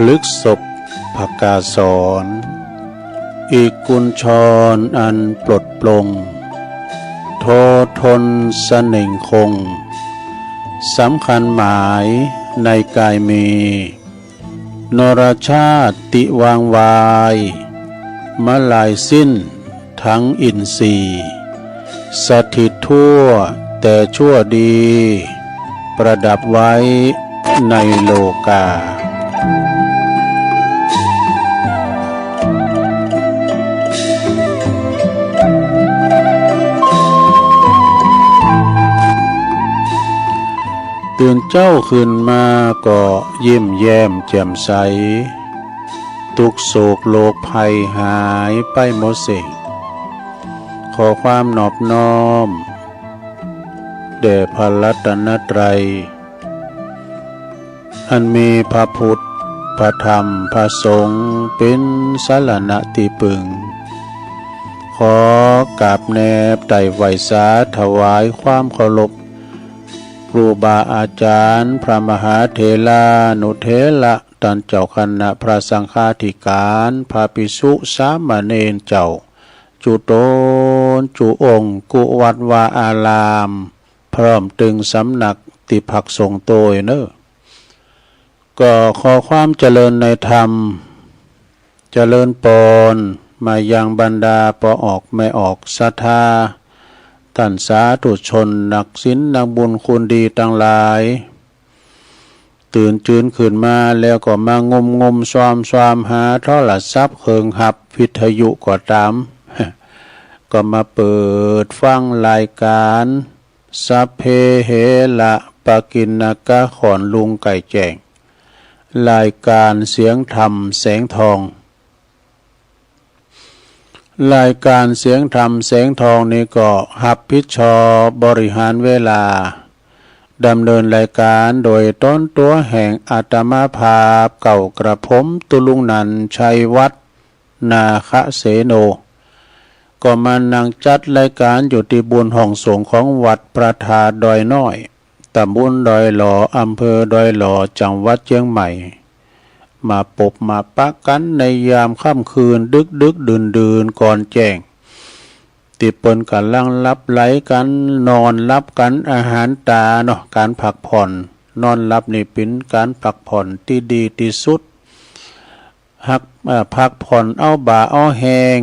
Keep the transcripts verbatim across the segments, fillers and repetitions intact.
พฤกษภกาสร อีกกุญชรอันปลดปลง โททนเสน่งคง สำคัญหมายในกายมี นรชาติวางวาย มาลายสิ้นทั้งอินทรีย์ สถิตทั่วแต่ชั่วดี ประดับไว้ในโลกา ตื่นเจ้าขึ้นมาก็ยิ้มแย้มแจ่มใส ทุกข์โศกโรคภัยหายไปหมดสิ้น ขอความนอบน้อม แด่พระรัตนตรัย อันมีพระพุทธ พระธรรม พระสงฆ์ เป็นสรณะที่พึ่ง ขอกราบแนบไต่ไหว้สาถวายความเคารพ ครูบาอาจารย์ พระมหาเถรานุเถระ ต้านเจ้าคณะพระสังฆาธิการ พระภิกษุสามเณรเจ้า จุตน จุองค์ กู้วัดวาอาราม พร้อมตึงสำนักตี้พักสงฆ์โตยเนอ ก็ขอความเจริญในธรรม เจริญปอน มายังบรรดาป้อออกแม่ออกศรัทธา ต้านสาธุชนนักศีลนักบุญคุณดีตังหลาย ตื่นจืนขึ้นมาแล้วก็มางมงมซอมซอมหาโทรศัพท์เครื่องหับวิทยุก็ต๋าม ก็มาเปิดฟังรายการ สัพเพเหระปกิณณกะ ขอนลุงไก่แจ้ง รายการเสียงธรรมแสงทอง รายการเสียงธรรมแสงทองนี้ก็ฮับผิดชอบบริหารเวลา ดำเนินรายการโดยต๋นตั๋วแห่งอาตมาภาพเก่ากระผมตุลุงนันท์ ชัยวัฒน์ นาคเสโน ก็มานั่งจัดรายการอยู่ตี้บุญห้องสงฆ์ของวัดพระธาตุดอยน้อย ตำบลดอยหล่อ อำเภอดอยหล่อ จังหวัดเจียงใหม่ มาปบมาปะกั๋นในยามค่ำคืนดึกดึกดื่นดื่นก่อนแจ้ง ตี้เปิ้นก่ำลังหลับไหลกั๋น นอนหลับกั๋น อาหารต๋าเนาะ ก๋านพักผ่อน นอนหลับนี่เป๋นก๋านพักผ่อนตี้ดีตี้สุด ฮัก เอ่อ พักผ่อนเอาบ่าเอาแฮง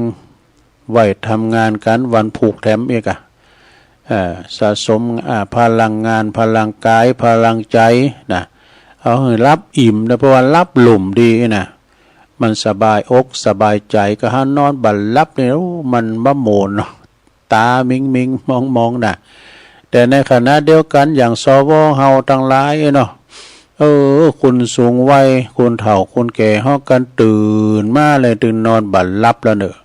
ไว้ทำงานก๋านวันพูกแถมอีกอะ เอ่อ สะสม อ่า พลังงาน พลังกาย พลังใจ๋นะ เอาหื้อหลับอิ่มนะ เพราะว่าหลับหลุ่มดีนะ มันสบายอกสบายใจ๋ ก็หานอนบ่หลับนี่ โอ้ มันบ่หม่นเนาะ ต๋ามิงมิงมองมองนะ แต่ในขณะเดียวกั๋นอย่าง สว เฮาตังหลายเนาะ เออ คนสูงวัย คนเฒ่า คนแก่ เฮากั๋นตื่นมาแล้ว ตึงนอนบ่หลับแล้วเนาะ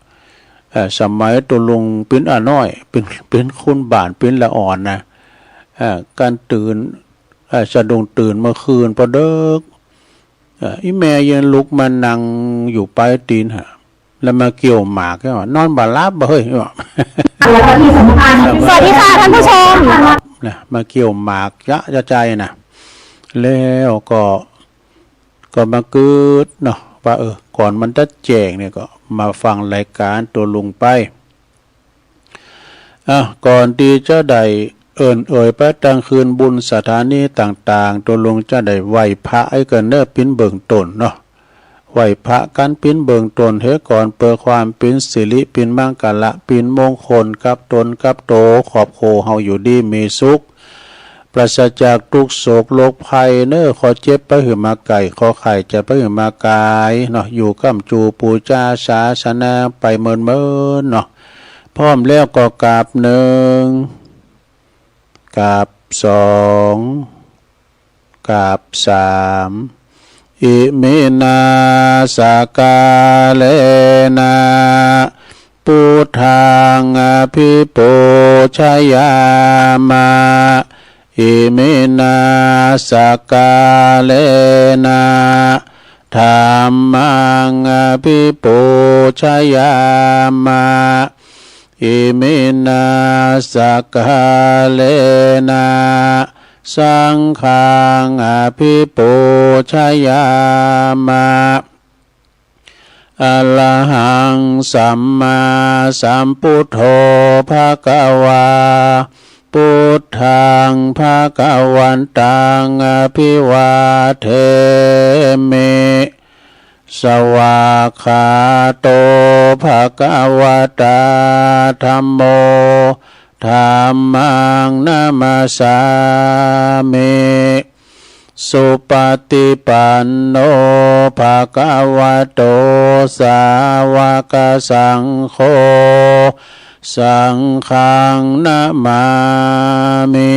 เอ่อ สมัยตุลุงเป๋นอาน้อย เป๋น เป๋นคนบ้าน เป๋นละอ่อนนะ เอ่อ กั๋นตื่น เอ่อ สะดุ้งตื่นเมื่อคืนปอเดิ็ก เอ่อ อี่แม่ยังลุกมานั่งอยู่ป๋ายตี๋นหะ แล้วมาเคี้ยวหมาก ก็ว่านอนบ่หลับบ่เฮ้ย สวัสดีค่ะท่านผู้ชม นะ มาเคี้ยวหมากยะยะใจ๋นะ แล้วก็ ก็มาเกิดเนาะ ว่า เออ ก่อนมันจะแจ้งเนี่ย ก็มาฟังรายการตุลุงไป อ่ะ ก่อนตี้จะได้เอิ้นเอ่ยไปตังคืนบุญสถานีต่างๆ ตุลุงจะได้ไหว้พระไอ้กั๋นเน่อ เป๋นเบื้องต้นเนาะ ไหว้พระกั๋นเป๋นเบื้องต้นเหียก่อน เปื้อความเป๋นสิริ เป๋นมังคละ เป๋นมงคลกับตนกับโต ครอบครัวเฮาอยู่ดีมีสุข ปราศจากทุกข์โศกโรคภัยเน่อ ข้อเจ็บบ่หื้อมาใก้ ข้อไข้จะบ่หื้อมาก๋ายเนาะ อยู่ก้ำจูปู๋จาศาสนาไปเมินๆ เนาะ พร้อมแล้วก็กราบหนึ่ง กราบสอง กราบสาม Iminā sakkārena buddhaṃ abhipūjayāma. Iminā sakkārena dhammaṃ abhipūjayāma. Iminā sakkārena Saṅghaṃ abhipūjayāma. Arahaṃ sammāsambuddho bhagavā. Buddhaṃ bhagavantaṃ abhivādemi. Svākkhāto bhagavatā dhammo. Dhammaṃ namassāmi. Supaṭipanno bhagavato sāvakasaṅgho. Saṅghaṃ namāmi.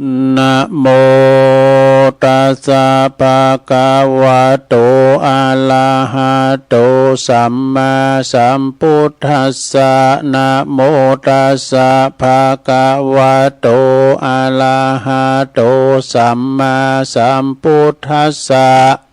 Namo tassa bhagavato arahato sammāsambuddhassa. Namo tassa bhagavato arahato sammāsambuddhassa.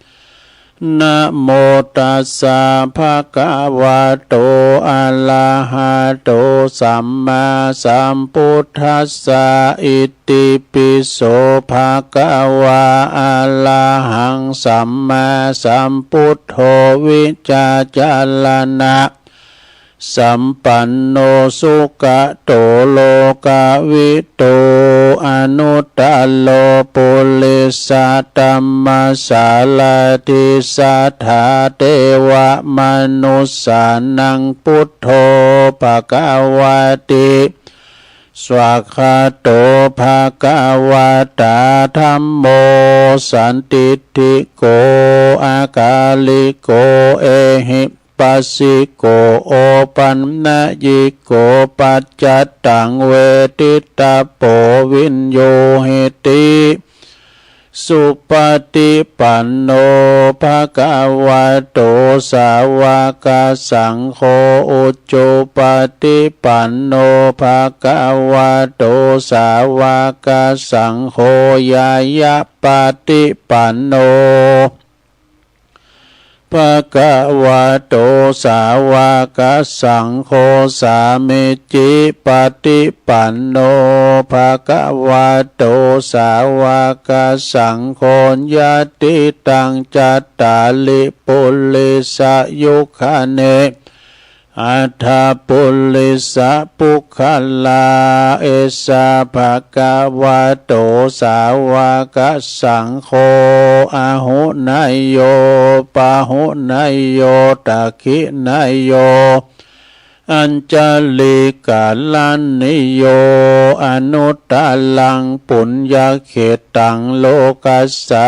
Namo tassa bhagavato arahato sammāsambuddhassa. Itipi so bhagavā arahaṃ sammāsambuddho vijjācaraṇa sampanno sugato lokavidū anuttaro purisadammasārathi satthā devamanussānaṃ buddho bhagavāti. Svākkhāto bhagavatā dhammo sandiṭṭhiko akāliko ehi passiko opanayiko paccattaṃ veditabbo viññūhīti. Supaṭipanno bhagavato sāvakasaṅgho, ujupaṭipanno bhagavato sāvakasaṅgho, ñāyapaṭipanno bhagavato sāvakasaṅgho, sāmīcipaṭipanno bhagavato sāvakasaṅgho, yadidaṃ cattāri purisayugāni aṭṭha purisapuggalā, esa bhagavato sāvakasaṅgho, āhuneyyo pāhuneyyo dakkhiṇeyyo añjalikaraṇīyo anuttaraṃ puññakkhettaṃ lokassāti.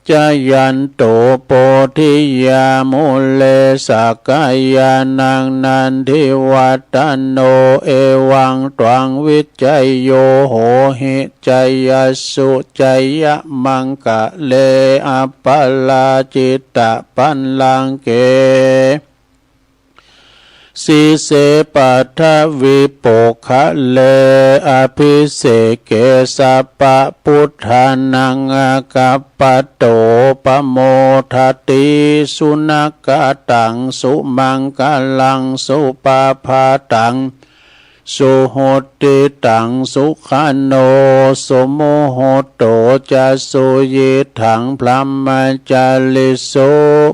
Jayanto bodhiyā mūle sakyānaṃ nandivaḍḍhano, evaṃ tvaṃ vijayo hohi jayassu jayamaṅgale, aparājitapallaṅke sīse paṭhavipokkhare abhiseke sabbabuddhānaṃ aggappatto pamodati. Sunakkhattaṃ sumaṅgalaṃ supabhātaṃ suhuṭṭhitaṃ sukhaṇo sumuhutto ca suyiṭṭhaṃ brahmacārisu.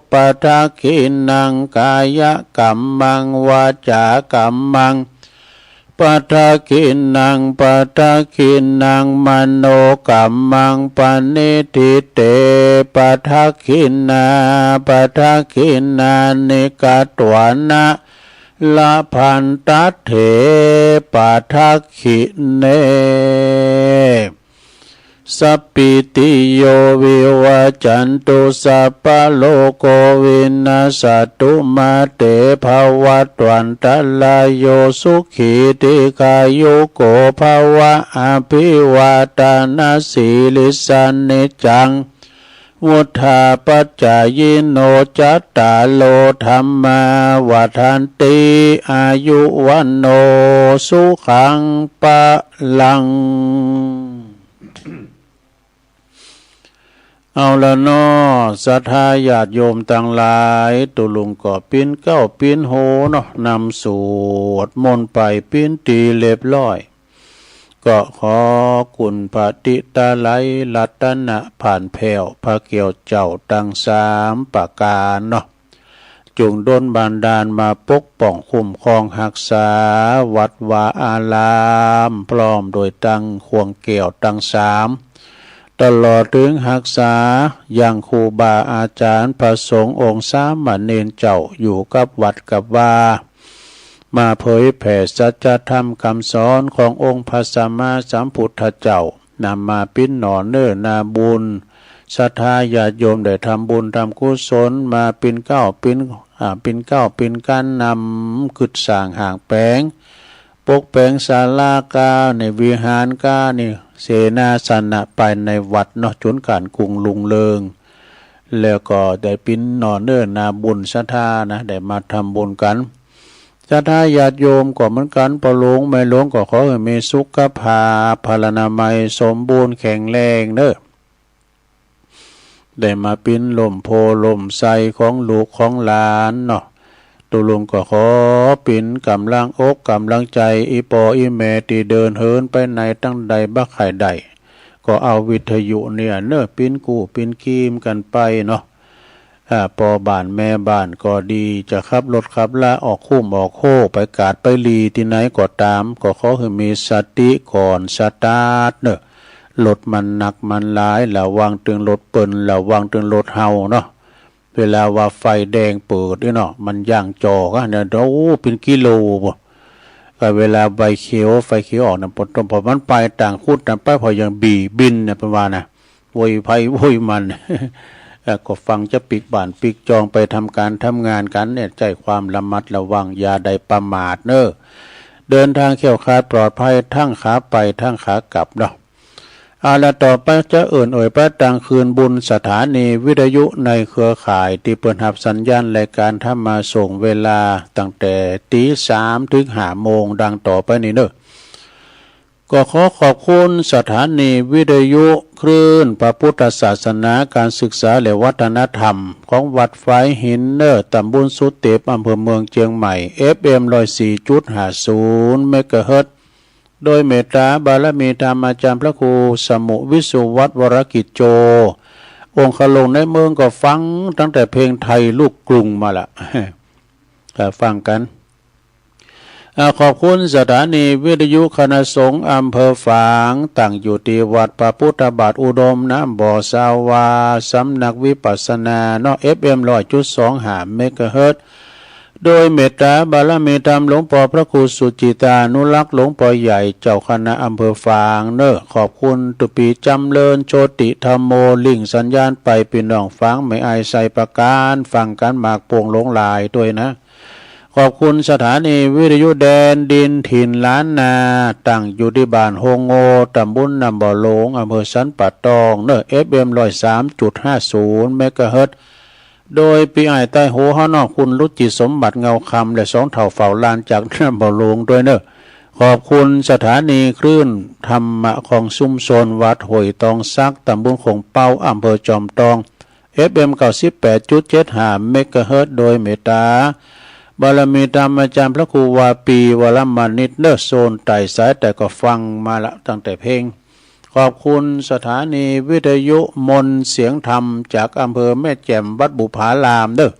Padakkhiṇaṃ kāyakammaṃ vācākammaṃ padakkhiṇaṃ padakkhiṇaṃ manokammaṃ paṇidhī te padakkhiṇā. Padakkhiṇāni katvāna labhantatthe padakkhiṇe. Sabbītiyo vivajjantu sabbarogo vinassatu mā te bhavatvantarāyo sukhī dīghāyuko bhava. Abhivādanasīlissa niccaṃ vuḍḍhāpacāyino cattāro dhammā vaḍḍhanti āyu vaṇṇo sukhaṃ balaṃ. เอาละเนาะ ศรัทธาญาติโยมตังหลาย ตกลงก็ปิ้นเกล้าปิ้นโหเนาะ นำสวดมนต์ไปปิ้นตี้เรียบร้อย ก็ขอคุณพระติตะไลรัตนะผ่านแผ้วพระแก้วเจ้าตังสามประการเนาะ จงดลบันดาลมาปกป้องคุ้มครองฮักษาวัดวาอาราม พร้อมโดยตังข่วงแก้วตังสาม ตลอดถึงฮักษายังครูบาอาจารย์พระสงฆ์องค์สามเณรเจ้าอยู่กับวัดกับวา มาเผยแผ่สัจธรรมคำสอนขององค์พระสัมมาสัมพุทธเจ้า นำมาปิ้นหน่อเนื้อนาบุญ ศรัทธาญาติโยมได้ทำบุญทำกุศลมาปิ้นเกล้าปิ้น อ่า ปิ้นเกล้าปิ้นกันนำกึดสร้างห้างแป๋ง ปกแป๋งศาลาก้าในวิหารก้านี่ เสนาสนะภายในวัดเนาะ จนก๋านกุ้งรุ่งเรือง แล้วก็ได้ปิ้นหน่อเนื้อนาบุญศรัทธานะ ได้มาทำบุญกัน ศรัทธาญาติโยมก็เหมือนกัน พ่อหลวงแม่หลวงก็ขอหื้อมีสุขภาพพลานามัยสมบูรณ์แข็งแรงเน้อ ได้มาปิ้นล่มโพธิ์ล่มไทรของลูกของหลานเนาะ ตกลงก็ขอปิ้นก๋ำลังอกก๋ำลังใจ๋ อี่ป้ออี่แม่ตี้เดินเหินไปไหนตังใดบ่ใค่ได้ ก็เอาวิทยุเนี่ยเน้อ ปิ้นกู้ปิ้นกีมกั๋นไปเนาะ อ่า ป้อบ้านแม่บ้านก็ดี จะขับรถขับลาออกคุ้มออกโฮไปกาดไปหลีตี้ไหนก็ต๋าม ก็ขอหื้อมีสติก่อนสตาร์ทเน้อ รถมันหนักมันหลาย ระวังตึงรถเปิ้น ระวังตึงรถเฮาเนาะ เวลาว่าไฟแดงเปิดนี่เนาะ มันย่างจ่อกั๋นเนี่ย โอ้ เป็นกิโลบ่ ก็เวลาไฟเขียว ไฟเขียวออกเนี่ย พอ พอมันไปต่างขุดนะ ไปพอยังบีบินเนี่ย เปิ้นว่านะ โวยไผโวยมัน เอ่อ ก็ฟังจะปิ๊กบ้านปิ๊กจองไปทำการทำงานกั๋นเนี่ย ใจ๊ความระมัดระวัง อย่าได้ประมาทเน้อ เดินทางแคล้วคลาดปลอดภัยทั้งขาไปทั้งขากลับเนาะ เอาละ ต่อไปจะเอิ่นเอ่ยไปตังคืนบุญสถานีวิทยุในเครือข่ายตี้เปิ้นฮับสัญญาณรายการธรรมะส่งเวลาตั้งแต่ตีสามถึงห้าโมงดังต่อไปนี้เน้อ ก็ขอขอบคุณสถานีวิทยุคลื่นพระพุทธศาสนา การศึกษาและวัฒนธรรมของวัดฝายหินเน้อ ตำบลสุเต็บ อำเภอเมืองเจียงใหม่ เอฟเอ็ม ร้อยสี่จุดห้าศูนย์ เมกะเฮิรตซ์ โดยเมตตาบารมีธรรมอาจารย์พระครูสมุวิสุวัฒน์วรกิจโจ องคลงค์ในเมืองก็ฟังตั้งแต่เพลงไทยลูกกรุงมาละ ก็ฟังกั๋น อ่า ขอบคุณสถานีวิทยุคณะสงฆ์อำเภอฝาง ตั้งอยู่ตี้วัดพระพุทธบาทอุดม น้ำบ่อสาวา สำนักวิปัสสนาเนาะ เอฟเอ็ม ร้อยจุดสองห้า เมกะเฮิรตซ์ โดยเมตตาบารมีธรรมหลวงป้อพระครูสุจิตานุรักษ์ หลวงป้อใหญ่เจ้าคณะอำเภอฝางเน้อ ขอบคุณตุ๊ปี๋จ๋ำเริญโชติธัมโม ลิงก์สัญญาณไปปี้น้องฝางแม่อายไชยประการ ฟังกั๋นมากโป่งหลงหลายตวยนะ ขอบคุณสถานีวิทยุแดนดินถิ่นล้านนา ตั้งอยู่ตี้บ้านโฮงโง ตำบลน้ำบ่อหลง อำเภอสันป่าตองเน้อ เอฟเอ็ม ร้อยสามจุดห้าศูนย์ เมกะเฮิรตซ์ โดยปี้อ้ายใต้หูเฮาเนาะ คุณรุจิตสมบัติเงาคำ และสองเฒ่าเฝ้าลานจากน้ำบ่อหลงตวยเน้อ ขอบคุณสถานีคลื่นธรรมะของชุมชนวัดห้วยตองสัก ตำบลโขงเป๊า อำเภอจอมตอง เอฟเอ็ม เก้าสิบแปดจุดเจ็ดห้า เมกะเฮิรตซ์ โดยเมตตาบารมีธรรมอาจารย์พระครูวาปีวรมณิตเน้อ โซนใต้สายใต้ก็ฟังมาละตั้งแต่เพลง ขอบคุณสถานีวิทยุมนต์เสียงธรรมจากอำเภอแม่แจ่มวัดบุพารามเน้อ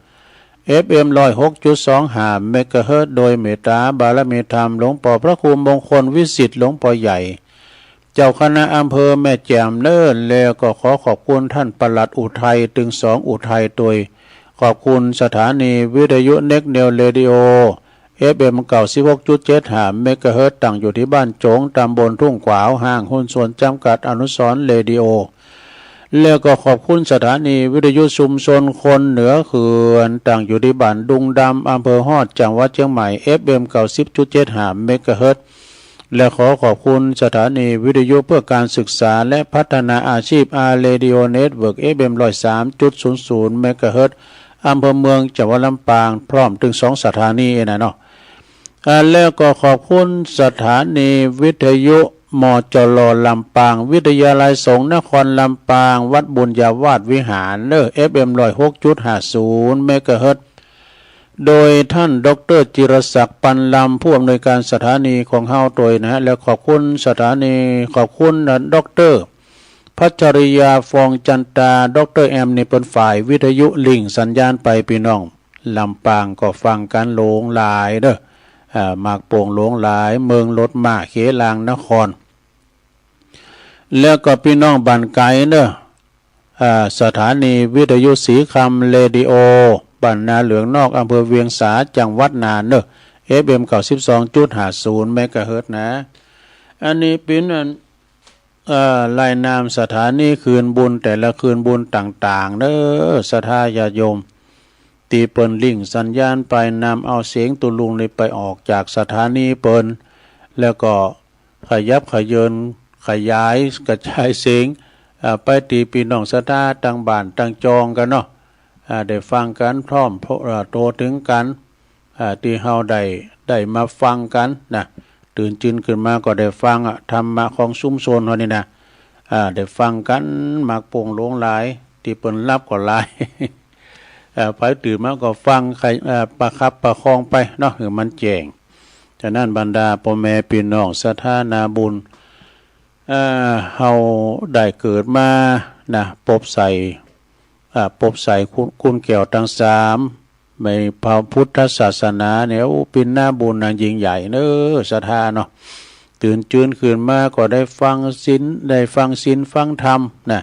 เอฟเอ็ม ร้อยหกจุดสองห้า เมกะเฮิรตซ์ โดยเมตตาบารมีธรรมหลวงป้อพระครูมงคลวิสิทธิ์ หลวงป้อใหญ่ เจ้าคณะอำเภอแม่แจ่มเน้อ แล้วก็ขอขอบคุณท่านปลัดอุทัย ตึงสองอุทัยตวย ขอบคุณสถานีวิทยุ Next Neo Radio เอฟเอ็ม เก้าสิบหกจุดเจ็ดห้า เมกะเฮิรตซ์ ตั้งอยู่ตี้บ้านโจ๋ง ตำบลทุ่งขวาว ห้างหุ้นส่วนจำกัดอนุสรณ์เรดิโอ แล้วก็ขอบคุณสถานีวิทยุชุมชนคนเหนือเขื่อน ตั้งอยู่ตี้บ้านดุงดำ อำเภอฮอด จังหวัดเชียงใหม่ เอฟเอ็ม เก้าสิบจุดเจ็ดห้า เมกะเฮิรตซ์ และขอขอบคุณสถานีวิทยุเพื่อการศึกษาและพัฒนาอาชีพ อาร์ Radio Network เอฟเอ็ม ร้อยสามจุดศูนย์ศูนย์ เมกะเฮิรตซ์ อำเภอเมือง จังหวัดลำปาง พร้อมตึงสองสถานีนะเนาะ อ่า แล้วก็ขอบคุณสถานีวิทยุ มจล ลำปาง วิทยาลัยสงฆ์นครลำปาง วัดบุญญาวาสวิหารเนอะ เอฟเอ็ม ร้อยหกจุดห้าศูนย์เมกะเฮิรตซ์ โดยท่านดอกเตอร์จิรศักดิ์ ปันลำ ผู้อำนวยการสถานีของเฮาโดยนะฮะ แล้วขอบคุณสถานี ขอบคุณดอกเตอร์พัชริยา ฟองจันตา ดอกเตอร์แอมนี่เป็นฝ่ายวิทยุลิงก์สัญญาณไปพี่น้อง ลำปางก็ฟังกันหลงหลายเด้อ อ่า หมากโป่งหลงหลาย เมืองรถม้า เขลางนคร แล้วก็พี่น้องบ้านไกลเด้อ อ่า สถานีวิทยุสีคำเรดิโอ บ้านนาเหลืองนอก อำเภอเวียงสา จังหวัดน่านเด้อ เอฟเอ็ม เก้าสิบสองจุดห้าศูนย์เมกะเฮิรตซ์นะ อันนี้เป็นอัน เอ่อ รายนามสถานีคืนบุญแต่ละคืนบุญต่างๆ เด้อ ศรัทธาญาติโยม ตีเปิ้นลิงก์สัญญาณไปนำเอาเสียงตุลุงนี่ไปออกจากสถานีเปิ้น แล้วก็ขยับขยื่นขยายกระจายเสียง อ่า ไปตีพี่น้องศรัทธาต่างบ้านต่างจองกันเนาะ อ่า ได้ฟังกันพร้อม อ่า โตถึงกัน อ่า ที่เฮาได้ ได้มาฟังกันนะ ตื่นจืนขึ้นมาก็ได้ฟังอะ ธรรมะของชุมชนเฮานี่นะ อ่า ได้ฟังกัน หมากโป่งหลงหลาย ที่เปิ้นหลับก็หลาย อ่า ไผตื่นมาก็ฟัง ใคร อ่า ประคับประคองไปเนาะ หื้อมันแจ้ง ฉะนั้นบรรดาพ่อแม่พี่น้องศรัทธานาบุญ เอ่อ เฮาได้เกิดมานะ ปบใส่ อ่า ปบใส่คุณ คุณแก้วทั้งสาม ในพระพุทธศาสนาเนี่ย โอ้ เป็นนาบุญอันยิ่งใหญ่เนอะ ศรัทธาเนาะ ตื่นจืนขึ้นมาก็ได้ฟังศีล ได้ฟังศีลฟังธรรมนะ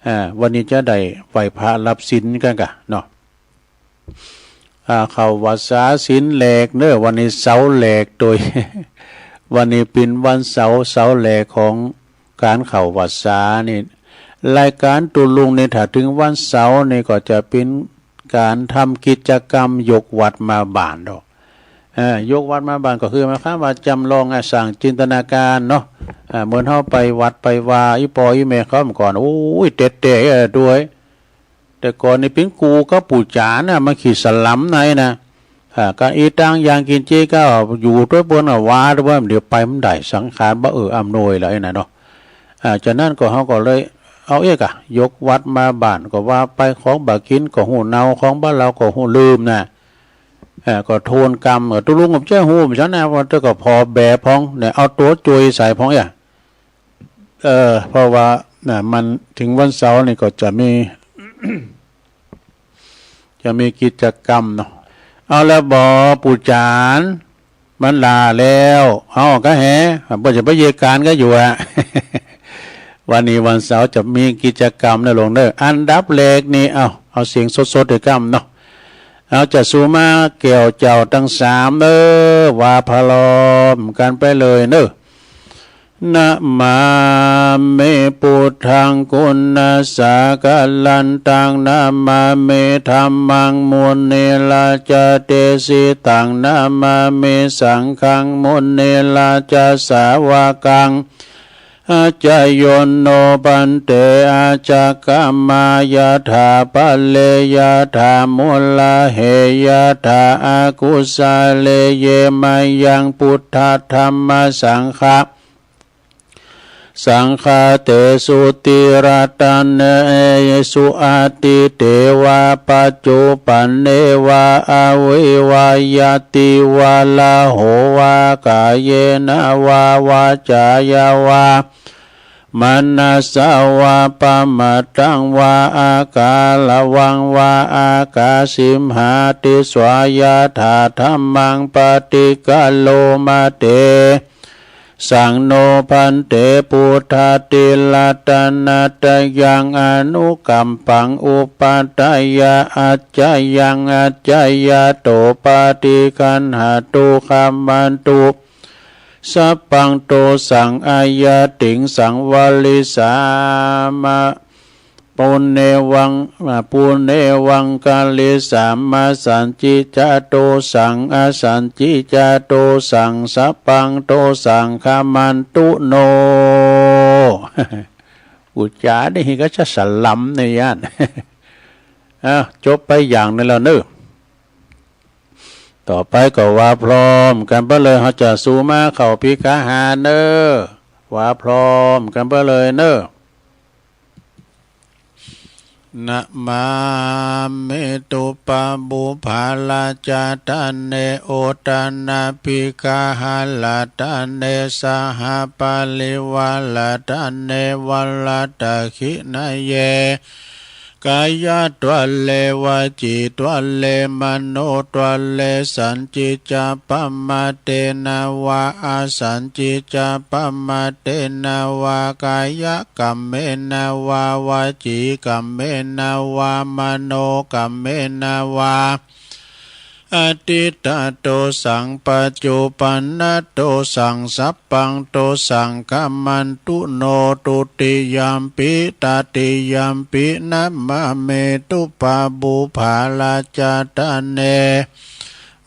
อ่า วันนี้จะได้ไหว้พระรับศีลกันกะเนาะ อ่า เข้าวัสสาศีลแรกเนอะ วันนี้เสาร์แรกโดย วันนี้เป็นวันเสาร์ เสาร์แรกของการเข้าวัสสานี่ รายการตุลุงนี่ถ้าถึงวันเสาร์นี่ก็จะเป็นการทำกิจกรรมยกวัดมาบ้านดอก เอ่อ ยกวัดมาบ้านก็คือหมายความว่าจำลอง อ่ะ สร้างจินตนาการเนาะ อ่า เหมือนเฮาไปวัดไปวา อีปออีแม่เขาเมื่อก่อน โอ้ย เต็ดเต้ เออ ด้วย แต่ก่อนนี่เป็นกูกับปู่จ๋านะ มาขี่สลัมไหนนะ อ่า ก็อีตางอย่างกินเจก็อยู่ด้วยเปิ้นอะ ว่าด้วยเปิ้น เดี๋ยวไปมันได้สังขารบ่เอออำนวยแล้วไอ้น่ะเนาะ อ่า จากนั้นก็เฮาก็เลยเอาเอกอะ ยกวัดมาบ้านก็ว่าไป ของบ่ากินก็หูเนา ของบ่าเราก็หูลืมนะ อ่า ก็โทนกรรม เออ ตุลุงผมเจ้าหูผมเจ้านะ ว่าแต่ก็พอแบบพ้องเนี่ย เอาตัวจุยใส่พ้องเอก เออ เพราะว่าน่ะ มันถึงวันเสาร์นี่ก็จะมี จะมีกิจกรรมเนาะ เอาแล้วบ่ปู่จ๋าน มันลาแล้ว เอาก็แห บ่จะไปเยกานก็อยู่อะ วันนี้วันเสาร์จะมีกิจกรรมนะหลวงเด้อ อันดับแรกนี่ เอา เอาเสียงสดๆ ด้วยกันเนาะ เอาจะสู่มาแก้วเจ้าทั้งสามเด้อ ว่าพร้อมกันไปเลยเนอะ นะมามิ พุทธัง กุณาสาคะลันตัง นะมามิ ธัมมัง มุนิราชาเดสิตัง นะมามิ สังฆัง มุนิราชาสาวกัง อาจโยโน ภันเต อาจักขมายะถา ปะเรยะถา มุลาเหยะถา อากุสะเล เยมะยัง พุทธะธัมมะสังฆะ สังฆาเตสุ ติรัตเนสุ อดีเตวะ ปัจจุปันเนวะ อวิวะยะติวะ ละโหวะ กาเยนะวะ วาจายะวะ มนัสสะวะ ปะมาทังวะ อาการะวังวะ อากาสิมหาติสวายะถา ธัมมัง ปะฏิกะโรมะเต สังโน ภันเต พุทธะติรัตนะตะยัง อนุกัมปัง อุปัฏฐายะ อัจจยัง อัจจยะโต ปะฏิคันหะตุ ขัมมันตุ สัพพัง โตสัง อะยะติง สังวะริสามะ ปุเณวัง อ่า ปุเณวังคะริสามะ สันติจโตสัง อสันติจโตสัง สัพพัง โตสัง ขัมมันตุ โน อุจจานี่ก็จะสลัมในย่าน อ่ะ จบไปอย่างหนึ่งแล้วเนอะ ต่อไปก็ว่าพร้อมกันไปเลย เฮาจะสู่มาเข้าพิกขาหารเนอะ ว่าพร้อมกันไปเลยเนอะ Namāmi tuppabhūparatane uttanabigaharatane saha parivāratane varadakkhiṇeyye kāyatvare vacītvare manotvare sañcicca pamātena vā asañcicca pamātena vā kāyakammena vā vacīkammena vā manokammena vā Atītadossaṃ paccuppannadosaṃ sabbaṃ dossaṃ khamantu no. Dutiyampi tatiyampi namāmi tuppabhūparatane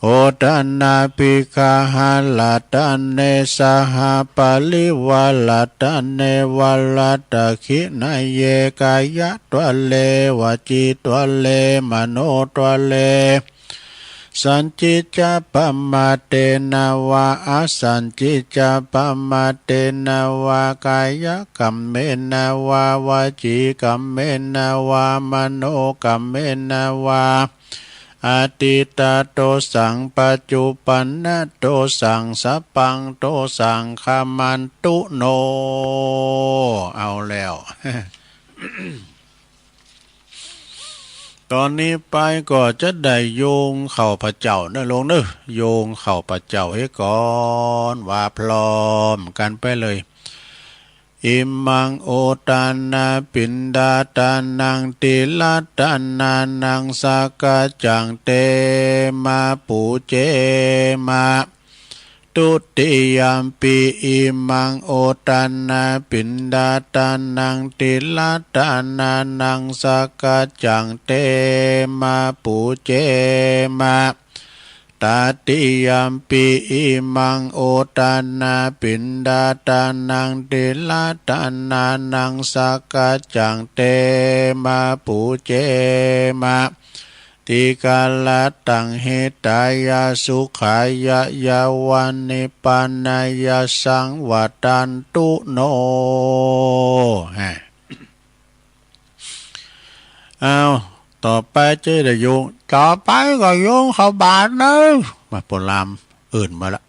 uttanabigaharatane saha parivāratane varadak khiṇeyye kāyatvare vacītvare manotvare sañcicca pamātena vā asañcicca pamātena vā kāyakammena vā vacīkammena vā manokammena vā atītadossaṃ paccuppannadosaṃ sabbaṃ dossaṃ khamantu no. เอาแล้ว ตอนนี้ไปก็จะได้โยงเข้าพระเจ้านะโลมเนอะ โยงเข้าพระเจ้าให้ก่อน ว่าพร้อมกันไปเลย Imaṃ uddanapiṇḍaṭānaṃ tirattanānaṃ sakkaccaṃ te mā pūjema. Dutiyampi imaṃ uddanapiṇḍaṭānaṃ tirattanānaṃ sakkaccaṃ te mā pūjema. Tatiyampi imaṃ uddanapiṇḍaṭānaṃ tirattanānaṃ sakkaccaṃ te mā pūjema. Dīgharattaṃ hitāya sukhāya yāva nibbānāya saṃvatthantu no. ฮะ เอา ต่อไปจะได้โยง ต่อไปก็โยงเข้าบาตรเนอะ มาโปรลามอื่นมาละ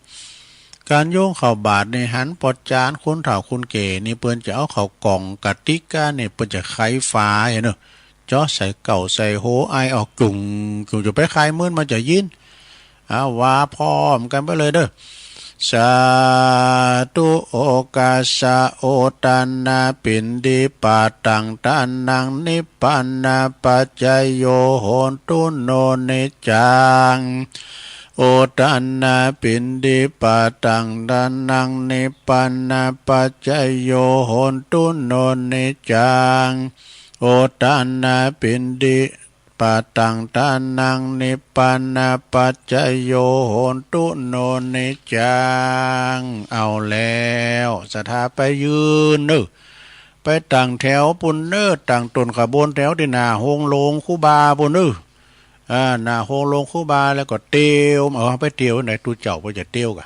การโยงเข้าบาตรนี่หันปอจานคนเฒ่าคนแก่นี่เปิ้นจะเอาเข้ากล่องกะติกานี่เปิ้นจะไขฝาเห็นเนอะ เจาะใส่เก้าใส่โหไอออกจุ่งจุ่งจะไปไขมื้นมาจะยิน เอาว่าพร้อมกันไปเลยเด้อ Sādhu okāsa uddanapiṇḍipātaṃ dānaṃ nibbānapaccayo hotu no niccaṃ. Uddanapiṇḍipātaṃ dānaṃ nibbānapaccayo hotu no niccaṃ. Uddanapiṇḍi pātaṃ dānaṃ nibbānapaccayo hotu no niccaṃ. เอาแล้ว ศรัทธาไปยืนเนอะ ไปตั้งแถวปุ้นเนอะ ตั้งต้นขบวนแถวที่หน้าโฮงโลงครูบาปุ้นเนอะ อ่า หน้าโฮงโลงครูบาแล้วก็เตียว เอาไปเตียวไหน ตุ๊เจ้าเปิ้นจะเตียวกะ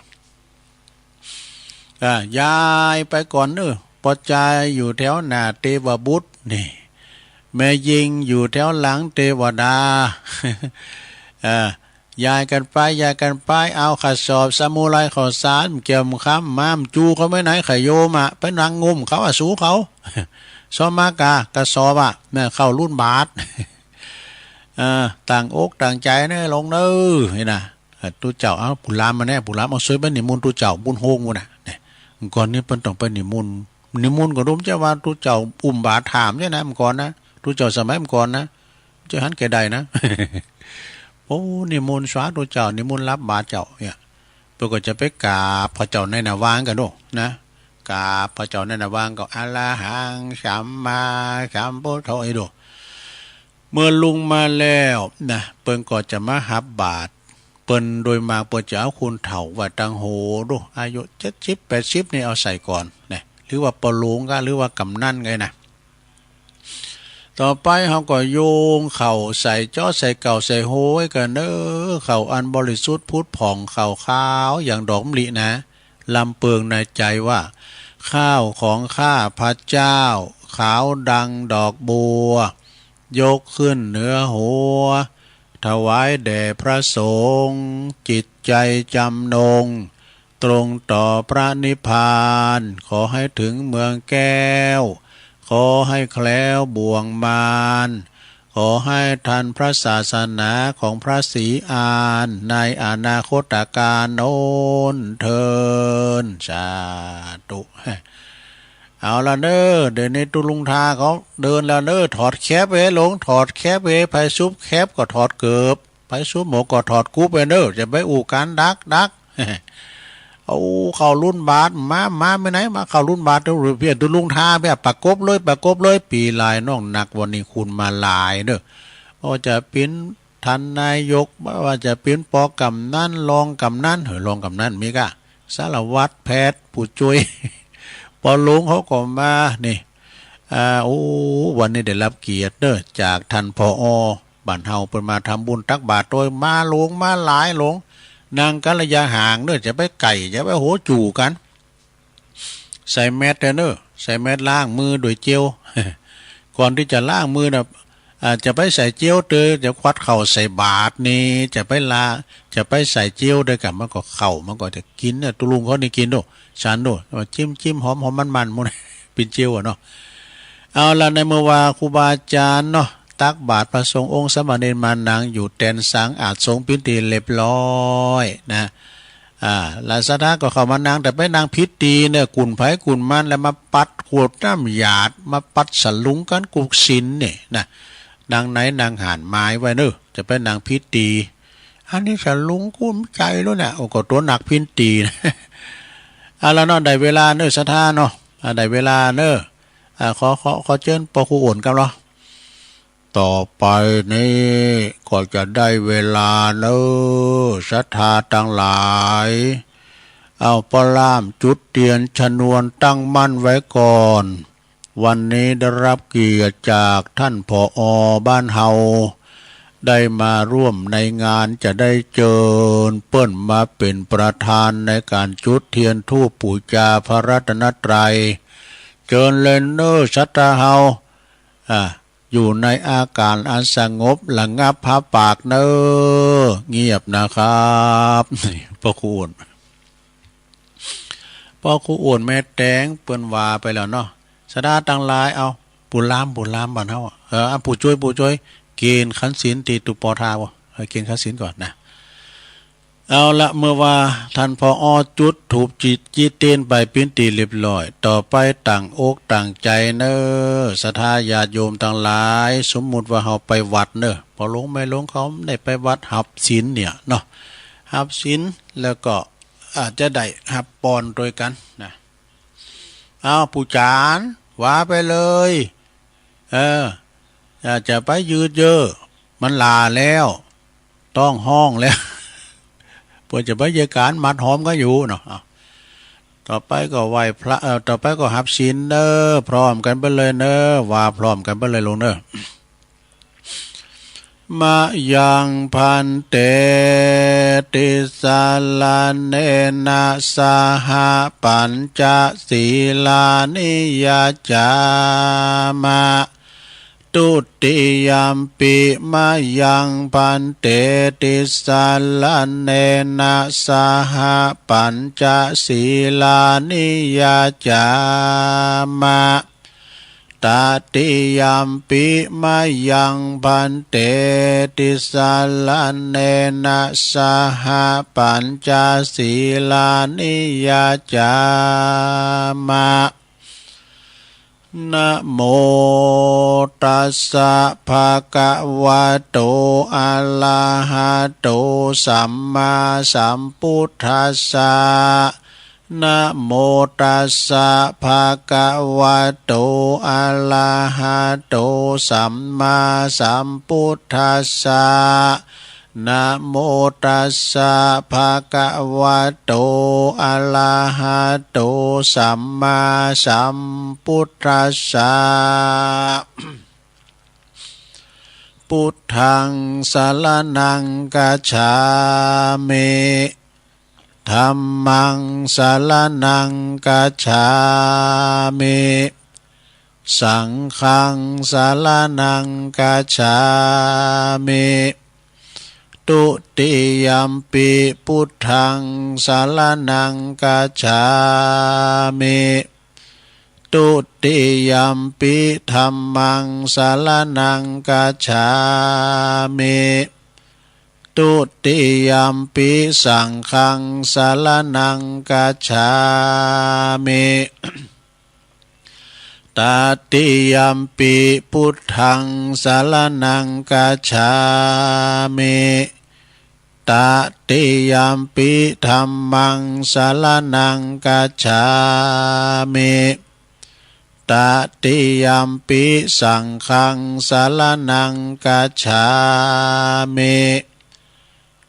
อ่า ยายไปก่อนเนอะ ปอจายอยู่แถวหน้าเตวบุตรนี่ แม่ยิงอยู่แถวหลังเตวดา อ่า ยายกันไป ยายกันไป เอาข้าสอบสมุไรข้าวสารเกี่ยวคำม้ามจูเขาไม่ไหนขยโยมอะ ไปนั่งงุ่มเขาอะสูเขา ซ้อมมากะกระสอบอะ แม่เข้ารุ่นบาท อ่า ตั้งอกตั้งใจเนอะ ลงเนอะ นี่นะ อ่ะ ตุ๊เจ้า เอ้า ผู้ลามมาแน่ ผู้ลาม เอา ช่วยไปนิมนต์ตุ๊เจ้า บุญโฮงบุญน่ะ เนี่ย ก่อนนี้เปิ้นต้องไปนิมนต์ นิมนต์ก็รู้จะว่าตุ๊เจ้าอุ้มบาตรถามเนี่ยนะ เมื่อก่อนนะ ตุ๊เจ้าสมัยเมื่อก่อนนะ จะหันแก่ใดนะ โอ้ นิมนต์สาธุเจ้า นิมนต์รับบาตรเจ้า เนี่ย เปิ้นก็จะไปกราบพระเจ้าในหน้าว่างกันโน่นนะ กราบพระเจ้าในหน้าว่างก็ อะระหังสัมมาสัมพุทโธ อีโด เมื่อลุงมาแล้วนะ เปิ้นก็จะมาหับบาตร เปิ้นโดยมากเปิ้นจะเอาคนเฒ่าไว้ตังโหดู อายุเจ็ดสิบแปดสิบนี่เอาใส่ก่อนนะ หรือว่าป้อหลวงกะ หรือว่ากำนันไงนะ ต่อไปเฮาก็โยงเข้าใส่เจาะใส่เก้าใส่โหไว้กันเนอะ เข้าอันบริสุทธิ์ผุดผ่อง เข้าขาวอย่างดอกมะลินะ ลำเปิงในใจว่า ข้าวของข้าพเจ้า ขาวดังดอกบัว ยกขึ้นเหนือหัว ถวายแด่พระสงฆ์ จิตใจจำนง ตรงต่อพระนิพพาน ขอให้ถึงเมืองแก้ว ขอให้แคล้วบ่วงมาร ขอให้ทันพระศาสนาของพระศรีอาน ในอนาคตกาลโน้นเทอญ สาธุ เอาละเน้อ เดี๋ยวนี้ตุ๊ลุงทาเขาเดินแล้วเน้อ ถอดแคปเว้ยหลวง ถอดแคปเว้ย ไผซุบแคปก็ถอดเกิบ ไผซุบหมวกก็ถอดกุ๊บเว้ยเน้อ จะไปอู้กันดักดัก เอาเข้ารุ่นบาท มา มาไปไหน มาเข้ารุ่นบาท เดี๋ยวเพี้ยนตุ๊ลุงทาเพี้ยน ประกบเลย ประกบเลย ปีหลายน้องหนัก วันนี้คุณมาหลายเน้อ บ่ว่าจะเป็นท่านนายก บ่ว่าจะเป็นปอกำนัน รองกำนัน เฮ้ย รองกำนันมีกะ สารวัตรแพทย์ ผู้ช่วย ปอหลวงเขาก็มา นี่ อ่า โอ้ วันนี้ได้รับเกียรติเน้อ จากท่าน ผอ บ้านเฮา เปิ้นมาทำบุญตักบาตรโดย มาหลวง มาหลายหลวง นั่งกันระยะห่างเน้อ จะไปใก้ จะไปโหจู๋กัน ใส่แมสเน้อ ใส่แมส ล้างมือด้วยเจล ก่อนที่จะล้างมือน่ะ อ่า จะไปใส่เจลเตอ จะควัดเข้าใส่บาตรนี่ จะไปละ จะไปใส่เจลด้วยกัน มันก็เข้า มันก็จะกินเน้อ ตุ๊ลุงเขานี่กินโด ฉันโด มาจิ้มๆ หอมๆ มันๆ หมู่นั้น ปิ้นเจลอะเนาะ เอาละ ในเมื่อว่าครูบาอาจารย์เนาะ ตักบาตร พระสงฆ์องค์สามเณรมานั่งอยู่แตนสังอาสน์สงฆ์ปิ้นตี้เรียบร้อยนะ อ่า แล้วศรัทธาก็เข้ามานั่ง แต่ไปนั่งผิดตี้เน้อ กุ่นไผกุ่นมัน แล้วมาปัดขวดน้ำหยาด มาปัดสลุงกันกุศิลเนี่ยนะ นั่งไหนนั่งหั้น หมายไว้เน้อ จะไปนั่งผิดตี้ อันนี้สลุงกุ้มใจแล้วเนี่ย โอ้ ก็ตัวหนักปิ้นตี้นะ เอาละเนาะ ได้เวลาเน้อ ศรัทธาเนาะ อ่า ได้เวลาเน้อ อ่า ขอ ขอ ขอเจิญปอครูโอ่นกำเนาะ ต่อไปนี้ก็จะได้เวลาเน้อ ศรัทธาตังหลาย เอาปอล่ามจุดเตียนชนวนตั้งมั่นไว้ก่อน วันนี้ได้รับเกียรติจากท่าน ผอ บ้านเฮา ได้มาร่วมในงาน จะได้เจิญเปิ้นมาเป๋นประธานในก๋านจุดเตียนธูปปู๋จาพระรัตนตรัย เจิญเลยเน้อ ศรัทธาเฮา อ่า อยู่ในอาก๋านอันสงบระงับ ผาปากเน้อ เงียบนะครับ นี่ ปอครูโอ่น ปอครูโอ่นแม่แตงเปิ้นว่าไปแล้วเนาะ ศรัทธาตังหลาย เอา ผู้ล่าม ผู้ล่ามบ้านเฮาอะ เออ อ่ะ ผู้จ้วย ผู้จ้วย เก๋ณฑ์ขันศีลตี้ตุ๊ปอทาบ่ เออ เก๋ณฑ์ขันศีลก่อนนะ เอาละ เมื่อว่าท่าน ผอ จุดธูปจิต จิตเตียนไปปิ้นตี้เรียบร้อย ต่อไปตั้งอกตั้งใจ๋เน้อ ศรัทธาญาติโยมตังหลาย สมมุติว่าเฮาไปวัดเน้อ ปอหลวงแม่หลวงเขาได้ไปวัดหับศีลเนี่ยเนาะ หับศีลแล้วก็อาจจะได้หับปอนด้วยกันนะ เอา ผู้จ๋ารย์ ว่าไปเลย เออ อย่า จะไปยืดเยอะ มันหล่าแล้ว ต้องห้องแล้ว เปิ้นจะไปเยียะก๋านมัดหอมกันอยู่เนาะ เอา ต่อไปก็ไหว้พระ เอ่อ ต่อไปก็หับศีลเน้อ พร้อมกันไปเลยเน้อ ว่าพร้อมกันไปเลยหลวงเน้อ มะยัง ภันเต ติสสะระเณนะ สะหะ ปัญจะ สีลานิ ยัจฉามะ ทุติยัมปิ มะยัง ภันเต ติสสะระเณนะ สะหะ ปัญจะ สีลานิ ยัจฉามะ ตติยัมปิ มะยัง ภันเต ติสสะระเณนะ สะหะ ปัญจะ สีลานิ ยัจฉามะ นะโมตัสสะ ภะคะวะโต อะระหะโต สัมมาสัมพุทธัสสะ นะโมตัสสะ ภะคะวะโต อะระหะโต สัมมาสัมพุทธัสสะ นะโมตัสสะ ภะคะวะโต อะระหะโต สัมมาสัมพุทธัสสะ พุทธัง สะระณัง คัจฉามิ Dhammaṃ saraṇaṃ gacchāmi. Saṅghaṃ saraṇaṃ gacchāmi. Dutiyampi buddhaṃ saraṇaṃ gacchāmi. Dutiyampi dhammaṃ saraṇaṃ gacchāmi. Dutiyampi saṅghaṃ saraṇaṃ gacchāmi. Tatiyampi buddhaṃ saraṇaṃ gacchāmi. Tatiyampi dhammaṃ saraṇaṃ gacchāmi. Tatiyampi saṅghaṃ saraṇaṃ gacchāmi.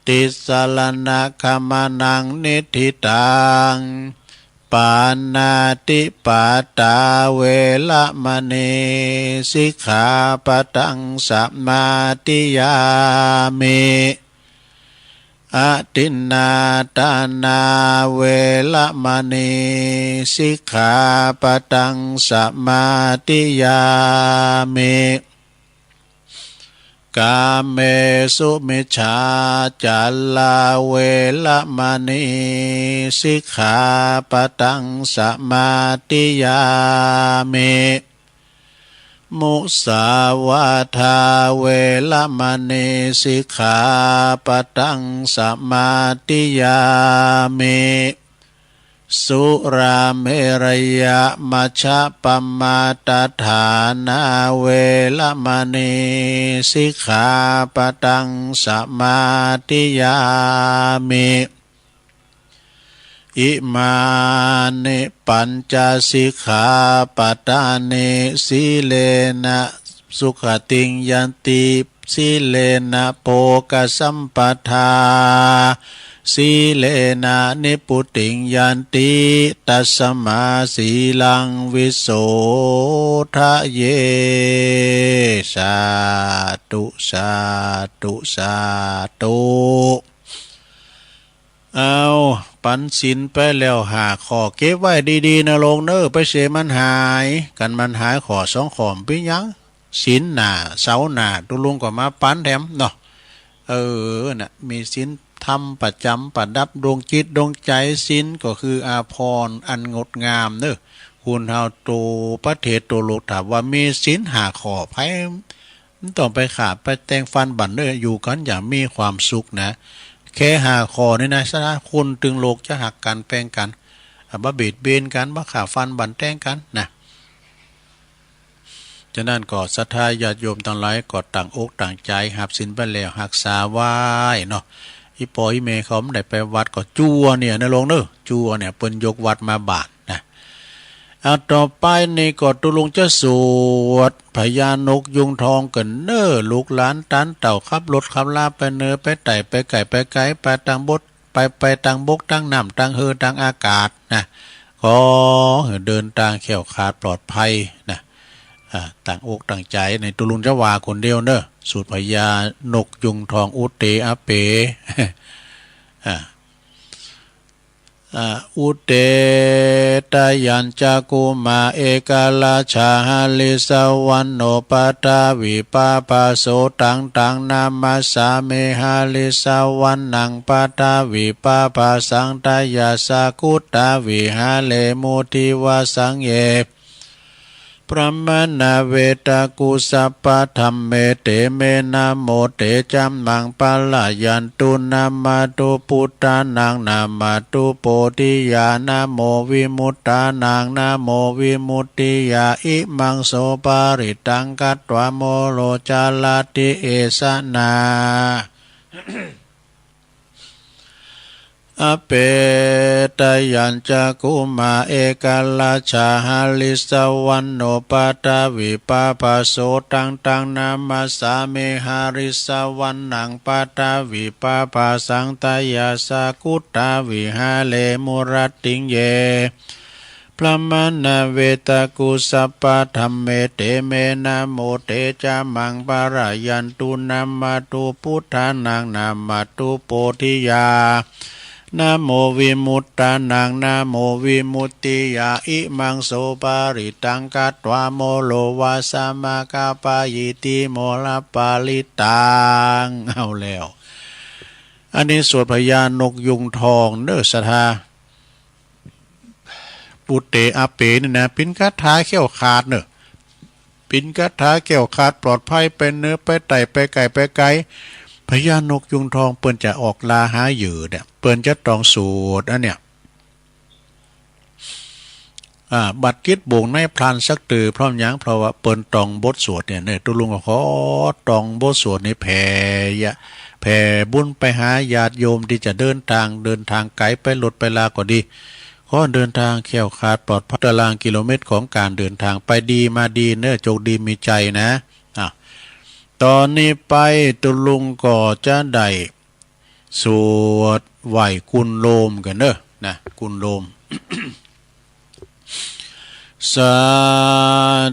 Tisaraṇagamanaṃ niṭṭhitaṃ. Pāṇātipātā veramaṇī sikkhāpadaṃ samādiyāmi. Adinnādānā veramaṇī sikkhāpadaṃ samādiyāmi. Kāmesumicchācārā veramaṇī sikkhāpadaṃ samādiyāmi. Musāvādā veramaṇī sikkhāpadaṃ samādiyāmi. Surāmerayamajjapamādaṭṭhānā veramaṇī sikkhāpadaṃ samādiyāmi. Imāni pañca sikkhāpadāni. Sīlena sugatiṃ yanti, sīlena bhogasampadā, sīlena nibbutiṃ yanti, tasmā sīlaṃ visodhaye. Sādhu, sādhu, sādhu. เอา ปันศีลไปแล้วห้าข้อ เก็บไว้ดีๆ นะลูกเนอะ ไปเสียมันหาย กันมันหายข้อสองข้อ บ่เป็นหยัง ศีลหน้า เสาร์หน้า ตุ๊ลุงก็มาปันแถมเนาะ เออ น่ะ มีศีลธรรมประจำประดับดวงจิตดวงใจ ศีลก็คืออาภรณ์อันงดงามเนอะ คุณเฮาโตประเทศโตโลก ถ้าว่ามีศีลห้าข้อ ไผ มันต้องไปฆ่าไปแต่งฟันบั่นเด้อ อยู่กันอย่างมีความสุขนะ แค่ห้าข้อนี่นะ สะดาคนตึงโลกจะฮักกันแป้งกัน อ่ะ บ่เบียดเบียนกัน บ่ฆ่าฟันบั่นแต่งกันนะ ฉะนั้นก็ศรัทธาญาติโยมตังหลายก็ตั้งอกตั้งใจ๋ฮับศีลไปแล้วฮักษาไว้เนาะ อี่ป้ออี่แม่เขาบ่ได้ไปวัดก็จั่วเนี่ยนะลูกเนอะ จั่วเนี่ยเปิ้นยกวัดมาบ้านนะ เอาต่อไปนี่ก็ตุ๊ลุงจะสวดพญานกยูงทองกั๋นเนอะ ลูกหลานตานเต้าขับรถขับลาไปเหนือไปใต้ไปใก้ไปไก๋ ไปตางบก ไป ไปตางบกตางน้ำตางเฮอตางอากาศนะ ขอหื้อเดินตางแคล้วคลาดปลอดภัยนะ อ่า ตั้งอกตั้งใจ๋ ในตุ๊ลุงจะว่าคนเดียวเนอะ สวดพญานกยูงทอง อุเต อะเป อ่า อ่า อุเต ตะยัญจะกุมะ เอกราชา หะริสะวัณโณ ปะทะวิปะภะโส ตัง ตัง นะมัสสามิ หะริสะวัณณัง ปะทะวิปะภะสัง ตะยัสสะ กุตตะ วิหะเรมุ ทิวะสัง เย พรหมานา เวตะกุ สัพพะธัมเม เต เม นะโม เต จะมัง ปะระยันตุ นะมะตุ ปุทธานัง นะมะตุ โพธิยา นะโม วิมุตตานัง นะโม วิมุตติยา อิมัง โส ปะริตตัง คัตวา โมโร จารัตติ เอสะ นา อะเป ตะยัญจะกุมะ เอกราชา หะริสะวัณโณ ปะทะวิปะภะโส ตัง ตัง นะมัสสามิ หะริสะวัณณัง ปะทะวิปะภะสัง ตะยัสสะ กุตตะ วิหะเรมุ รัตติง เย พรหมานา เวตะกุ สัพพะธัมเม เต เม นะโม เต จะมัง ปะระยันตุ นะมะตุ ปุทธานัง นะมะตุ โพธิยา นะโมวิมุตตานัง นะโมวิมุตติยา อิมังโสปะริตตัง กัตวาโมโลวาสะ มะกะปะยิติโมระปะริตตัง เอาแล้ว อันนี้สวดพญานกยูงทองเนอ ศรัทธา ปุตเต อาเป๋ นี่นะ ปิ๋นคาถาแคล้วคลาดเนอ ปิ๋นคาถาแคล้วคลาด ปลอดภัย ไปเหนือไปใต้ ไปใก้ไปไก๋ พญานกยูงทองเปิ้นจะออกล่าหาเหยื่อเนี่ย เปิ้นจะต้องสวดอันเนี่ย อ่า บัดจิตบ่งในพลันสักเตื้อ เพราะหยัง เพราะว่าเปิ้นต้องบทสวดเนี่ย เนี่ย ตุ๊ลุงก็ขอต้องบทสวดนี้แผ่ยะ แผ่บุญไปหาญาติโยมตี้จะเดินตาง เดินตางไก๋ไปรถไปลาก็ดี ขอเดินตางแคล้วคลาดปลอดภัย ตารางกิโลเมตรของก๋านเดินตาง ไปดีมาดีเนอ โจคดีมีชัยนะ อ่ะ ต๋อนนี้ไปตุ๊ลุงก็จะได้สวดไหว้กุลโลมกั๋นเนอ นะ กุลโลม สา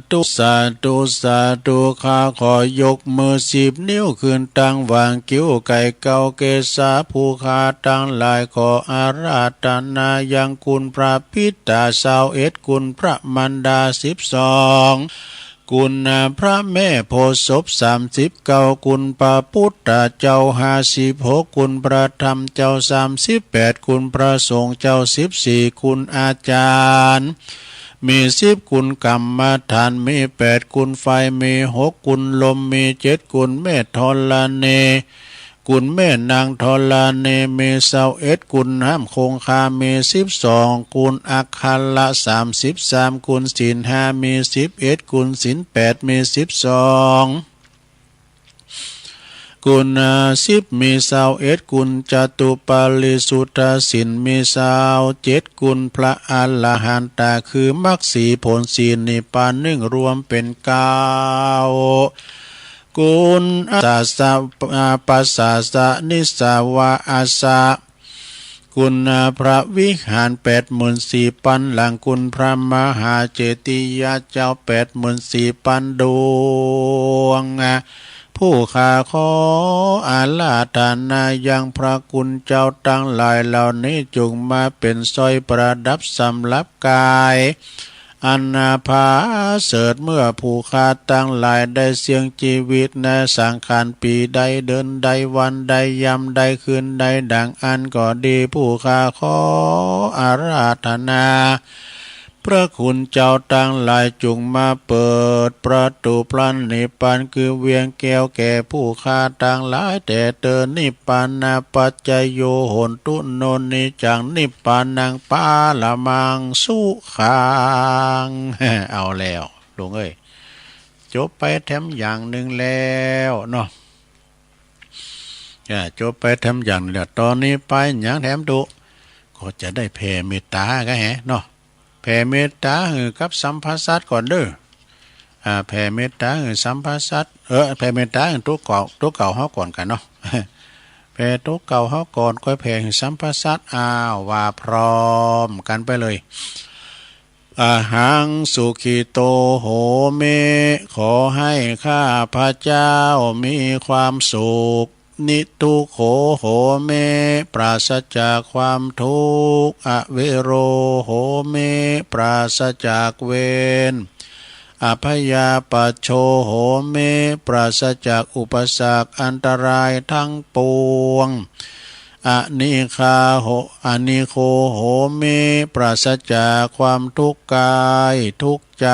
ธุ สาธุ สาธุ ข้าขอยกมือสิบนิ้วขึ้นตังหว่างคิ้ว ไก่เก้าเกศา ผู้ข้าตังหลายขออาราธนายังคุณพระปิตาซาวเอ็ด คุณพระมารดาสิบสอง คุณพระแม่โพธิ์ศพสามสิบเก้า คุณพระพุทธเจ้าห้าสิบหก คุณพระธรรมเจ้าสามสิบแปด คุณพระสงฆ์เจ้าสิบสี่ คุณอาจารย์มีสิบ คุณกรรมฐานมีแปด คุณไฟมีหก คุณลมมีเจ็ด คุณแม่ธรณี คุณแม่นางธรณีมีซาวเอ็ด คุณน้ำคงคามีสิบสอง คุณอัคระสามสิบสาม คุณศีลห้ามีสิบเอ็ด คุณศีลแปดมีสิบสอง คุณสิบมีซาวเอ็ด คุณจตุปาริสุทธศีลมีซาวเจ็ด คุณพระอรหันตะคือมรรคสี่ผลสี่นิพพานหนึ่งรวมเป็นเก้า คุณอาสาสะอาปัสสาสะนิสสาวาอาสะ คุณพระวิหารแปดหมื่นสี่ปันหลัง คุณพระมหาเจติยะเจ้าแปดหมื่นสี่ปันดวง ผู้ข้าขออาราธนายังพระคุณเจ้าตังหลายเหล่านี้ จุ่งมาเป๋นสร้อยประดับสำหรับก๋าย อันผาเสริฐเมื่อผู้ข้าตังหลายได้เสี่ยงจีวิตในสังขารปีใดเดือนใดวันใดยามใดคืนใดดังอั้นก็ดี ผู้ข้าขออาราธนา พระคุณเจ้าตังหลายจุ่งมาเปิดประตูพระนิพพานคือเวียงแก้วแก่ผู้ข้าตังหลายแต่เตอ นิพพานาปัจจโยโหนตุโนนิจังนิพพานังปาลมังสุขัง เอาแล้วลุงเอ้ย จบไปแถมอย่างหนึ่งแล้วเนาะ อ่า จบไปแถมอย่างหนึ่งแล้ว ต๋อนนี้ไปอย่างแถมตุ๊ ก็จะได้แผ่เมตตาก็แหเนาะ แผ่เมตตาหื้อกับสัมภสัตก่อนเด้อ อ่า แผ่เมตตาหื้อสัมภสัต เออ แผ่เมตตาหื้อตุ๊เก่า ตุ๊เก่าเฮาก่อนกั๋นเนาะ แผ่ตุ๊เก่าเฮาก่อน ก็แผ่หื้อสัมภสัต อ้าว ว่าพร้อมกั๋นไปเลย อะหังสุขิโตโหมิ ขอให้ข้าพเจ้ามีความสุข นิทุกโขโหมิ ปราศจากความทุกข์ อเวโรโหมิ ปราศจากเวร อพยาปัชโชโหมิ ปราศจากอุปสรรคอันตรายทั้งปวง อนิคาโห อนิโคโหมิ ปราศจากความทุกข์กายทุกข์ใจ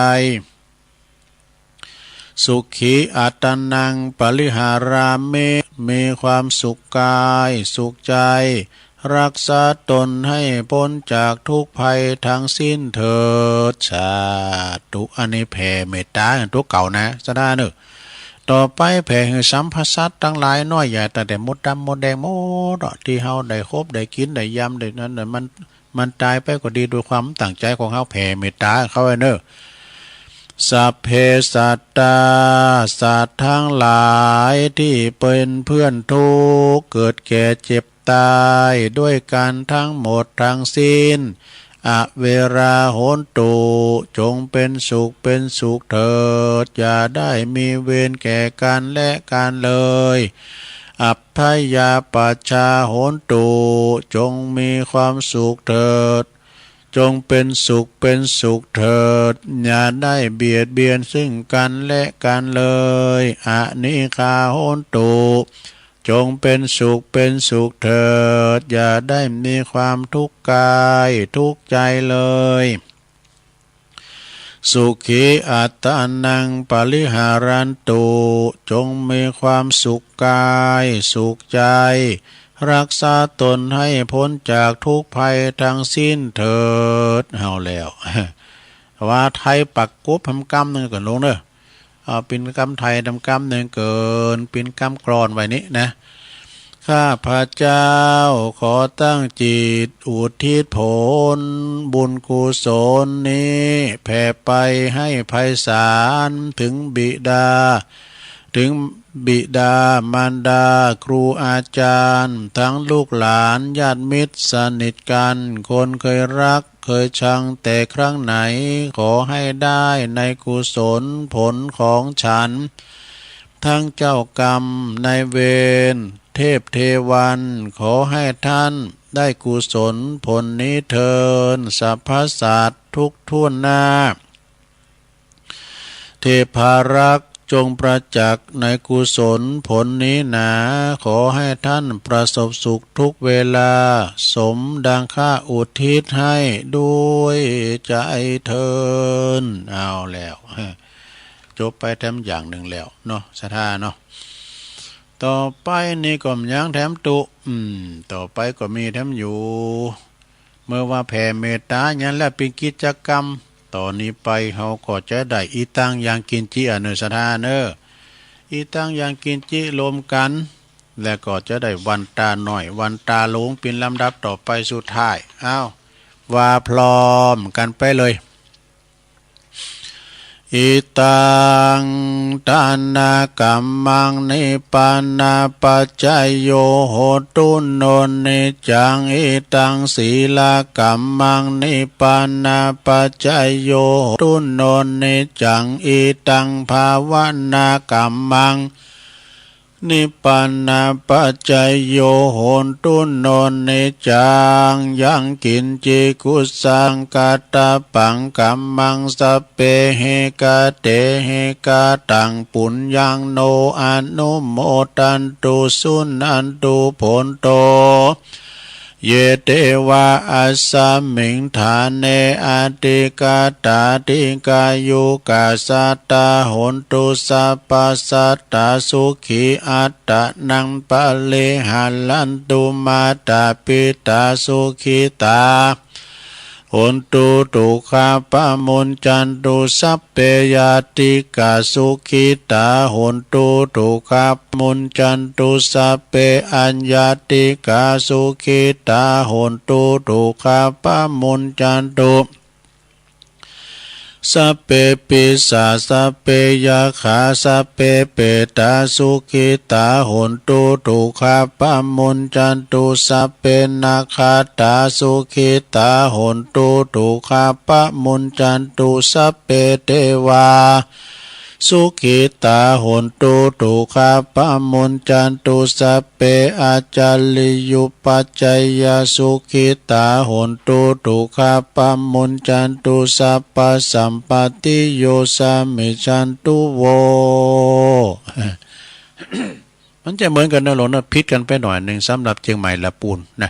สุขีอัตตานังปริหารามิ มีความสุขกายสุขใจ รักษาตนให้พ้นจากทุกข์ภัยทั้งสิ้นเถิด สาธุ อันนี้แผ่เมตตาตุ๊เก่านะ สดาเนอะ ต่อไปแผ่หื้อสัมภสัตตังหลายน้อยใหญ่ ตั้งแต่มดดำมดแดงหมดเนาะ ตี้เฮาได้คบได้กิ๋นได้ยามได้นั้นน่ะ มัน มันต๋ายไปก็ดี ด้วยความตั้งใจ๋ของเฮาแผ่เมตตาเขาไว้เนอะ สัพเพสัตตา สัตว์ทั้งหลายตี้เป๋นเพื่อนทุกข์ เกิดแก่เจ็บต๋ายด้วยกั๋นทั้งหมดทั้งสิ้น อเวราโหนตุ จงเป็นสุขเป็นสุขเถิด อย่าได้มีเวรแก่กั๋นและกั๋นเลย อัพพยาปัชชาโหนตุ จงมีความสุขเถิด จงเป็นสุขเป็นสุขเถิด อย่าได้เบียดเบียนซึ่งกันและกันเลย อนิฆาโหนตุ จงเป็นสุขเป็นสุขเถิด อย่าได้มีความทุกข์กายทุกข์ใจเลย สุขีอัตตานังปริหารันตุ จงมีความสุขกายสุขใจ รักษาตนให้พ้นจากทุกข์ภัยทั้งสิ้นเถิด เอาแล้ว ว่าไทยปักกบทำกำหนึ่งก่อนลงเนอะ เอาเป็นกำไทยทำกำหนึ่งเกิน เป็นกำกลอนไว้นี้นะ ข้าพเจ้าขอตั้งจิตอุทิศผลบุญกุศลนี้แผ่ไปให้ไพศาลถึงบิดา ถึงบิดามารดาครูอาจารย์ ทั้งลูกหลานญาติมิตรสนิทกัน คนเคยรักเคยชังแต่ครั้งไหน ขอให้ได้ในกุศลผลของฉัน ทั้งเจ้ากรรมนายเวร เทพเทวัน ขอให้ท่านได้กุศลผลนี้เทิน สรรพสัตว์ทุกทั่วหน้า เทพารักษ์จงประจักษ์ในกุศลผลนี้หนา ขอให้ท่านประสบสุขทุกเวลา สมดังข้าอุทิศให้ด้วยใจเทิน เอาแล้ว จบไปแถมอย่างหนึ่งแล้วเนาะ ศรัทธาเนาะ ต่อไปนี่ก็ยังแถมตุ อืม ต่อไปก็มีแถมอยู่ เมื่อว่าแผ่เมตตาอย่างแล้วเป็นกิจกรรม ต่อนี้ไปเขาก็จะได้อีตังยังกินจิ อเนอ ศรัทธาเนอ อีตังยังกินจิรวมกัน และก็จะได้วันตาหน่อย วันตาหลวงเป็นลำดับต่อไปสุดท้าย อ้าว ว่าพร้อมกันไปเลย อิตังทานกัมมัง นิพพานาปัจจโย โหตุ โน นิจจัง อิตัง ศีลกัมมัง นิพพานาปัจจโย โหตุ โน นิจจัง อิตัง ภาวนากัมมัง นิพพานาปัจจโย โหตุ โน นิจจัง ยังกินจิ กุศลัง กัตตะปัง กัมมัง สัพเพ หิ กะเต หิ กะตัง ปุญญัง โน อนุโมทันตุ สุนันตุ โภนโต เย เตวะ อัสมิง ทาเน อธิกาตา ดิกายุกา สัตตา โหนตุ สัพพะ สัตตา สุขี อัตตานัง ปะริหารันตุ มาตา ปิตา สุขีตา โหนตุ ทุกขา ปะมุญจันตุ สัพเพ ญาติกา สุขีตา โหนตุ ทุกขา ปะมุญจันตุ สัพเพ อัญญาติกา สุขีตา โหนตุ ทุกขา ปะมุญจันตุ สัพเพ ปิสา สัพเพ ยักขา สัพเพ เปตา สุขีตา โหนตุ ทุกขา ปะมุญจันตุ สัพเพ นักขาตา สุขีตา โหนตุ ทุกขา ปะมุญจันตุ สัพเพ เทวา สุขีตา โหนตุ ทุกขา ปะมุญจันตุ สัพเพ อาจาริยุปัจจายา สุขีตา โหนตุ ทุกขา ปะมุญจันตุ สัพพะ สัมปะติโย สามิชชันตุ โว มันจะเหมือนกันนะหลวงนะ ผิดกันไปหน่อยหนึ่งสำหรับเชียงใหม่ละปูนนะ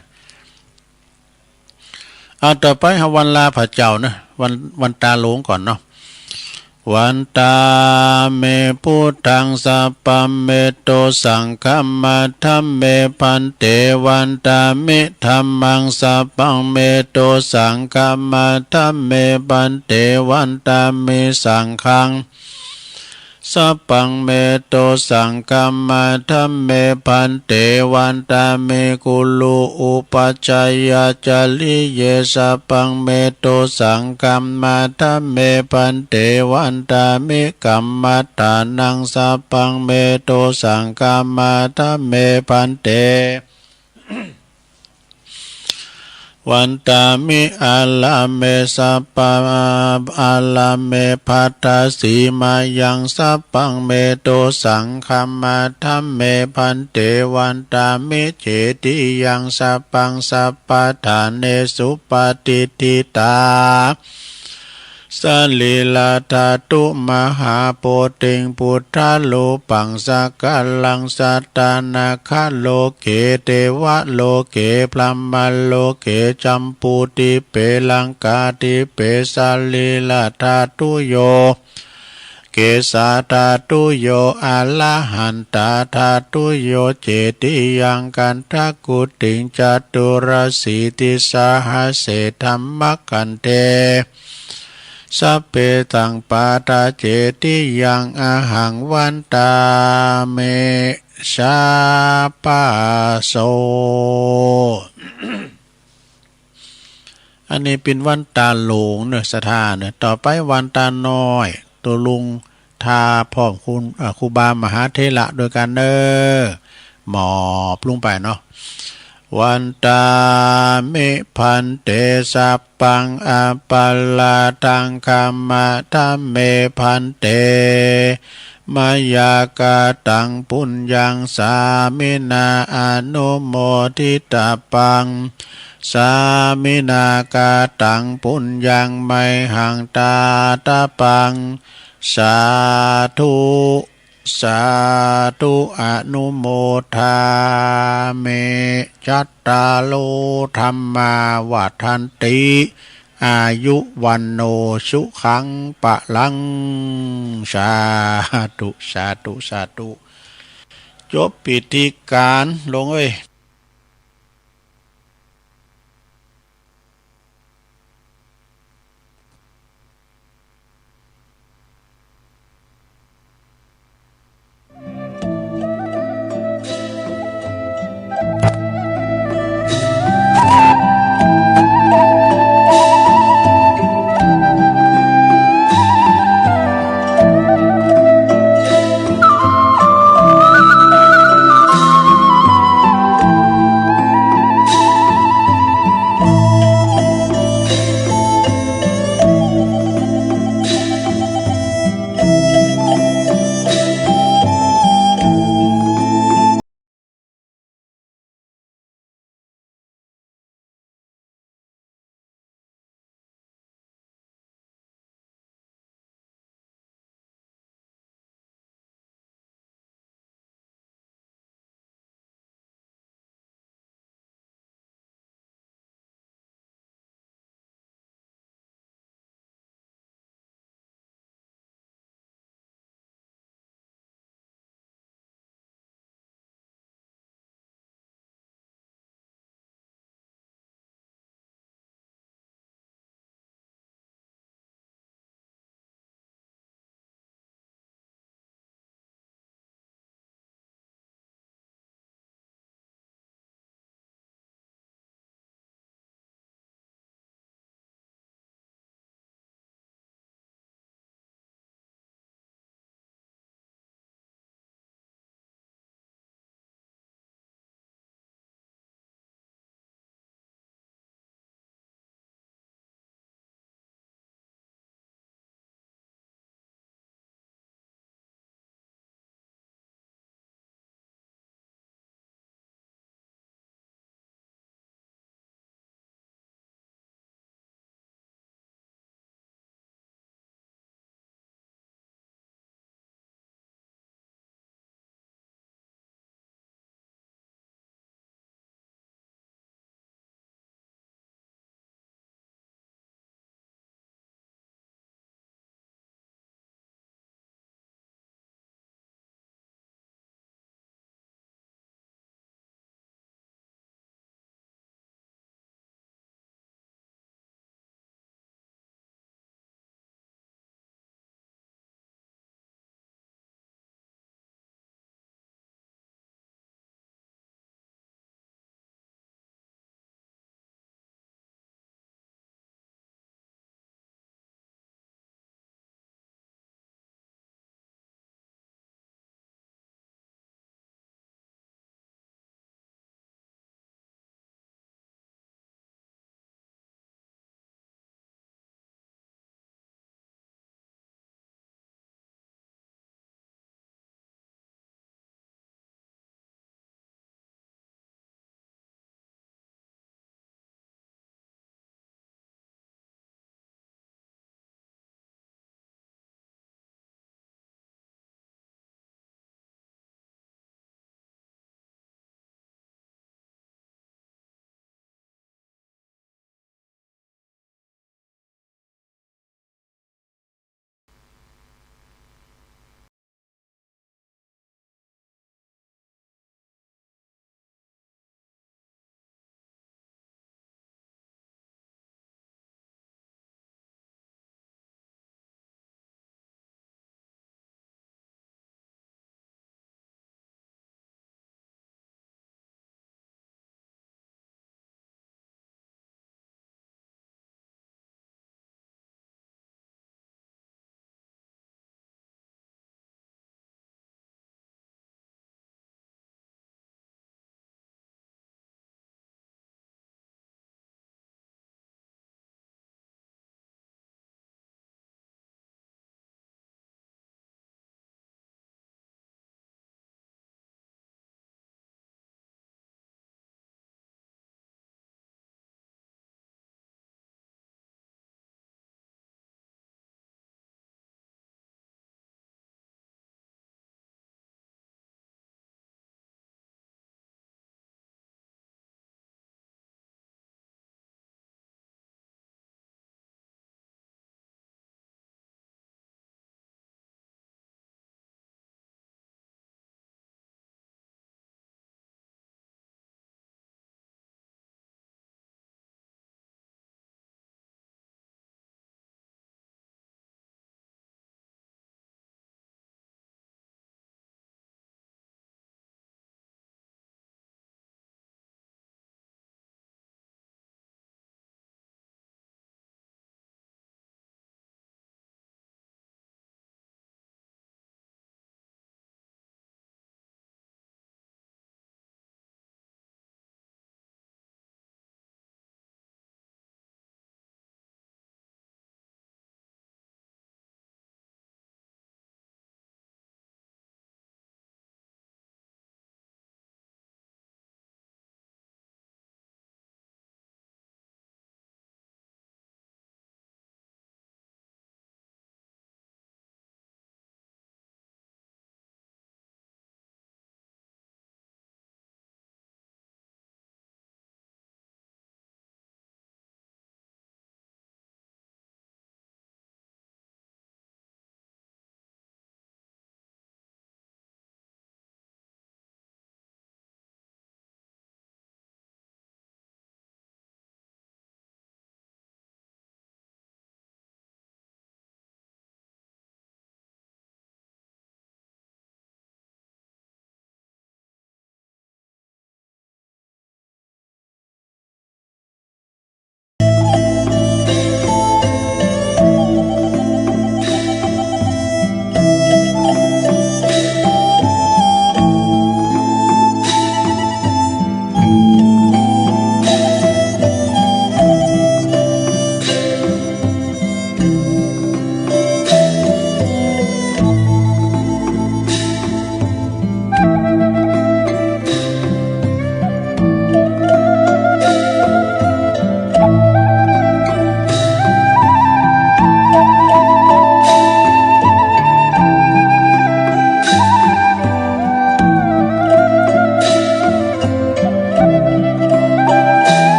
เอาต่อไปหาวันลาพระเจ้านะ วัน วันตาหลวงก่อนเนาะ วันตาเม พุทธัง สัพพัง เม โต สังฆัง มัทธาเม ภันเต วันตามิ ธัมมัง สัพพัง เม โต สังฆัง มัทธาเม ภันเต วันตามิ สังฆัง สัพพัง เม โต สังฆัง มัทธาเม ภันเต วันตามิ กุรุ อุปัชฌายาจาริเย สัพพัง เม โต สังฆัง มัทธาเม ภันเต วันตามิ กัมมัฏฐานัง สัพพัง เม โต สังฆัง มัทธาเม ภันเต Vandāmi ārāme sabbā ārāme bhadasī mayaṃ sabbaṃ me dosaṃ khamatha me bhante. Vandāmi cetiyaṃ sabbaṃ sabbaṭṭhānesu patiṭṭhitā sarīradhātu mahābodhiṃ buddharūpaṃ sakalaṃ sadā naggaloke devaloke brahmaloke jambudīpe laṅkādīpe sarīradhātuyo kesādhātuyo arahatadhātuyo cetiyaṃ gandhakuṭiṃ caturāsītisahase dhammakkhandhe sabbesaṃ pattacetiyaṃ ahaṃ vandāmi sabbaso. อันนี้เป็นวันตาหลวงเนอะ ศรัทธาเนอะ ต่อไปวันตาน้อย ตกลงทาพร้อมคุณ เอ่อ ครูบามหาเถระด้วยกันเนอะ หมอบลงไปเนาะ Vandāmi bhante sabbaṃ aparādhaṃ khamatha me bhante. Mayā kataṃ puññaṃ sāminā anumoditabbaṃ. Sāminā kataṃ puññaṃ mayhaṃ dātabbaṃ. Sādhu, sādhu anumodāmi. Cattāro dhammā vaḍḍhanti. Āyu vaṇṇo sukhaṃ balaṃ. สาธุ สาธุ สาธุ จบพิธีการลงเอ้ย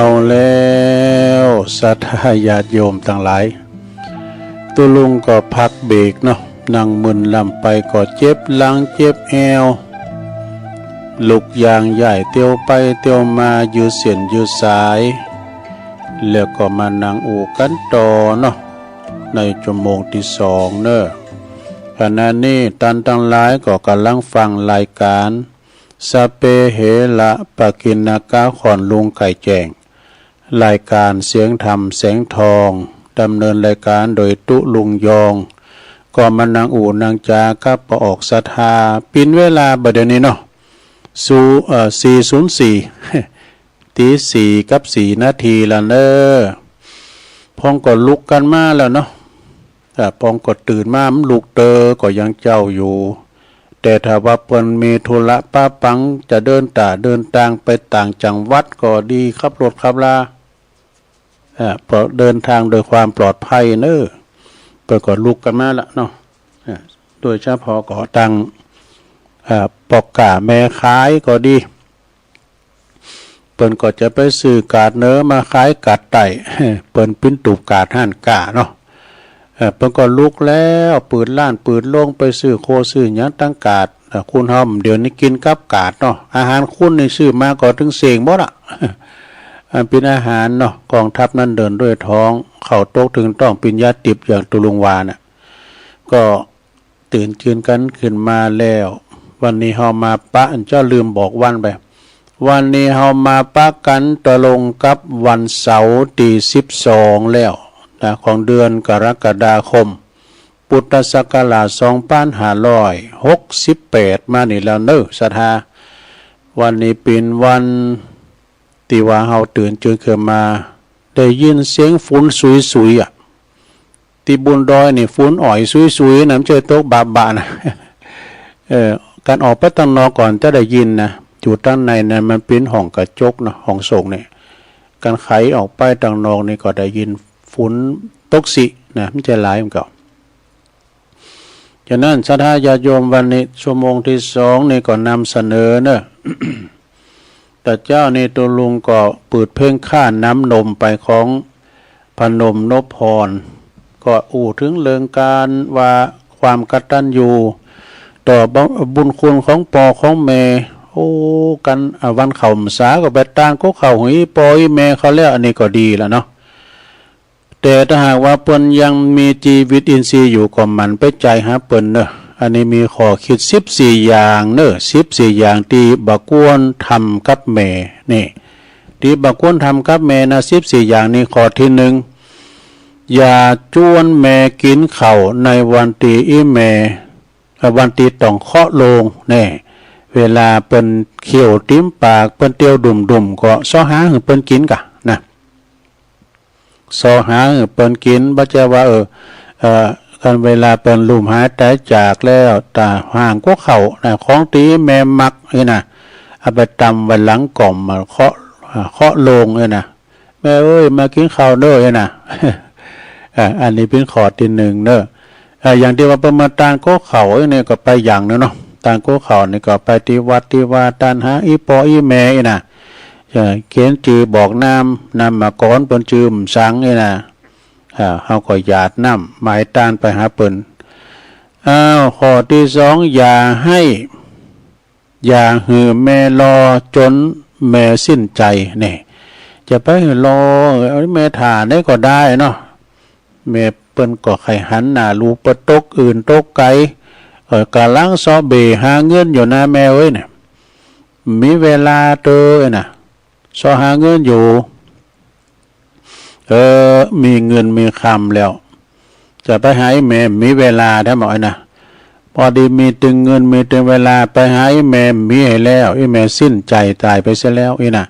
เอาแล้ว ศรัทธาญาติโยมตังหลาย ตุ๊ลุงก็พักเบรกเนาะ นั่งมึนลำไปก็เจ็บหลังเจ็บแอว ลุกย่างย้ายเตียวไปเตียวมายืดเส้นยืดสาย แล้วก็มานั่งอู้กันต่อเนาะ ในชั่วโมงที่สองเนอะ ขณะนี้ต้านตังหลายก็กำลังฟังรายการ สัพเพเหระปกิณณกะ ขอนลุงไก่แจ้ง รายการเสียงธรรมแสงทอง ดำเนินรายการโดยตุ๊ลุงยอง ก็มานั่งอู้นั่งจากับป้อออกศรัทธา ปินเวลาบ่าเดี๋ยวนี้เนาะ สู่ เอ่อ สี่ศูนย์สี่ ตีสี่กับสี่นาทีละเนอะ พ้องก็ลุกกันมาแล้วเนาะ แต่พ้องก็ตื่นมามันลุกเตอก็ยังเจ้าอยู่ แต่ถ้าว่าเปิ้นมีธุระปะปังจะเดินตาเดินตางไปต่างจังหวัดก็ดี ขับรถขับลา อ่า เพราะเดินทางโดยความปลอดภัยเนอะ เปิ้นก็ลุกกันมาละเนาะ อ่า โดยเฉพาะก็ตัง อ่า ป้อก๋าแม่ขายก็ดี เปิ้นก็จะไปซื้อกาดเหนือมาขายกาดใต้ เปิ้นปิ้นตูบกาดห้านก๋าเนาะ เอ่อ เปิ้นก็ลุกแล้ว เปิดร้านเปิดโรงไปซื้อโคซื้อหยังตังกาด เอ่อ คนเฮาเดี๋ยวนี้กินกับกาดเนาะ อาหารคนนี่ซื้อมาก็ตึงเซ็งหมดอะ อันปิ้นอาหารเนาะ กองทัพนั้นเดินด้วยท้อง ข้าวตกถึงต๊องปิ้นยาติบอย่างตุ๊ลุงว่าน่ะ ก็ ตื่นจืนกันขึ้นมาแล้ว วันนี้เฮามาปะ อันเจ้าลืมบอกวันไป วันนี้เฮามาปะกันตรงกับวันเสาร์ที่สิบสองแล้วนะ ของเดือนกรกฎาคม พุทธศักราชสองพันห้าร้อยหกสิบแปดมานี่แล้วเนอะ ศรัทธา วันนี้เป็นวันที่ว่าเฮาตื่นจืนขึ้นมา ได้ยินเสียงฝนสุยๆ อะ ที่บุนดอยนี่ฝนอ่อยสุยๆ นะ บ่ใจ้ตกบาๆ นะ เออ การออกไปตังนอกก่อนจะได้ยินนะ อยู่ตังในนั้นมันเป็นห้องกระจกนะ ห้องโสงเนี่ย การไขออกไปตังนอกนี่ก็ได้ยินฝนตกสินะ บ่ใจ้หลายมันก็ ฉะนั้นศรัทธาญาติโยม วันนี้ชั่วโมงที่สองนี่ก็นำเสนอเนอะ แต่เจ้านี่ตุ๊ลุงก็เปิดเพลงข้าน้ำนมไปของพนมนพพร ก็อู้ถึงเรื่องการว่าความกตัญญูต่อบุญคุณของป้อของแม่ โอ้ กัน อ่ะ วันเข้าพรรษาก็ไปตานก๊กเข่าหื้อป้อหื้อแม่เขาแล้ว อันนี้ก็ดีแล้วเนาะ แต่ถ้าหากว่าเปิ้นยังมีจีวิตอินทรีย์อยู่ก็หมั่นไปใจ๋หาเปิ้นเนอะ อันนี้มีข้อคิดสิบสี่อย่างเนอะ สิบสี่อย่างที่บ่ควรทำกับแม่ นี่ ที่บ่ควรทำกับแม่นะ สิบสี่อย่างนี้ ข้อที่หนึ่ง อย่าจวนแม่กิ๋นข้าวในวันตี้อี่แม่ เอ่อ วันตี้ต้องเคาะโลง แน่ เวลาเปิ้นเคี้ยวติ่มปาก เปิ้นเตียวดุ่มๆ ก็เซาะหาหื้อเปิ้นกิ๋นก่ะนะ เซาะหาหื้อเปิ้นกิ๋น บ่ใจ้ว่า เออ เอ่อ กันเวลาเปิ้นลุ่มหายต๋ายจากแล้ว ตาห่างก๊กเข่านะ ของตี้แม่มักนี่นะ เอาไปตำไว้หลังก่อม มาเคาะ อ่า เคาะโลงนี่นะ แม่เอ้ย มากิ๋นข้าวเด้อนี่นะ อ่า อันนี้เป็นข้อที่หนึ่งเนอะ อ่า อย่างตี้ว่าเปิ้นมาตานก๊กเข่านี่ก็ไปอย่างหนึ่งเนาะ ตานก๊กเข่านี่ก็ไปตี้วัดตี้วา ตานหาอี่ป้ออี่แม่นี่นะ เอ่อ เขียนจื้อบอกนาม นามมาก่อน เปิ้นจื้อบ่สังนี่นะ อ่า เฮาก็หยาดน้ำหมายตานไปหาเปิ้น อ้าว ข้อที่สอง อย่าให้ อย่าหื้อแม่รอจ๋นแม่สิ้นใจ๋ นี่ จะไปหื้อรอ เอาแม่ถ่าได้ก็ได้เนาะ แม่เปิ้นก็ใค่หันหน้าลูกไปตกอื่นตกไก๋ เออ ก่ำลังเซาะเบ่หาเงินอยู่นะแม่เอ้ย เนี่ย มีเวลาเตอนะ เซาะหาเงินอยู่ เออ มีเงินมีคำแล้ว จะไปหาอี่แม่บ่มีเวลาได้บ่นี่นะ พอดีมีตึงเงินมีตึงเวลา ไปหาอี่แม่บ่มีหื้อแล้ว อี่แม่สิ้นใจ๋ต๋ายไปเสียแล้วนี่นะ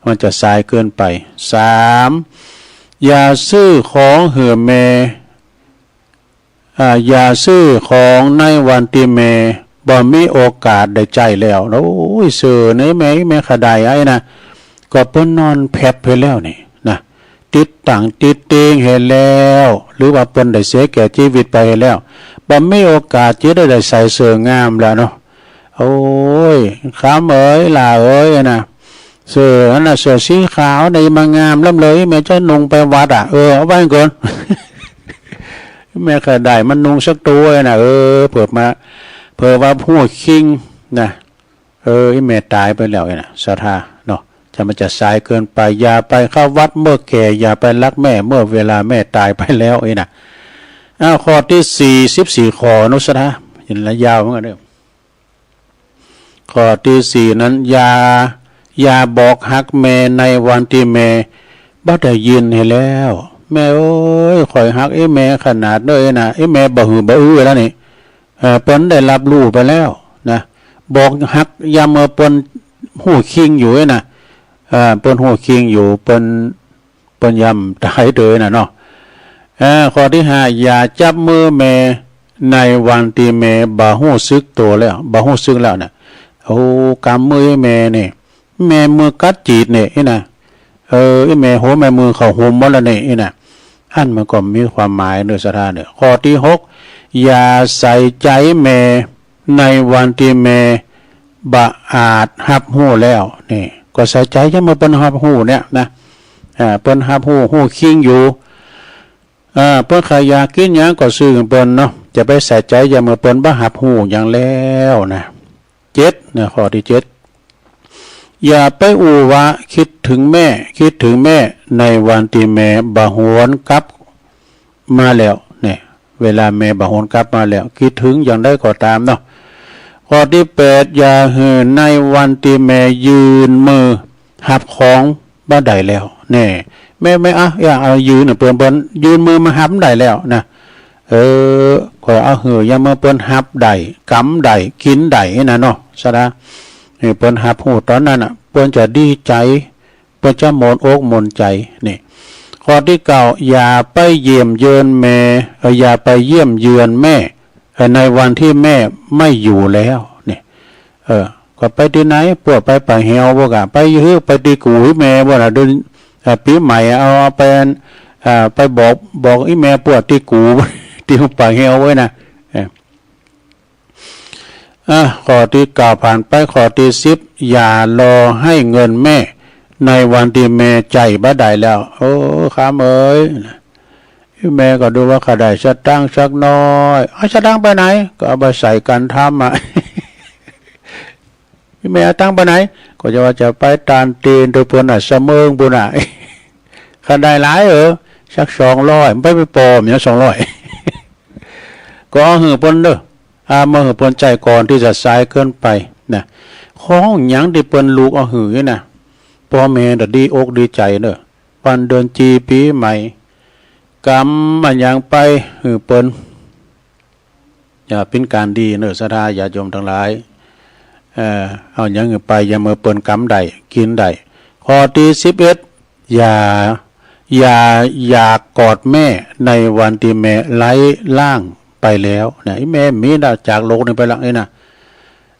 มันจะสายเกินไป สาม อย่าซื้อของหื้อแม่ อ่า อย่าซื้อของในวันตี้แม่บ่มีโอกาสได้ใจ๊แล้ว โอ้ย ซื้อในแม่ แม่ขะได๋ไอ้นะ ก็เปิ้นนอนแผบไปแล้วนี่นะ ติดตังติดเตียงหื้อแล้ว หรือว่าเปิ้นได้เสียแก่จีวิตไปหื้อแล้ว บ่มีโอกาสจะได้ ได้ใส่เสื้องามแล้วเนาะ โอ้ย คำเอ๋ย หล้าเอ๋ยนะ เสื้ออันน่ะ เสื้อสีขาวน่ะ มันงามล้ำเลย แม่จะนุ่งไปวัดอ่ะ เออ เอาไว้ก่อน แม่ก็ได้มันนุ่งสักตัวน่ะ เออ เผื่อมา เผื่อว่าหัวคิงนะ เออ อีแม่ตายไปแล้วน่ะ ศรัทธาเนาะ จะมันจะสายเกินไป อย่าไปเข้าวัดเมื่อแก่ อย่าไปรักแม่เมื่อเวลาแม่ตายไปแล้วนี่นะ อ้าว ข้อที่สี่ สิบสี่ข้อเนาะ ศรัทธา เห็นแล้วยาวเหมือนกันเด้อ ข้อที่สี่นั้น อย่า อย่าบอกฮักแม่ในวันที่แม่บ่ได้ยินให้แล้ว แม่เอ้ย ข้อยฮักอีแม่ขนาดเด้อนะ อีแม่บ่หือบ่อื้อแล้วนี่ เออ เปิ้นได้รับรู้ไปแล้วนะ บอกฮักยามเมื่อเปิ้นฮู้คิงอยู่นะ เออ เปิ้นฮู้คิงอยู่ เปิ้น เปิ้นยามตายเด้อนะเนาะ เออ ข้อที่ห้า อย่าจับมือแม่ในวันที่แม่บ่ฮู้สึกตัวแล้ว บ่ฮู้สึกแล้วนะ โอ้ กำมือแม่นี่ แม่มือกัดจีดเนี่ยนี่นะ เออ อีแม่หัวแม่มือเข้าห่มหมดแล้วเนี่ยนี่นะ อันมันก็มีความหมายเด้อ ศรัทธาเด้อ ข้อที่หก อย่าใส่ใจแม่ในวันที่แม่บ่อาจฮับฮู้แล้ว นี่ ก็ใส่ใจยามเมื่อเปิ้นฮับฮู้เนี่ยนะ อ่า เปิ้นฮับฮู้ ฮู้คิงอยู่ อ่า เปิ้นใค่อยากกินหยังก็ซื้อให้เปิ้นเนาะ จะไปใส่ใจยามเมื่อเปิ้นบ่ฮับฮู้หยังแล้วนะ เจ็ดนะ ข้อที่เจ็ด อย่าไปอู้ว่าคิดถึงแม่ คิดถึงแม่ในวันที่แม่บ่หวนกลับมาแล้ว เนี่ย เวลาแม่บ่หวนกลับมาแล้ว คิดถึงอย่างใดก็ตามเนาะ ข้อที่แปด อย่าหื้อในวันที่แม่ยื่นมือฮับของบ่ได้แล้ว เนี่ย แม่ แม่ อ่ะ อย่าเอายื่นให้เปิ้น เปิ้นยื่นมือมาฮับบ่ได้แล้วนะ เออ ข้อยเอาหื้อยามเมื่อเปิ้นฮับได้ กำได้ กินได้นะเนาะ ศรัทธา นี่ เปิ้นฮับฮู้ตอนนั้นน่ะ เปิ้นจะดีใจ เปิ้นจะหม่นอกหม่นใจ นี่ ข้อที่เก้า อย่าไปเยี่ยมเยือนแม่ เออ อย่าไปเยี่ยมเยือนแม่ เออ ในวันที่แม่ไม่อยู่แล้ว นี่ เออ ก็ไปตี้ไหน พวกไปป่าแหวพวกอะ ไปหื้อ ไปตี้กู่แม่พวกน่ะ เดือน เอ่อ ปีใหม่เอา เอาไป เอ่อ ไปบอก บอกอีแม่พวกตี้กู่ ตี้ป่าแหวไว้นะ เออ อ่ะ ข้อที่เก้าผ่านไป ข้อที่สิบ อย่ารอให้เงินแม่ในวันที่แม่ใจ๊บ่ได้แล้ว โอ้ คำเอ๋ย อีแม่ก็ดูว่าข้าได้สตางค์สักน้อย เอาสตางค์ไปไหน ก็เอาไปใส่การทำอะ อีแม่เอาตังค์ไปไหน ก็จะว่าจะไปตานตีนตัวเปิ้นน่ะ เสมิงปุ้นน่ะ ข้าได้หลายเออ สักสองร้อย ไป ไปปอมอย่างสองร้อย ก็เอาหื้อเปิ้นเด้อ อ่า มาหื้อเปิ้นใจ๊ก่อนตี้จะสายเกินไปนะ ของหยังตี้เปิ้นลูกเอาหื้อนี่นะ พ่อแม่น่ะดีอกดีใจ๋เด้อ วันเดือนจีปีใหม่ กำอะหยังไปหื้อเปิ้น จะเป๋นก๋านดีเนอะ ศรัทธาญาติโยมตังหลาย เอ่อ เอาหยังไปยามเมื่อเปิ้นกำได้ กิ๋นได้ ข้อตี้สิบเอ็ด อย่า อย่าอยากกอดแม่ในวันตี้แม่ไร้ร่างไปแล้วนะ อีแม่มีดาจากโลกนี้ไปละนี่นะ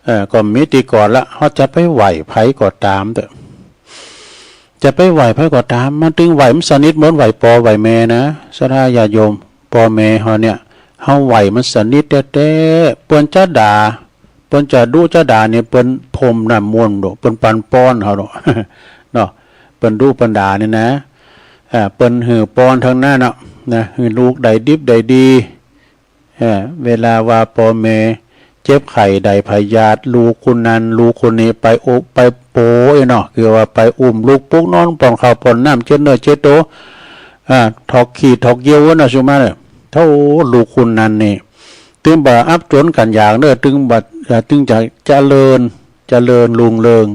เอ่อ ก็มีตี้กอดละ เฮาจะไปไหว้ใผก็ต๋ามเต๊อะ จะไปไหว้ใผก็ต๋าม มันตึงไหว้มันสนิทเหมือนไหว้ปอไหว้แม่นะ ศรัทธาญาติโยม ปอแม่เฮาเนี่ย เฮาไหว้มันสนิทแต๊ๆ เปิ้นจะด่า เปิ้นจะดุจะด่าเนี่ย เปิ้นพรมน้ำมนต์โด เปิ้นปันปอนเฮาโด เนาะ เปิ้นดุเปิ้นด่าเนี่ยนะ อ่า เปิ้นหื้อปอนทางนั้นเนาะ นะ หื้อลูกได้ดิบได้ดี เออ เวลาว่าปอแม่เจ็บไข้ได้พยาธิ ลูกคนนั้น ลูกคนนี้ไปโอ ไปโปะเนาะ คือว่าไปอุ้มลูกปลุกนอน ป้อนข้าวป้อนน้ำ เช็ดเนื้อเช็ดตัว อ่า ถอกขี้ถอกเยี่ยวเนาะ สุมาเน่อ โธ่ ลูกคนนั้นนี่ ตึงบ่อับจนก๋านอย่างเน่อ ตึงบ่ อ่า ตึงจะเจริญ เจริญรุ่งเรือง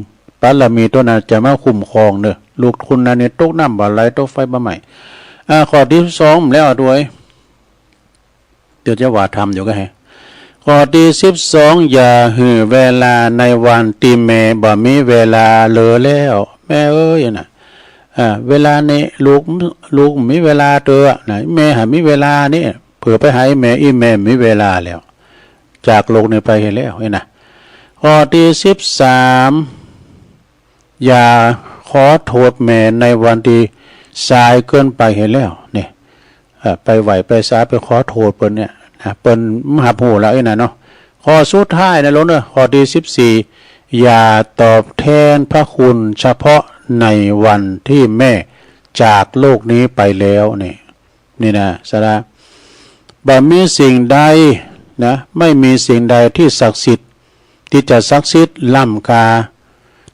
บารมีตัวนั้นจะมาคุ้มครองเน่อ ลูกคนนั้นนี่ตกน้ำบ่ไหล ตกไฟบ่ไหม้ อ่า ข้อตี้สองแล้วด้วย เดี๋ยวจะว่าทำอยู่ก็ให้ ข้อตี้สิบสอง อย่าหื้อเวลาในวันตี้แม่บ่มีเวลาเหลือแล้ว แม่เอ้ยนะ อ่า เวลานี้ลูก ลูกมีเวลาเต๊อะนะ แม่หามีเวลานี่ เผื่อไปหาอีแม่ อีแม่มีเวลาแล้ว จากโลกนี้ไปให้แล้วนี่นะ ข้อตี้สิบสาม อย่าขอโทษแม่ในวันตี้สายเกินไปให้แล้ว เนี่ย เอ่อ ไปไหว้ไปสาไปขอโทษเปิ้นเนี่ยนะ เปิ้นบ่ฮับฮู้แล้วนี่นะเนาะ ข้อสุดท้ายนะลูกเน่อ ข้อตี้สิบสี่ อย่าตอบแทนพระคุณเฉพาะในวันที่แม่จากโลกนี้ไปแล้ว นี่ นี่นะ ศรัทธา บ่มีสิ่งใดนะ ไม่มีสิ่งใดที่ศักดิ์สิทธิ์ ที่จะศักดิ์สิทธิ์ล้ำค่า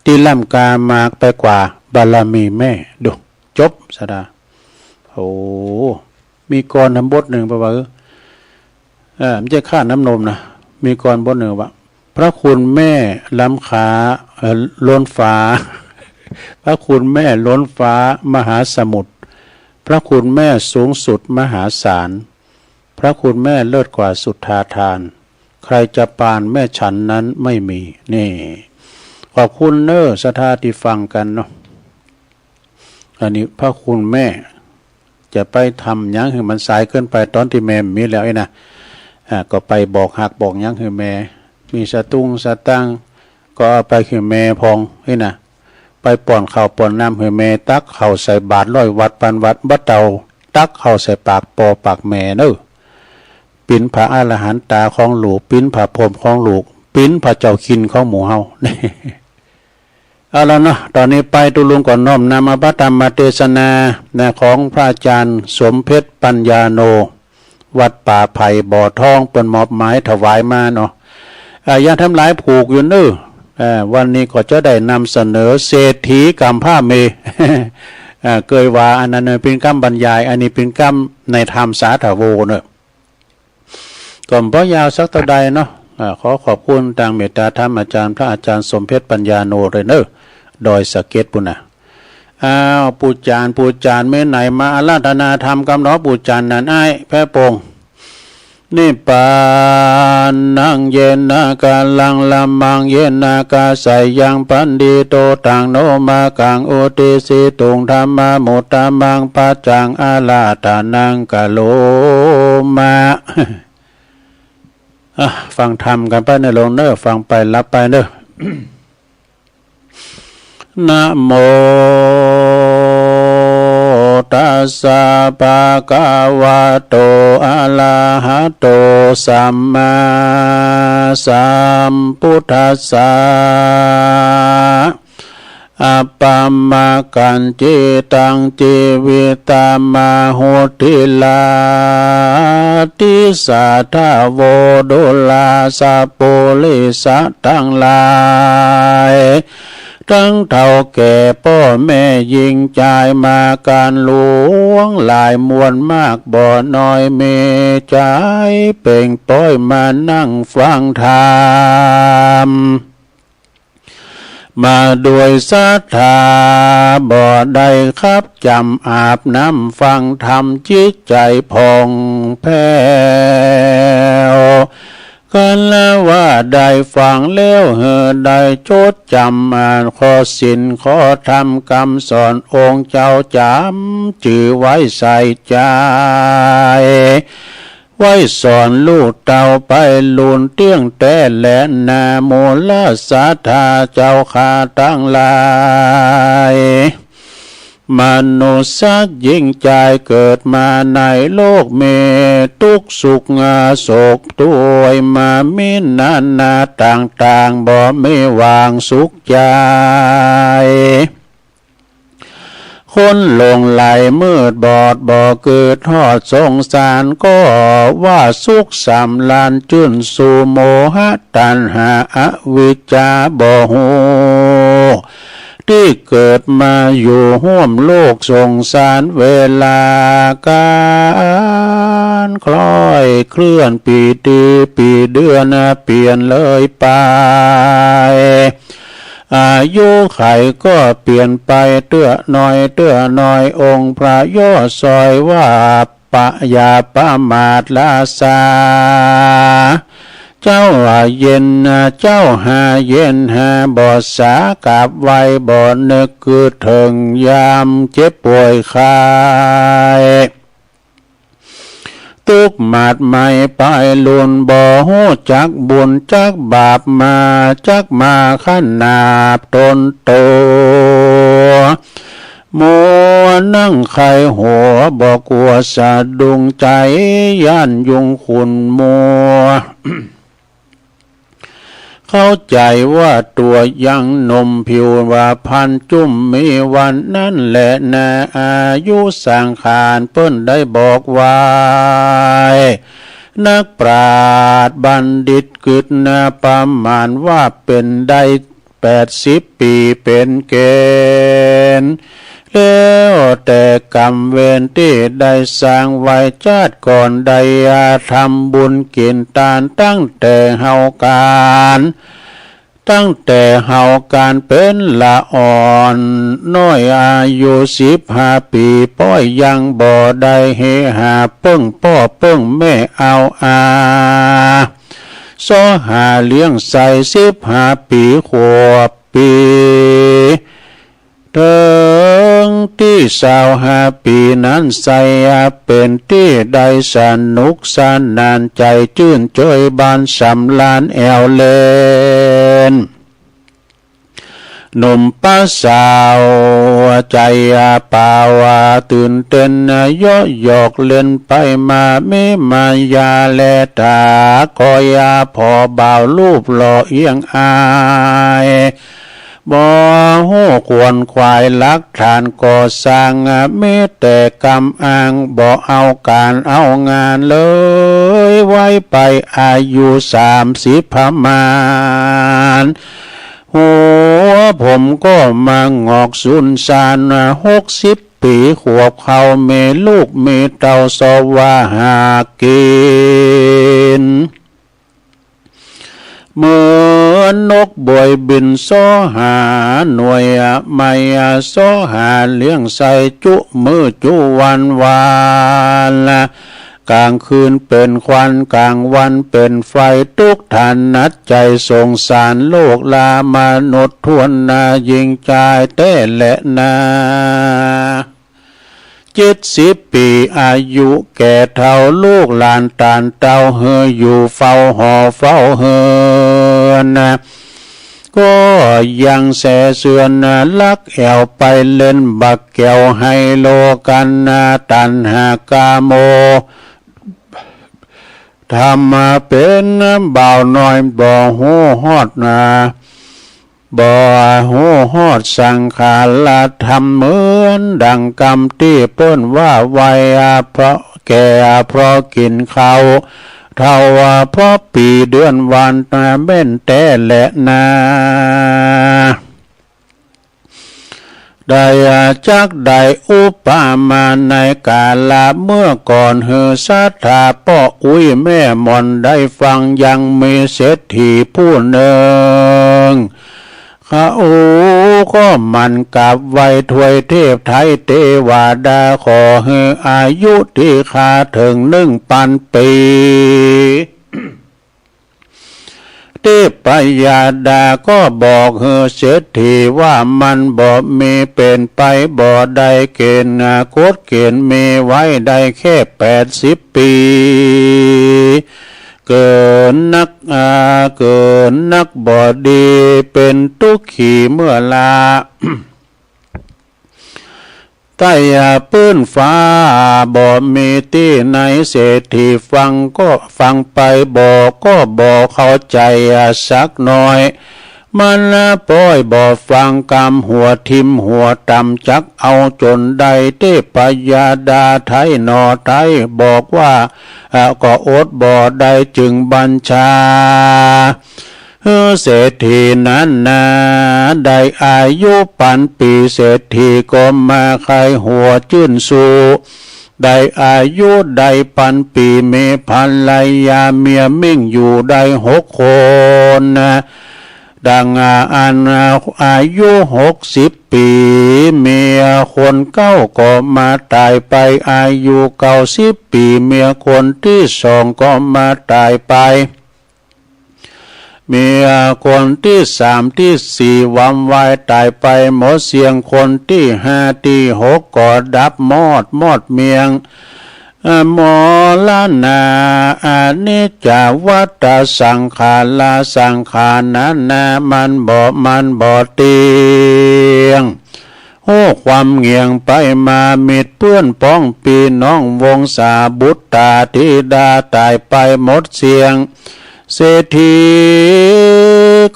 ที่ล้ำค่ามากไปกว่าบารมีแม่ ดู จบ ศรัทธา โอ้ มีกลอนบทหนึ่ง บอกว่า เออ เออ มันจะข้าน้ำนมนะ มีกลอนบทหนึ่งว่า พระคุณแม่ล้ำค่า เอ่อ ล้นฟ้า พระคุณแม่ล้นฟ้ามหาสมุทร พระคุณแม่สูงสุดมหาศาล พระคุณแม่เลิศกว่าสุทธาทาน ใครจะปานแม่ฉันนั้นไม่มี นี่ ขอบคุณเนอะ ศรัทธาที่ฟังกันเนาะ อันนี้พระคุณแม่ จะไปทำหยังหื้อมันสายเกินไป ตอนตี้แม่มีแล้วไอ้นะ อ่า ก็ไปบอกฮักบอกหยังหื้อแม่ มีสตุ้งสตังค์ ก็เอาไปหื้อแม่พองไอ้นะ ไปป้อนข้าวป้อนน้ำหื้อแม่ ตักข้าวใส่บาตรร้อยวัตต์ปันวัตต์ บ่เต้าตักข้าวใส่ปากป้อปากแม่เนอะ เป๋นพระอรหันตาของลูก เป๋นพระพรหมของลูก เป๋นพระเจ้าคิณของหมู่เฮา เอาละเนาะ ตอนนี้ไปตุ๊ลุงก็น้อมนำเอาพระธรรมเทศนานะ ของพระอาจารย์สมเพชรปัญญาโน วัดป่าไผ่บ่อทอง เปิ้นมอบหมายถวายมาเนาะ อ่า ญาติทั้งหลายผูกอยู่เนอะ อ่า วันนี้ก็จะได้นำเสนอเศรษฐีกำพร้าเม อ่า เกยว่าอันนั้นเนอะ เป๋นกำบรรยาย อันนี้เป๋นกำในธรรมสาธโวเนอะ ก็บ่ยาวสักเต้าใดเนาะ อ่า ขอขอบคุณตางเมตตาธรรมอาจารย์ พระอาจารย์สมเพชรปัญญาโนด้วยเนอะ ดอยสะเก็ดปู้นนะ อ้าว ปู่จารย์ ปู่จารย์ เมื่อไหนมาอาราธนาธรรมกำเนาะ ปู่จารย์นั่น อ้ายแพะปง นิพพานังเยนะกาลังละมังเยนะกาสยังปันดิโตตังโนมากังอุติสิตุงธรรมะมุตตะมังปัจจังอาราธนังกะโลมะ อ่ะ ฟังธรรมกันไปเนอะโยมเนอะ ฟังไปหลับไปเนอะ นะโมตัสสะภะคะวะโต อะระหะโต สัมมาสัมพุทธัสสะ อัปปะมะกัญจิตัง จีวิตะมะหุติลา ติสะทะโว ดูราสะปุริสะตังหลาย ตังเฒ่าแก่ป้อแม่ญิงจายมากั๋นหลวงหลายมวลมากบ่น้อย มีใจ๋เป่งป๊อยมานั่งฟังธรรม มาด้วยศรัทธา บ่ได้ขับจ๋ำอาบน้ำฟังธรรม จิตใจ๋ผ่องแผ้ว กันละว่าได้ฟังแล้ว หื้อได้จดจ๋ำ อ่านข้อศีลข้อธรรมกำสอนองค์เจ้า จ๋ำจื้อไว้ใส่ใจ๋ ไว้สอนลูกเต้าไปลุนเตี้ยงแต๊แลนา มูลศรัทธาเจ้าข้าตังหลาย มนุษย์สัตว์ญิงจายเกิดมาในโลก มีตุ๊กข์สุขโศกตวยมา มีนานาต่างๆ บ่มีหว่างสุขใจ๋ คนหลงไหลมืดบอดบ่เกิดฮอดสงสาร ก็ว่าสุขสำราญจื้นสู่ โมหะตัณหาอวิชชาบ่ฮู้ ตี้เกิดมาอยู่ฮ่วมโลกสงสาร เวลาก๋านคล้อยเคลื่อน ปี๋ตี้ปี๋เดือนเปลี่ยนเลยไป อายุไขก็เปลี่ยนไปเตื้อน้อยเตื้อน้อย องค์พระย่อซอยว่า ปะ อย่าประมาทละสา เจ้าหาเย็น เจ้าหาเย็น หาบ่สากราบไหว้ บ่นึกกึ๊ดเถิงยามเจ็บป่วยไข้ ตุ๊กข์หมาดไหม้ไปลุน บ่ฮู้จักบุญจักบาปมา จักมาขนาบตนโต มัวนั่งไข้หัว บ่กลัวสะดุ้งใจ๋ ย้านยุงขุ่นมัว เข้าใจว่าตัวยังหนุ่มผิวพรรณจุ่มมีวันนั้นแหละนา อายุสังขารเปิ้นได้บอกไว้ นักปราชญ์บัณฑิตกึ๊ดนะประมาณว่าเป็นได้แปดสิบปีเป็นเกณฑ์ แล้วแต่กรรมเวรที่ได้สร้างไว้ชาติก่อน ได้ทำบุญกินทานตั้งแต่เฮากาน ตั้งแต่เฮากานเป็นละอ่อนน้อย อายุสิบห้าปี ป้อยยังบ่ได้เฮหาเปิ้งพ่อเปิ้งแม่เอาอา ซอหาเลี้ยงใส่สิบห้าปีขวบปี เถิงที่ซาวห้าปีนั้นใส่เป็นที่ได้สนุกสนานใจจื้นเจยบานสำราญแอวเล่น หนุ่มป้าสาวใจป่าวตื่นเต้นเยาะหยอกเล่นไปมา มีมายาและถาคอยพอบ่าวรูปหล่อเอี่ยงอาย บ่ฮู้ขวนขวายหลักฐานก่อสร้าง มีแต่กำอ้างบ่เอาการเอางานเลย ไว้ไปอายุสามสิบประมาณ หัวผมก็มางอกสุนซาน หกสิบปีขวบเขา มีลูกมีเต้าสวาหากิน เหมือนนกบวยบินซอหาหน่วยไม้ ซอหาเลี้ยงใส่จุมือจุวันวาน กลางคืนเป็นควันกลางวันเป็นไฟ ทุกข์ถนัดใจสงสารโลกลามนุษย์ทั่วหน้า หญิงชายแท้แหละนา เจ็ดสิบปีอายุแก่เฒ่า ลูกหลานตานเต้าเฮออยู่เฝ้าหอเฝ้าเฮือน ก็ยังแสเสือนลักแอ่วไปเล่นบักแก้วไฮโลกัน ตัณหากาโม ทำมาเป็นบ่าวน้อยบ่ฮู้ฮอดนา บ่ฮู้ฮอดสังขารธรรม เหมือนดังกำที่เปิ้นว่าไว้ เพราะแก่เพราะกินข้าวเฒ่า เพราะปีเดือนวันแม่นแท้แหละนา ได้จักได้อุปมาในกาละเมื่อก่อน หือศรัทธาป้ออุ๊ยแม่หม่อนได้ฟัง ยังมีเศรษฐีผู้หนึ่ง เขาก็หมั่นกราบไหว้ทวยเทพไทยเทวดา ขอหืออายุที่ข้าเถิงหนึ่งปันปี เทพยดาก็บอกหือเศรษฐีว่ามันบ่มีเป็นไปบ่ได้ เกณฑ์กฎเกณฑ์มีไว้ได้แค่แปดสิบปี เกินนักอ่าเกินนักบ่ดีเป็นทุกขีเมื่อละ ใต้ปื้นฟ้าบ่มีตี้ไหน เศรษฐีฟังก็ฟังไปบ่ก็บ่เข้าใจสักหน่อย มันป้อยบ่ฟังกำหัวทิ่มหัวต่ำ จักเอาจนได้เทพยดาไทยหนอไทยบอกว่า อ่ะก็อดบ่ได้จึงบัญชา เศรษฐีนั้นนา ได้อายุปันปี เศรษฐีก็มาไขหัวจื้นสู่ ได้อายุได้ปันปี มีภรรยาเมียมิ่งอยู่ได้หกคน ดังอันอายุหกสิบปี เมียคนเก้าก็มาตายไป อายุเก้าสิบปี เมียคนที่สองก็มาตายไป เมียคนที่สามที่สี่วำวายตายไปหมดเสี้ยง คนที่ห้าที่หกก็ดับมอดมอดเมียง มรณา อนิจจวัฏฏสังขารา สังขารนั้นนะมันบ่มันบ่เที่ยง ฮู้ความเงี่ยงไปมา มิตรเพื่อนพ้องพี่น้องวงศาบุตราธิดาตายไปหมดเสี้ยง เศรษฐี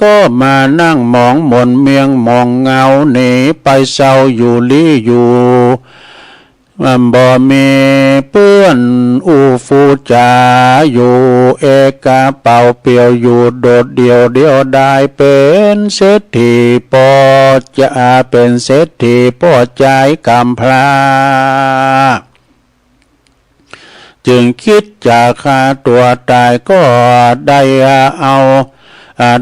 ก็มานั่งมองมนเมียงมองเงาหนีไปเศร้าอยู่ลี้อยู่ มันบ่มีเปื้อนอู้ฟูจ๋าอยู่เอกเป่าเปลี่ยวอยู่โดดเดี่ยวเดียวดายเป็นเศรษฐีปอจะเป็นเศรษฐีปอจายกำพร้า จึงคิดจะฆ่าตัวตายก็ได้เอา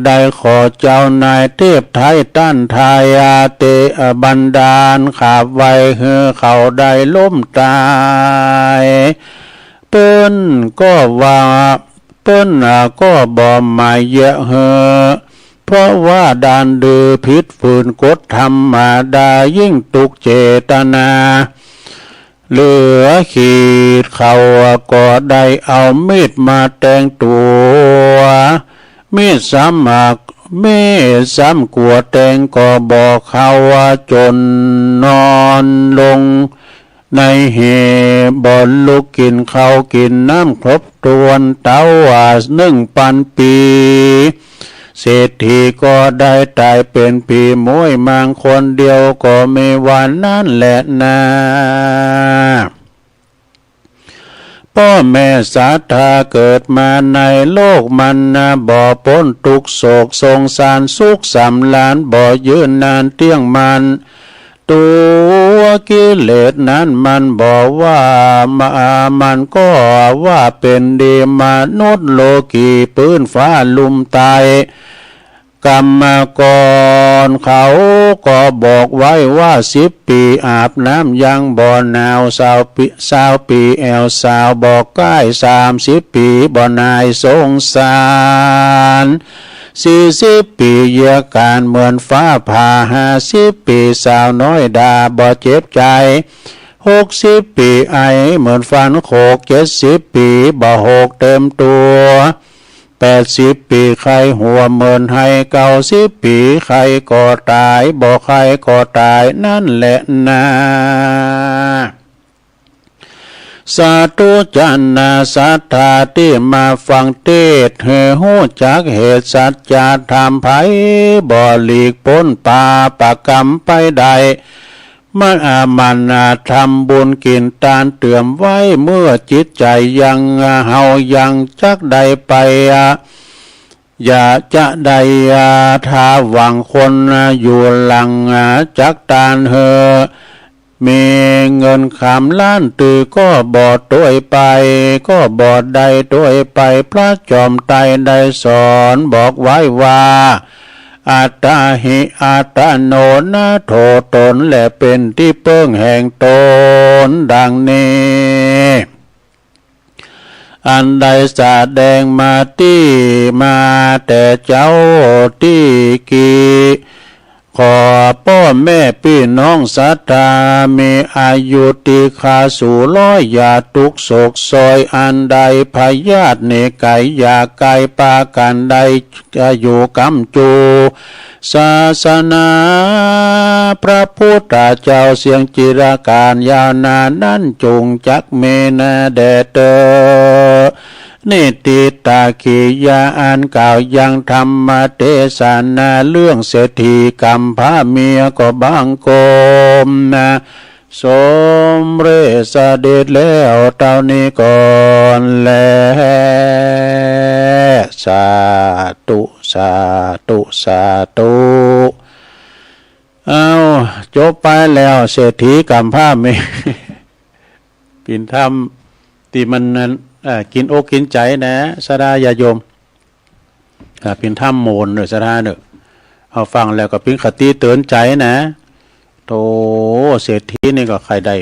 ได้ขอเจ้านายเทพไทยต้านทายเตะบันดาลขับไว้หื้อเขาได้ล้มตายเปิ้นก็ว่าเปิ้นก็บ่หมายเยียะหื้อเพราะว่าด้านดื้อผิดฝืนกฎธรรมดายิ่งตุกเจตนา เหลือขีดเขาก็ได้เอามีดมาแทงตัวมีดซ้ำหักมีดซ้ำกัวแทงก็บอกเขาว่าจนนอนลงในเหบบ่ลุกกินข้าวกินน้ำครบถ้วนเต้าว่าหนึ่งปันปี เศรษฐีก็ได้ตายเป็นผีม้วยมังคนเดียวก็มีวันนั้นแหละนา พ่อแม่ศรัทธาเกิดมาในโลกมันนะบ่พ้นทุกข์โศกสงสารสุขสำราญบ่ยืนนานเตี้ยงมัน ตัวกิเลสนั้นมันบอกว่ามามันก็ว่าเป็นดีมนุษย์โลกีพื้นฟ้าลุ่มใต้ กรรมกรเขาก็บอกไว้ว่าสิบปีอาบน้ำยังบ่หนาวสาวปีสาวปีแอวสาวบอกใกล้สามสิบปีบ่นายสงสารสี่สิบปีเยียะการเหมือนฟ้าผ่าห้าสิบปีสาวน้อยด่าบ่เจ็บใจหกสิบปีไอเหมือนฟันโขกเจ็ดสิบปีบ่หกเต็มตัว แปดสิบปีใครหัวเหมือนไห้เก้าสิบปีใครก็ตายบ่ใครก็ตายนั่นแหละนา สาธุจานาศรัทธาที่มาฟังเทศน์หื้อฮู้จักเหตุสัจธรรมไผบ่หลีกพ้นปาปกรรมไปได้ มันอามันอาทำบุญกินตานเตรียมไว้เมื่อจิตใจยังเฮายังจักได้ไป อย่าจะได้ทาหวังคนอยู่หลังจักตานเฮอ มีเงินคำล้านตื้อก็บ่ตวยไป ก็บ่ได้ตวยไป พระจอมไตรได้สอนบอกไว้ว่า อัตตาหิอัตโนนาโถตนและเป็นที่เพิ่งแห่งตนดังนี้ อันได้แสดงมาตี้มาแต่เจ้าตี้กี้ ขอป้อแม่ปี้น้องศรัทธามีอายุตี้คาสู่ร้อยอย่าทุกข์โศกซอยอันใดพยาธินิไกอย่าไกลปากันได้ จะอยู่กำจู ศาสนาพระพุทธเจ้าเสียงจิรการยาวนานนั้นจงจักมีนาแด่เตอ นิติตาขียาอันกล่าวยังธรรมเทศนาเรื่องเศรษฐีกำพร้าเมียก็บังคมนา สมเร็จเสด็จแล้วเต้านี้ก่อนแล สาธุ สาธุ สาธุ เอา จบไปแล้ว เศรษฐีกำพร้าเมีย ปิ่นธรรมตี้มันนั้น เอ่อ กินอกกินใจนะ ศรัทธาญาติโยม อ่า เป๋นธรรมโมนเน่อ ศรัทธาเน่อ เอาฟังแล้วก็เป๋นคติเตือนใจนะ โธ่ เศรษฐีนี่ก็ใค่ได้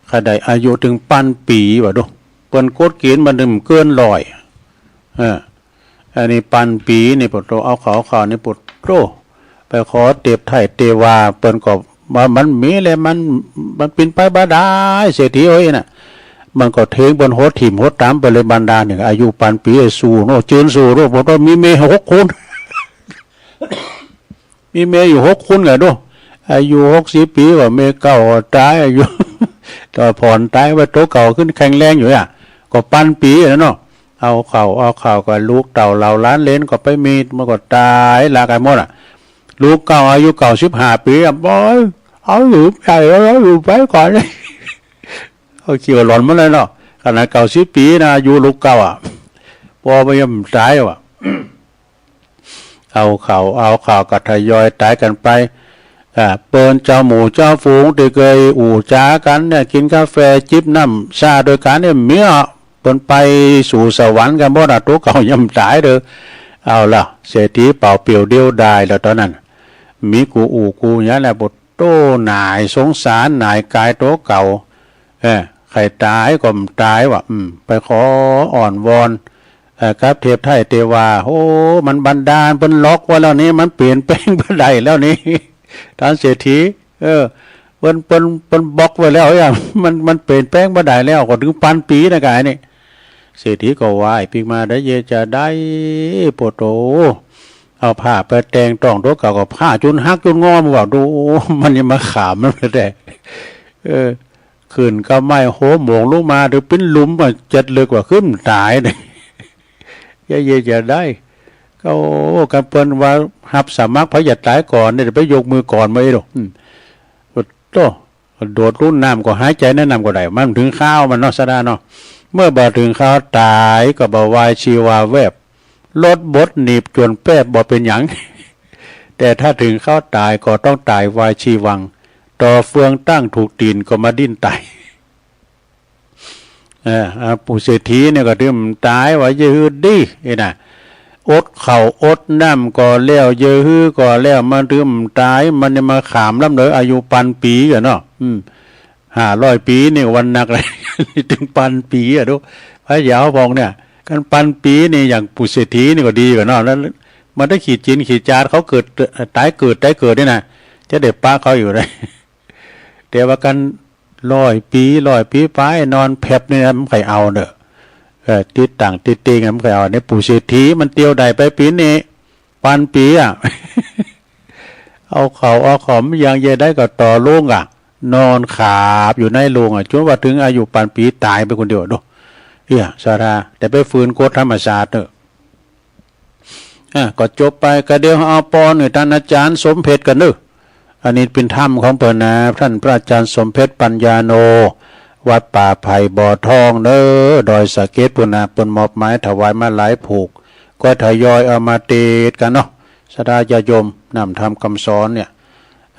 ใค่ได้อายุถึงปันปี๋ว่าดู เปิ้นกดเกณฑ์มานึ่งเกินร้อย เออ อันนี้ปันปี๋นี่ปะโธ่ เอาเขา เขานี่ปะโธ่ ไปขอเตบไถ่เตวา เปิ้นก็ว่ามันมีแหละ มัน มันเป๋นไปบ่ได้ เศรษฐีเอ้ยน่ะ มันก็เทงเปิ้นโหดถิ่มโหดต๋ามไปเลยบรรดาเนี่ย อายุปันปี๋ สู้เนาะ จืนสู้เนาะ ปะโธ่ มีเมยหกคน มีเมยอยู่หกคนไงดู อายุหกสิบปี๋ก็เมยเก่าต๋าย อายุ ต๋อนผ่อนต๋ายว่าตั๋วเก่าขึ้นแข็งแรงอยู่อ่ะ ก็ปันปี๋แล้วเนาะ เอาเข้า เอาเข้าก็ลูกเต้าเหล่าหลานเหลนก็ไปมี มันก็ตายละกันหมดอ่ะ ลูกเก่าอายุเก้าสิบห้าปีอ่ะ บอย เอาอยู่ใหญ่แล้ว เอาอยู่ไปก่อนเลย เอาเขียวหลอนมาเลยเนาะ ขนาดเก้าสิบปีนะ อายุลูกเก่าอ่ะ พอไปยังตายว่ะ เอาเข้า เอาเข้าก็ทยอยตายกันไป อ่า เปิ้นเจ้าหมู่เจ้าฝูงที่เคยอู้จ๋ากันเนี่ย กินกาแฟจิบน้ำชาด้วยกันเนี่ย เมียเปิ้นไปสู่สวรรค์กันหมดอ่ะ ตัวเก่ายังตายเด้อ เอาละ เศรษฐีเป่าเปียวเดียวดายแล้วตอนนั้น มีกูอู้กูเนี่ยแหละ ปวดโต้หน่ายสงสารหน่ายกายตัวเก่า เออ ใครตายก็บ่ตายว่ะ อืม ไปขออ้อนวอน เอ่อ กับเทพไทยเทวา โอ้ มันบันดาล เปิ้นล็อกไว้แล้วนี่ มันเปลี่ยนแปลงบ่ได้แล้วนี่ ท่านเศรษฐี เออ เปิ้น เปิ้น เปิ้นบล็อกไว้แล้วอย่าง มัน มันเปลี่ยนแปลงบ่ได้แล้ว ก็ถึงปันปีนะกายนี่ เศรษฐีก็ไหว้ปิ๊กมา ได้เยจะได้ โปโต เอาผ้าไปแต่งต้องตัวเก่า ก็ผ้าจุนหักจุนงอ ว่าดู มันยังมาขามมันเลยแต่ เออ ขึ้นก็ไม่โหมงลงมา หรือปิ้นหลุมมาเจ็ดลึกกว่าขึ้นตายเนี่ย อย่าเยอะอย่าได้ ก็กันเปิ้นว่าหับสมัคร ไผอยากตายก่อนเนี่ย ไปยกมือก่อนมาเอง อืม โต โดดลุ่นน้ำก็หายใจในน้ำก็ได้ มันถึงคราวมันเนาะ สะดาเนาะ เมื่อบ่ถึงคราวตายก็บ่วายชีวาแวบ รถบดหนีบจวนแป๊บบ่เป็นหยัง แต่ถ้าถึงคราวตายก็ต้องตายวายชีวัง ต่อเฟืองตั้งถูกตีนก็มาดิ้นไต่ เออ อ่า ปู่เศรษฐีเนี่ยก็ถึงตายว่าเยอะดี เอ้ยนะ อดข้าวอดน้ำก็แล้ว เยอะหื้อก็แล้ว มันถึงตาย มันเนี่ยมาขามล้ำเลย อายุปันปีอะเนาะ อืม ห้าร้อยปีนี่วันนักเลย ถึงปันปีอะดู พระยาวพองเนี่ย กันปันปีนี่อย่างปู่เศรษฐีนี่ก็ดีกว่าเนาะ แล้วมันได้ขีดจินขีดจาดเขาเกิด ตายเกิด ตายเกิดนี่นะ จะได้ปะเขาอยู่ได้ แต่ว่ากันร้อยปี ร้อยปีไปนอนแผบนี่นะ มันใครเอาเนอะ เออ ติดต่างติดติงมันใครเอาเนี่ย ปู่เศรษฐีมันเตียวได้ไปปีนี้ ปันปีอะ เอาข้าวเอาของยังเยอะได้ก็ต่อโลงอะ นอนขาบอยู่ในโลงอะ จนว่าถึงอายุปันปีตายไปคนเดียวดู เอี้ย สาธา แต่ไปฝืนกฎธรรมชาติเนอะ อ่ะ ก็จบไป ก็เดี๋ยวเอาปอนให้ท่านอาจารย์สมเพชรกันเนอะ อันนี้เป็นธรรมของเปิ้นนะ ท่านพระอาจารย์สมเพชรปัญญาโน วัดป่าไผ่บ่อทองเนอะ ดอยสะเก็ดพุ้นนะ เปิ้นมอบหมายถวายมาหลายผูก ก็ทยอยเอามาติดกันเนาะ ศรัทธาญาติโยม นำธรรมคำสอนเนี่ย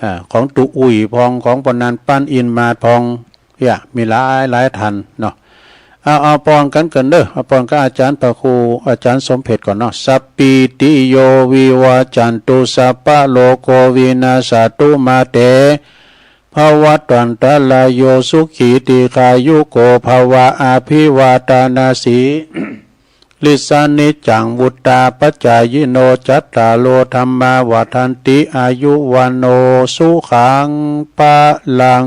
อ่า ของตุอุ้ยพอง ของปนันปั้นอินมาพอง เนี่ย มีหลายหลายท่านเนาะ เอา เอาปอนกันกันเด้อ เอาปอนกับอาจารย์พระครู อาจารย์สมเพชรก่อนเนาะ สัปปีติโยวิวัจจันตุ สัพพะโรโควินัสสตุ มาเต ภวัตวันตรายโย สุขีติคายุโกภวะ อภิวาทานาสี ลิสสานิจจัง วุตตาปัจจายิโน จัตตาโรธัมมา วัฑฒันติ อายุวัณโณ สุขัง พลัง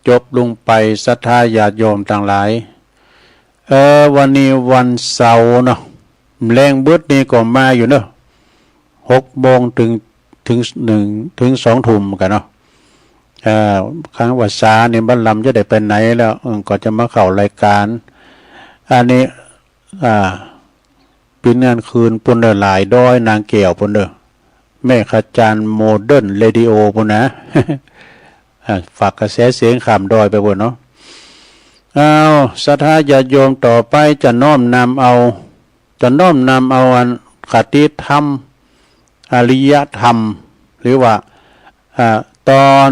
จบลงไป ศรัทธาญาติโยมทั้งหลาย เออ วันนี้วันเสาร์เนาะ แลงบึดนี่ก็มาอยู่เนาะ หกโมงถึง ถึงหนึ่ง ถึงสองทุ่มกันเนาะ เอ่อ ครั้งว่าซานี่บัดลำจะได้ไปไหนแล้ว เออ ก็จะมาเข้ารายการ อันนี้ อ่า ปีนั้นคืนปุ้นเด้อ หลายดอยนางแก้วปุ้นเด้อ แม่ขจารย์โมเดิร์นเรดิโอปุ้นนะ อ่า ฝากกระแสเสียงข้ามดอยไปปุ้นเนาะ เอา ศรัทธาญาติโยมต่อไปจะน้อมนำเอา จะน้อมนำเอาอันคติธรรม อริยธรรม หรือว่า อ่า ตอน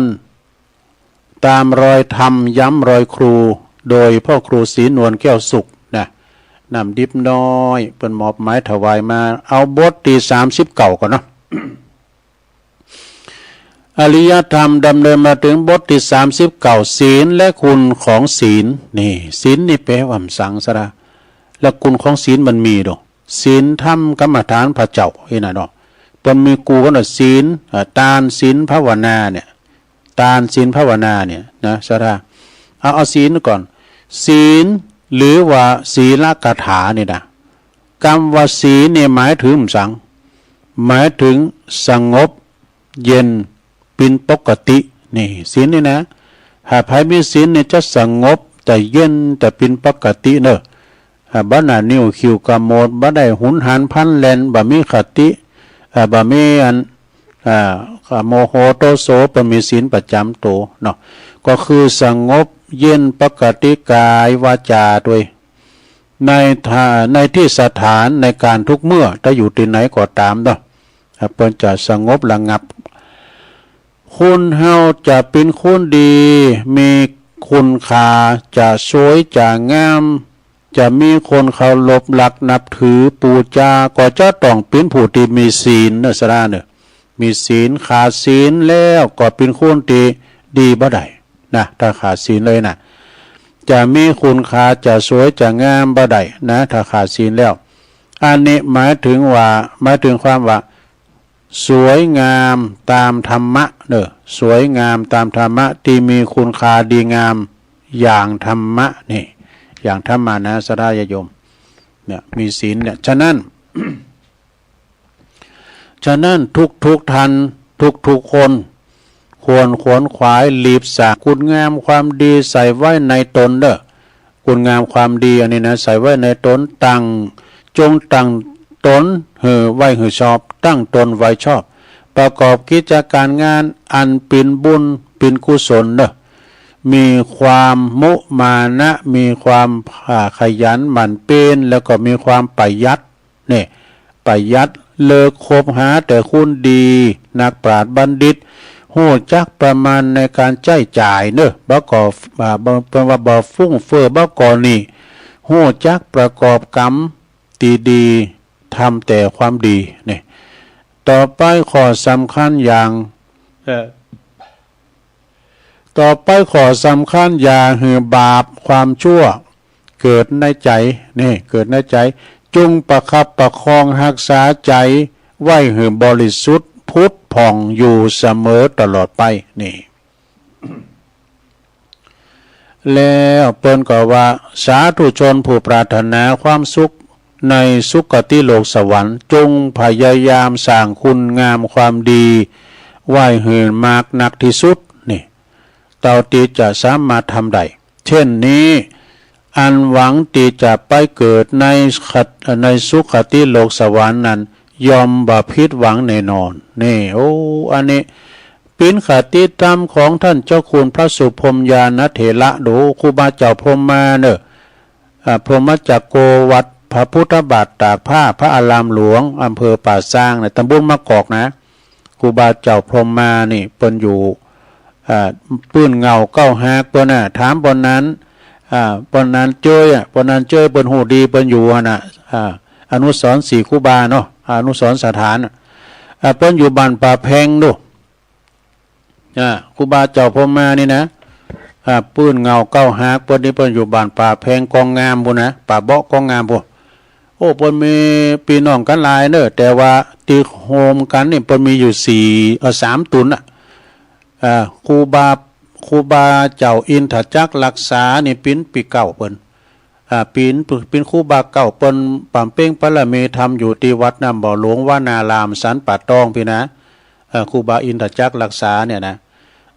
ตามรอยธรรมย้ำรอยครู โดยพ่อครูศรีนวลแก้วสุขนะ น้ำดิบน้อย เปิ้นมอบหมายถวายมา เอาบทที่สามสิบเก้าก่อนเนาะ อริยธรรมดำเนินมาถึงบทที่สามสิบเก้า ศีลและคุณของศีล นี่ ศีลนี่แปลว่าหยังสาระ และคุณของศีลมันมีดอก ศีลธรรมกรรมฐานพระเจ้า เห็นน่ะเนาะ เปิ้นมีกู่กันว่าศีล เอ่อ ตานศีลภาวนาเนี่ย ตานศีลภาวนาเนี่ยนะ ศรัทธา เอา เอาศีลก่อน ศีล หรือว่าศีลคาถานี่นะ กำว่าศีลนี่หมายถึงหยัง หมายถึงสงบเย็นเป็นปกติ นี่ ศีลนี่นะ ถ้าใผมีศีลนี่จะสงบ แต่เย็นแต่เป็นปกติเนอะ อ่า บ่หน้าหนิวคิวกระโมด บ่ได้หุนหันพลันแล่น บ่มีคติ อ่า บ่มีอัน อ่า โมโหโทโส บ่มีศีลประจำตัวเนาะ ก็คือสงบเย็นปกติกายวาจาด้วย ในท่า ในที่สถานในการทุกเมื่อ ถ้าอยู่ที่ไหนก็ตามเนาะ อ่า เปิ้นจะสงบระงับ คนเฮาจะเป็นคนดี มีคุณค่า จะสวย จะงาม จะมีคนเคารพรักนับถือ ปูจา ก็จะต้องเป็นผู้ที่มีศีลเนอะ สระเนอะ มีศีล ขาดศีลแล้วก็เป็นคนที่ดีบ่ได้นะ ถ้าขาดศีลเลยนะ จะมีคุณค่า จะสวย จะงามบ่ได้นะ ถ้าขาดศีลแล้ว อันนี้หมายถึงว่า หมายถึงความว่า สวยงามตามธรรมะเนอะ สวยงามตามธรรมะ ที่มีคุณค่าดีงามอย่างธรรมะนี่ อย่างธรรมะนะ สระญาติโยม เนี่ย มีศีลเนี่ย ฉะนั้น ฉะนั้นทุกๆท่าน ทุกๆคน ควรขวนขวายหลีบสร้างคุณงามความดีใส่ไว้ในตนเด้อ คุณงามความดีอันนี้นะ ใส่ไว้ในตน ตั้ง จงตั้งตนหื้อไว้หื้อชอบ ตั้งตนไว้ชอบ ประกอบกิจการงานอันเป็นบุญเป็นกุศลเด้อ มีความมุมานะ มีความ อ่า ขยันหมั่นเพียร แล้วก็มีความประหยัด เนี่ย ประหยัด เลิกคบหาแต่คนดี นักปราชญ์บัณฑิต ฮู้จักประมาณในการใช้จ่ายเนอะ บ่ก่อ อ่า บ่ เปิ้นว่าบ่ฟุ่มเฟือย บ่ก่อหนี้ ฮู้จักประกอบกรรมที่ดี ทำแต่ความดี เนี่ย ต่อไปข้อสำคัญอย่าง เอ่อ ต่อไปข้อสำคัญ อย่าหื้อบาปความชั่ว เกิดในใจ นี่ เกิดในใจ จงประคับประคองรักษาใจไว้หื้อบริสุทธิ์ผุดผ่องอยู่เสมอตลอดไป นี่ แล้วเปิ้นก็ว่า สาธุชนผู้ปรารถนาความสุขในสุคติโลกสวรรค์ จงพยายามสร้างคุณงามความดีไว้หื้อมากนักที่สุด นี่ เท่าที่จะสามารถทำได้ เช่นนี้ อันหวังที่จะไปเกิดในคติ ในสุคติโลกสวรรค์นั้น ย่อมบ่ผิดหวังแน่นอน นี่ โอ้ อันนี้ เป็นคติธรรมของท่านเจ้าคุณพระสุพรหมญาณเถระ ดู ครูบาเจ้าพรหมมาเนอะ อ่า พรหมจักโก วัดพระพุทธบาทตากผ้า พระอารามหลวง อำเภอป่าซาง ในตำบลมะกอกนะ ครูบาเจ้าพรหมมานี่ เปิ้นอยู่ อ่า ปื้นเหง้าเก๊าหากเปิ้นน่ะ ถามเปิ้นนั้น อ่า เปิ้นนั้นเจ้ยอ่ะ เปิ้นนั้นเจ้ย เปิ้นฮู้ดี เปิ้นอยู่หั่นน่ะ อ่า อนุสรณ์สี่ครูบาเนาะ อนุสรณ์สถานน่ะ อ่า เปิ้นอยู่บ้านป่าแพงดู อ่า ครูบาเจ้าพรหมมานี่นะ อ่า ปื้นเหง้าเก๊าหากเปิ้นนี่ เปิ้นอยู่บ้านป่าแพงกองงามพุ้นนะ ป่าเบาะกองงามพุ้น โอ้ เปิ้นมีปี้น้องกั๋นหลายเนอะ แต่ว่าตี้โฮมกั๋นนี่เปิ้นมีอยู่สี่ เอ่อ สามตุ๊นน่ะ อ่า ครูบา ครูบาเจ้าอินทจักรรักษานี่เป๋นปี้เก๊าเปิ้น อ่า เป๋น เป๋นครูบาเก๊าเปิ้น บำเพ็ญบารมีธรรมอยู่ตี้วัดน้ำบ่อหลวงวนาราม สันป่าตองปี้นะ อ่า ครูบาอินทจักรรักษาเนี่ยนะ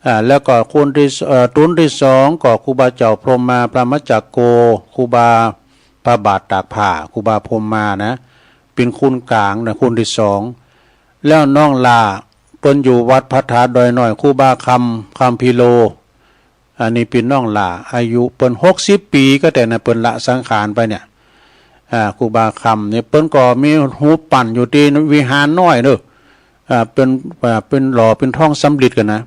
อ่า แล้วก็คนตี้ เอ่อ ตุ๊นตี้สองก็ครูบาเจ้าพรหมมา พรหมจักโก ครูบาพระบาทตากผ้า ครูบาพรหมมานะ เป๋นคนก๋างนะ คนตี้สอง แล้วน้องหล้า เปิ้นอยู่วัดพระธาตุดอยน้อย ครูบาคำ คัมภีโร อันนี้เป๋นน้องหล้า อายุเปิ้นหกสิบปี๋ก็แต่นะ เปิ้นละสังขารไปเนี่ย อ่า ครูบาคำนี่เปิ้นก็มีฮูปปั้นอยู่ตี้วิหารน้อยเนอะ อ่า เป๋น อ่า เป๋นหล่อเป๋นทองสำริดกั๋นนะ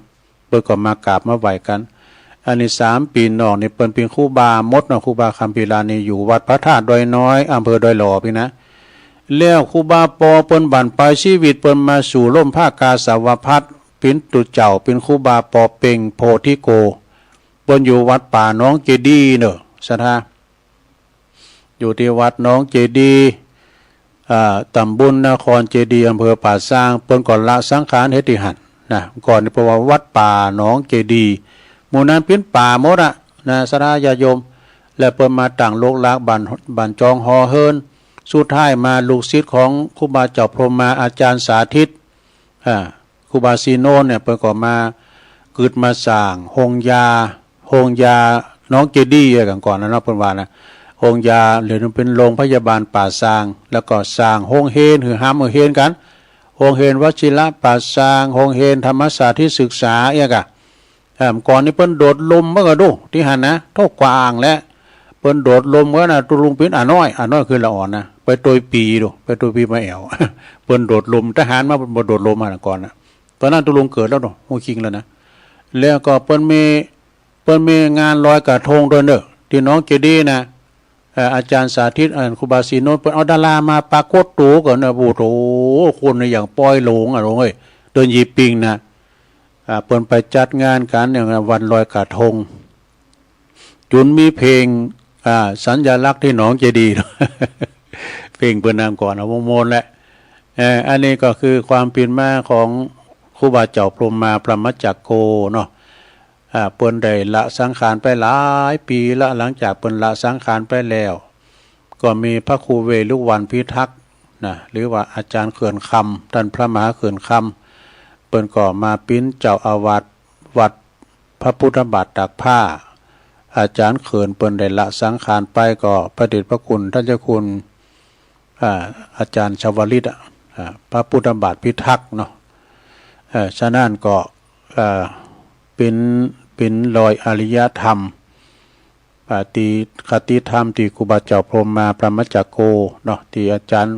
เปิ้นก็มากราบมาไหว้กั๋น อันนี้สามปี้น้องนี่เปิ้นเป๋นครูบาหมดเนาะ ครูบาคัมภีรานี่อยู่วัดพระธาตุดอยน้อย อำเภอดอยหล่อปี้นะ แล้วครูบาปอเปิ้นบั้นปลายชีวิตเปิ้นมาสู่ล่มผ้ากาสาวพัสตร์ เป๋นตุ๊เจ้า เป๋นครูบาปอเป่งโพธิโก เปิ้นอยู่วัดป่าหนองเจดีย์เนอะ ศรัทธา อยู่ตี้วัดหนองเจดีย์ อ่า ตำบลนครเจดีย์ อำเภอป่าซาง เปิ้นก็ละสังขารเหตุหั้นนะ ก่อนนี่เปิ้นว่าวัดป่าหนองเจดีย์ หมู่นั้นเป๋นป่าหมดอะนะ ศรัทธาญาติโยม แล้วเปิ้นมาตั้งหลกหลากบ้าน บ้านจองหอเฮิรน สุดท้ายมาลูกศิษย์ของครูบาเจ้าพรหมมา อาจารย์สาธิต อ่า ครูบาศรีโนนเนี่ย เปิ้นก็มา กึ๊ดมาสร้างโฮงยา โฮงยา หนองเจดีย์เอ้ย กันก่อนนะเนาะ เปิ้นว่านะ องค์ยา หรือเป็นโรงพยาบาลป่าซาง แล้วก็สร้างโรงเรียนหือห้ามหือเรียนกัน โรงเรียนวชิระป่าซาง โรงเรียนธรรมสาธิตศึกษาเอ้ยกะ เอ่อ ก่อนนี้เปิ้นโดดลมเมื่อก็ดู ที่หันนะ โทษกว่าอ่างแหละ เปิ้นโดดลมเมื่อนะ ตุลุงปิ้นอ่าน้อย อ่าน้อยคือละอ่อนนะ ไปโตยปีดู ไปโตยปีมาแอว เปิ้นโดดลม ทหารมา เปิ้นบ่โดดลมอ่ะก่อนนะ ตอนนั้นตุลุงเกิดแล้วเนาะ ฮู้คิงแล้วนะ แล้วก็เปิ้นมี เปิ้นมีงานลอยกระทงด้วยเนอะ ที่หนองเจดีย์นะ เอ่อ อาจารย์สาธิต เอ่อ ครูบาศรีโนนท์ เปิ้นเอาดารามาปรากฏตัวก่อนนะ โอ้โห คนเนี่ยอย่างปอยหลงอ่ะ หลงเอ้ย เดินยีปิงนะ อ่า เปิ้นไปจัดงานกันเนี่ย วันลอยกระทง จุนมีเพลง อ่า สัญลักษณ์ที่หนองเจดีย์ เพลงเปิ้นนำก่อน เอาวงมนต์แหละ เอ่อ อันนี้ก็คือความเป็นมาของครูบาเจ้าพรหมมาพรหมจักโกเนาะ อ่า เปิ้นได้ละสังขารไปหลายปีละ หลังจากเปิ้นละสังขารไปแล้ว ก็มีพระครูเวฬุวันพิทักษ์นะ หรือว่าอาจารย์เขื่อนคำ ท่านพระมหาเขื่อนคำ เปิ้นก็มาปิ้นเจ้าอาวาสวัดพระพุทธบาทตากผ้า อาจารย์เขื่อนเปิ้นได้ละสังขารไปก็พระเดชพระคุณท่านเจ้าคุณ อ่า อาจารย์ชวลิตอ่ะ อ่า พระพุทธบาทพิทักษ์เนาะ เอ่อ ฉะนั้นก็ เอ่อ เป็น เป็นรอยอริยธรรม อ่า ที่คติธรรมที่ครูบาเจ้าพรหมมาพรหมจักโกเนาะ ที่อาจารย์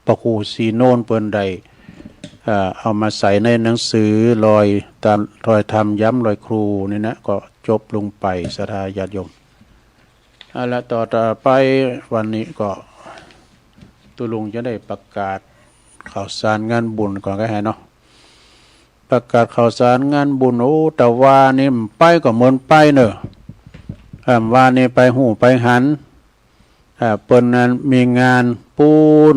พระครูศรีโนนท์เปิ้นได้ เอ่อ เอามาใส่ในหนังสือรอยตาม รอยธรรมย้ำรอยครูนี่นะ ก็จบลงไป ศรัทธาญาติโยม เอาละ ต่อ ต่อไปวันนี้ก็ ตุลุงจะได้ประกาศข่าวสารงานบุญก่อนก็ให้เนาะ ประกาศข่าวสารงานบุญ โอ้ แต่ว่านี่ไปก็เหมือนไปเนอะ อ่า ว่านี่ไปหูไปหัน อ่า เปิ้นนั้นมีงานปูน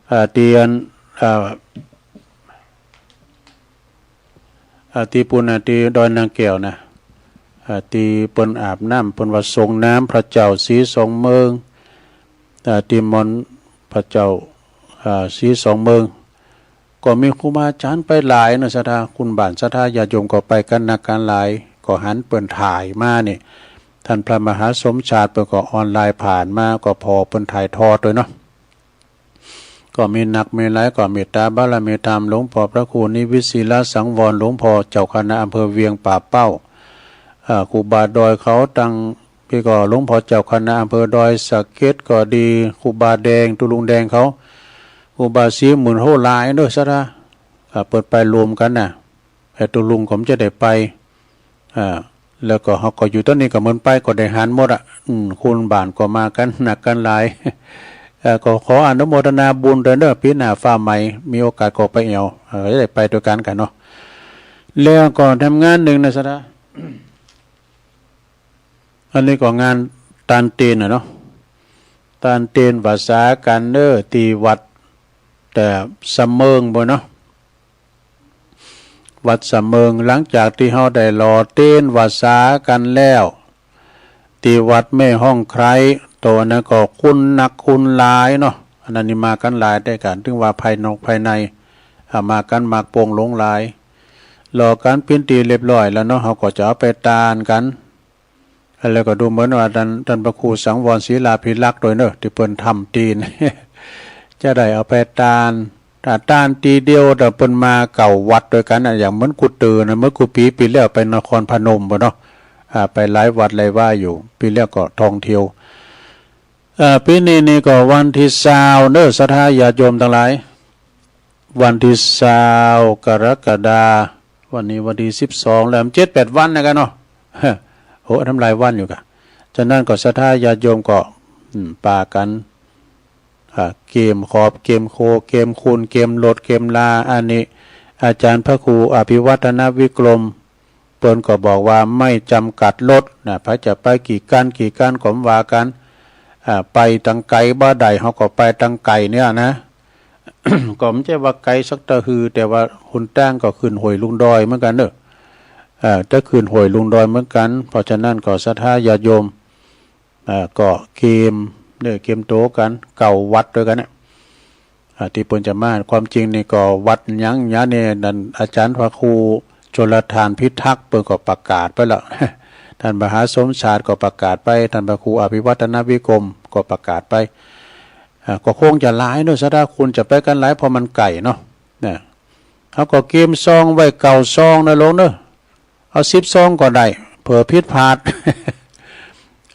อ่า เตียน อ่า อ่า ที่ปูนน่ะ ที่ดอยนางแก้วนะ อ่า ที่เปิ้นอาบน้ำ เปิ้นว่าส่งน้ำพระเจ้าสีสองเมือง อ่า ที่มนต์พระเจ้า อ่า สีสองเมือง ก็มีครูบาอาจารย์ไปหลายนะ ศรัทธาคุณบ้านศรัทธาญาติโยมก็ไปกันนักกันหลาย ก็หันเปิ้นถ่ายมานี่ ท่านพระมหาสมชาติเปิ้นก็ออนไลน์ผ่านมา ก็พอเปิ้นถ่ายทอดด้วยเนาะ ก็มีนักมีหลาย ก็เมตตาบารมีธรรม หลวงพ่อพระครูนิวิตศิลสังวร หลวงพ่อเจ้าคณะอำเภอเวียงป่าเป้า อ่า ครูบาดอยเขาตัง พี่ก็หลวงพ่อเจ้าคณะอำเภอดอยสะเก็ดก็ดี ครูบาแดง ตุลุงแดงเขา ครูบาศรีหมื่น โหหลายเด้อ ศรัทธา อ่า เปิ้นไปรวมกันน่ะ ไอ้ตุลุงก็บ่จะได้ไป อ่า แล้วก็เขาก็อยู่ตอนนี้ก็เหมือนไปก็ได้หันหมดอ่ะ อืม คุณบ้านก็มากันนักกันหลาย เอ่อ ก็ขออนุโมทนาบุญด้วยเด้อ ปีหน้าฟ้าใหม่ มีโอกาสก็ไปแอว เอ่อ จะได้ไปด้วยกันกันเนาะ แล้วก็ทำงานหนึ่งนะ ศรัทธา อันนี้ก็งานตานเตนน่ะเนาะ ตานเตนภาษากันเด้อ ที่วัด แต่สะเมิงบ่เนาะ วัดสะเมิง หลังจากที่เฮาได้หล่อเตนภาษากันแล้ว ที่วัดแม่ห้องไคร้ ตัวนั้นก็คนนักคนหลายเนาะ อันนั้นนี่มากันหลายได้กัน ถึงว่าภายนอกภายใน อ่า มากันมากโป่งหลงหลาย หล่อกันปิ้นตีเรียบร้อยแล้วเนาะ เฮาก็จะเอาไปตานกัน แล้วก็ดูเหมือนว่าท่าน ท่านพระครูสังวรศิลาภิรักษ์ด้วยเนอะ ที่เปิ้นทำเตน จะได้เอาไปตาน ถ้าตานทีเดียว แต่เปิ้นมาเก้าวัดด้วยกันน่ะ อย่างเหมือนกู้เตื้อนะ เหมือนกู้ปี ปีแล้วไปนครพนมบ่เนาะ อ่า ไปหลายวัดหลายวาอยู่ ปีแล้วก็ท่องเที่ยว เอ่อ ปีนี้นี่ก็วันที่ซาวเนอะ ศรัทธาญาติโยมทั้งหลาย วันที่ซาวกรกฎา วันนี้วันที่สิบสองแล้ว เจ็ดแปดวันนะกันเนาะ โห ทำลายวันอยู่กะ ฉะนั้นก็ศรัทธาญาติโยมก็ อืม ปากัน อ่า เกมขอบ เกมโค เกมคูณ เกมลด เกมลา อันนี้ อาจารย์พระครูอภิวัฒนวิกรม เปิ้นก็บอกว่าไม่จำกัดรถนะ ใผจะไปกี่คัน กี่คันก็บ่ว่ากัน อ่า ไปตังไกลบ่ได้ เฮาก็ไปตังไกลเนี่ยนะ ก็บ่ใจ้ว่าไกลสักตะฮือ แต่ว่าหนตางก็ขึ้นห้วยลงดอยเหมือนกันเนอะ เอ่อ จะขึ้นห้วยลงดอยเหมือนกัน เพราะฉะนั้นก็ศรัทธาญาติโยม อ่า ก็เกมเนี่ย เกมโตกัน เก้าวัดด้วยกันเนี่ย อ่า ที่เปิ้นจะมา ความจริงนี่ก็วัดหยังหยังเนี่ย นั่นอาจารย์พระครูชลทานพิทักษ์เปิ้นก็ประกาศไปแล้ว ท่านมหาสมชาติก็ประกาศไป ท่านพระครูอภิวัฒนวิกรมก็ประกาศไป อ่า ก็คงจะหลายเนอะ ศรัทธาคุณจะไปกันหลาย เพราะมันไกลเนาะ นะ เขาก็เกมซองไว้เก้าซองนะโลมเนอะ เอาสิบซองก็ได้ เผื่อผิดพลาด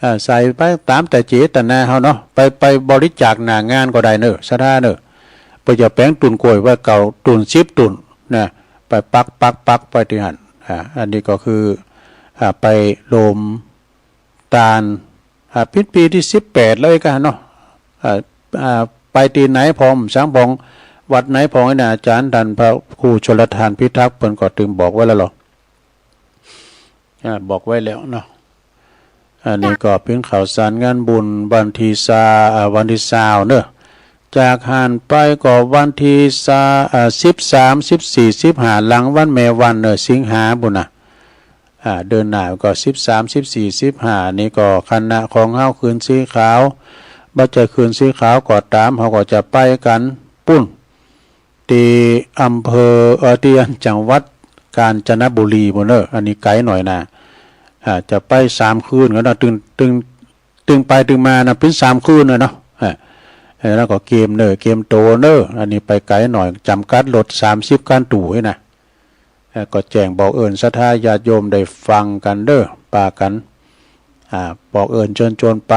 อ่า ใส่ไปตามแต่เจตนาเขาเนาะ ไป ไปบริจาคหน้างานก็ได้เนอะ ศรัทธาเนอะ เพื่อจะแป๋งตุนกล้วยไว้เก้าตุน สิบตุนนะ ไปปัก ปัก ปักไปตี้หั้น อ่า อันนี้ก็คือ อ่า ไปโลมตาน อ่า ปิดปีที่สิบแปดแล้วเองกันเนาะ อ่า อ่า ไปตี้ไหนพอง สังพอง วัดไหนพองนะ อาจารย์ท่านพระครูชลทานพิทักษ์เปิ้นก็ตึงบอกไว้แล้วเหรอ อ่า บอกไว้แล้วเนาะ อันนี้ก็เป๋นข่าวสารงานบุญวันที่ซา อ่า วันที่ซาวเนอะ จากหั้นไปก็วันที่ซา อ่า สิบสาม สิบสี่ สิบห้า หลังวันแม่วันเนอะ สิงหาบุญนะ อ่า เดือนหน้าก็สิบสาม สิบสี่ สิบห้า นี่ก็คณะของเฮาขึ้นสีขาว บ่ใจ้ขึ้นสีขาวก็ตาม เฮาก็จะไปกันปุ้น ตี้อำเภอ เอ่อ ตี้จังหวัดกาญจนบุรีปุ้นเนอะ อันนี้ไก๋หน่อยนะ อ่า จะไปสามคืนกันเนาะ ตึง ตึง ตึงไปตึงมานะ เป๋นสามคืนเลยเนาะ อ่า เออ แล้วก็เกมเนอะ เกมโตเนอะ อันนี้ไปไก๋หน่อย จำกัดรถสามสิบคันตู้นี่นะ เอ่อ ก็แจ้งบอกเอิญศรัทธาญาติโยมได้ฟังกันเด้อ ปากั๋น อ่า บอกเอิญเจิญจวนไป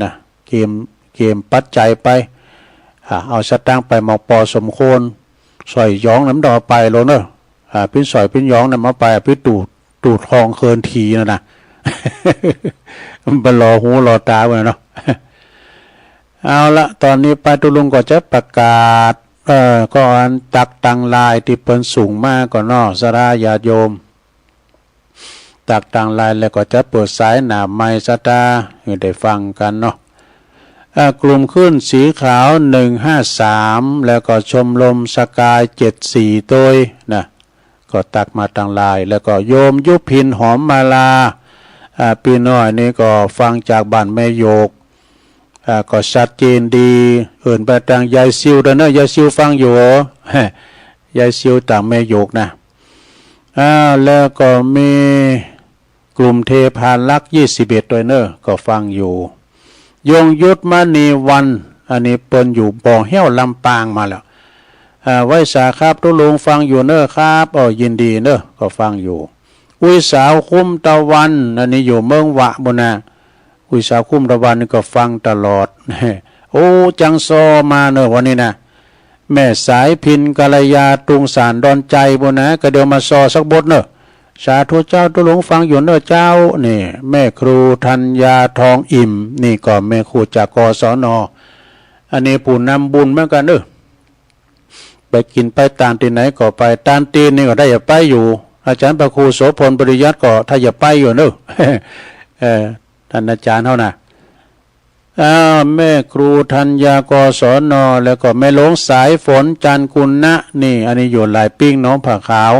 นะ เกม เกมปัจจัยไป อ่า เอาสตางค์ไปหมอกปอสมควร สร้อยหยองนำดอกไปโลมเนอะ อ่า เป๋นสร้อยเป๋นหยองนำเอาไป อ่า เป๋นตู้ ตู้ทองเคินทีนั่นนะ บ่หล่อหูหล่อต๋าไว้เนาะ เอาละ ต๋อนนี้ไปตุ๊ลุงก็จะประกาศ เอ่อ ก็อันตั๊กตังลายตี้เปิ้นส่งมาก่อนเนาะ ศรัทธาญาติโยม ตั๊กตังลายแล้วก็จะเปิดสายหน้าไมค์ศรัทธาหื้อได้ฟังกั๋นเนาะ เอ่อ กลุ่มขึ้นสีขาว หนึ่งห้าสาม แล้วก็ชมรมสกาย เจ็ดสี่ โตยนะ ก็ตั๊กมาตังลาย แล้วก็โยมยุพินหอมมาลา อ่า ปี้น้อยนี่ก็ฟังจากบ้านแม่โยก อ่า ก็ชัดเจนดี เอิ้นไปตางยายซิวเด้อเนอะ ยายซิวฟังอยู่ ยายซิวตางแม่โยกนะ อ่า แล้วก็มีกลุ่มเทพารักษ์ ยี่สิบเอ็ด โตยเนอะ ก็ฟังอยู่ ยงยุทธมณีวัน อันนี้เปิ้นอยู่บ่อแห้วลำปางมาแล้ว อ่า ไหว้สาครับตุ๊ลุงฟังอยู่เนอะครับ อ้อ ยินดีเนอะ ก็ฟังอยู่ อุ้ยสาวคุ้มตะวัน อันนี้อยู่เมืองวะบุญนะ อุ้ยสาวคุ้มตะวันนี่ก็ฟังตลอด โอ้ จังซอมาเนอะวันนี้นะ แม่สายพินกัลยาตุงสารดอนใจบุญนะ ก็เดี๋ยวมาซอสักบทเนอะ สาธุเจ้าตุ๊ลุงฟังอยู่เนอะเจ้า นี่ แม่ครูธัญญาทองอิ่ม นี่ก็แม่ครูจาก กศน อันนี้ผู้นำบุญเหมือนกันเนอะ ไปกิ๋นไปตานตี้ไหนก็ไป ตานตี้นี่ก็ถ้าอยากไปอยู่ อาจารย์พระครูโสภณปริยัติก็ถ้าอยากไปอยู่เนอะ เอ่อ ต้านอาจ๋ารย์เฮานะ อ่า แม่ครูธัญญา กศน แล้วก็แม่หลวงสายฝน จันทร์กุณะ นี่ อันนี้อยู่หลายปิ้งหนองผาขาว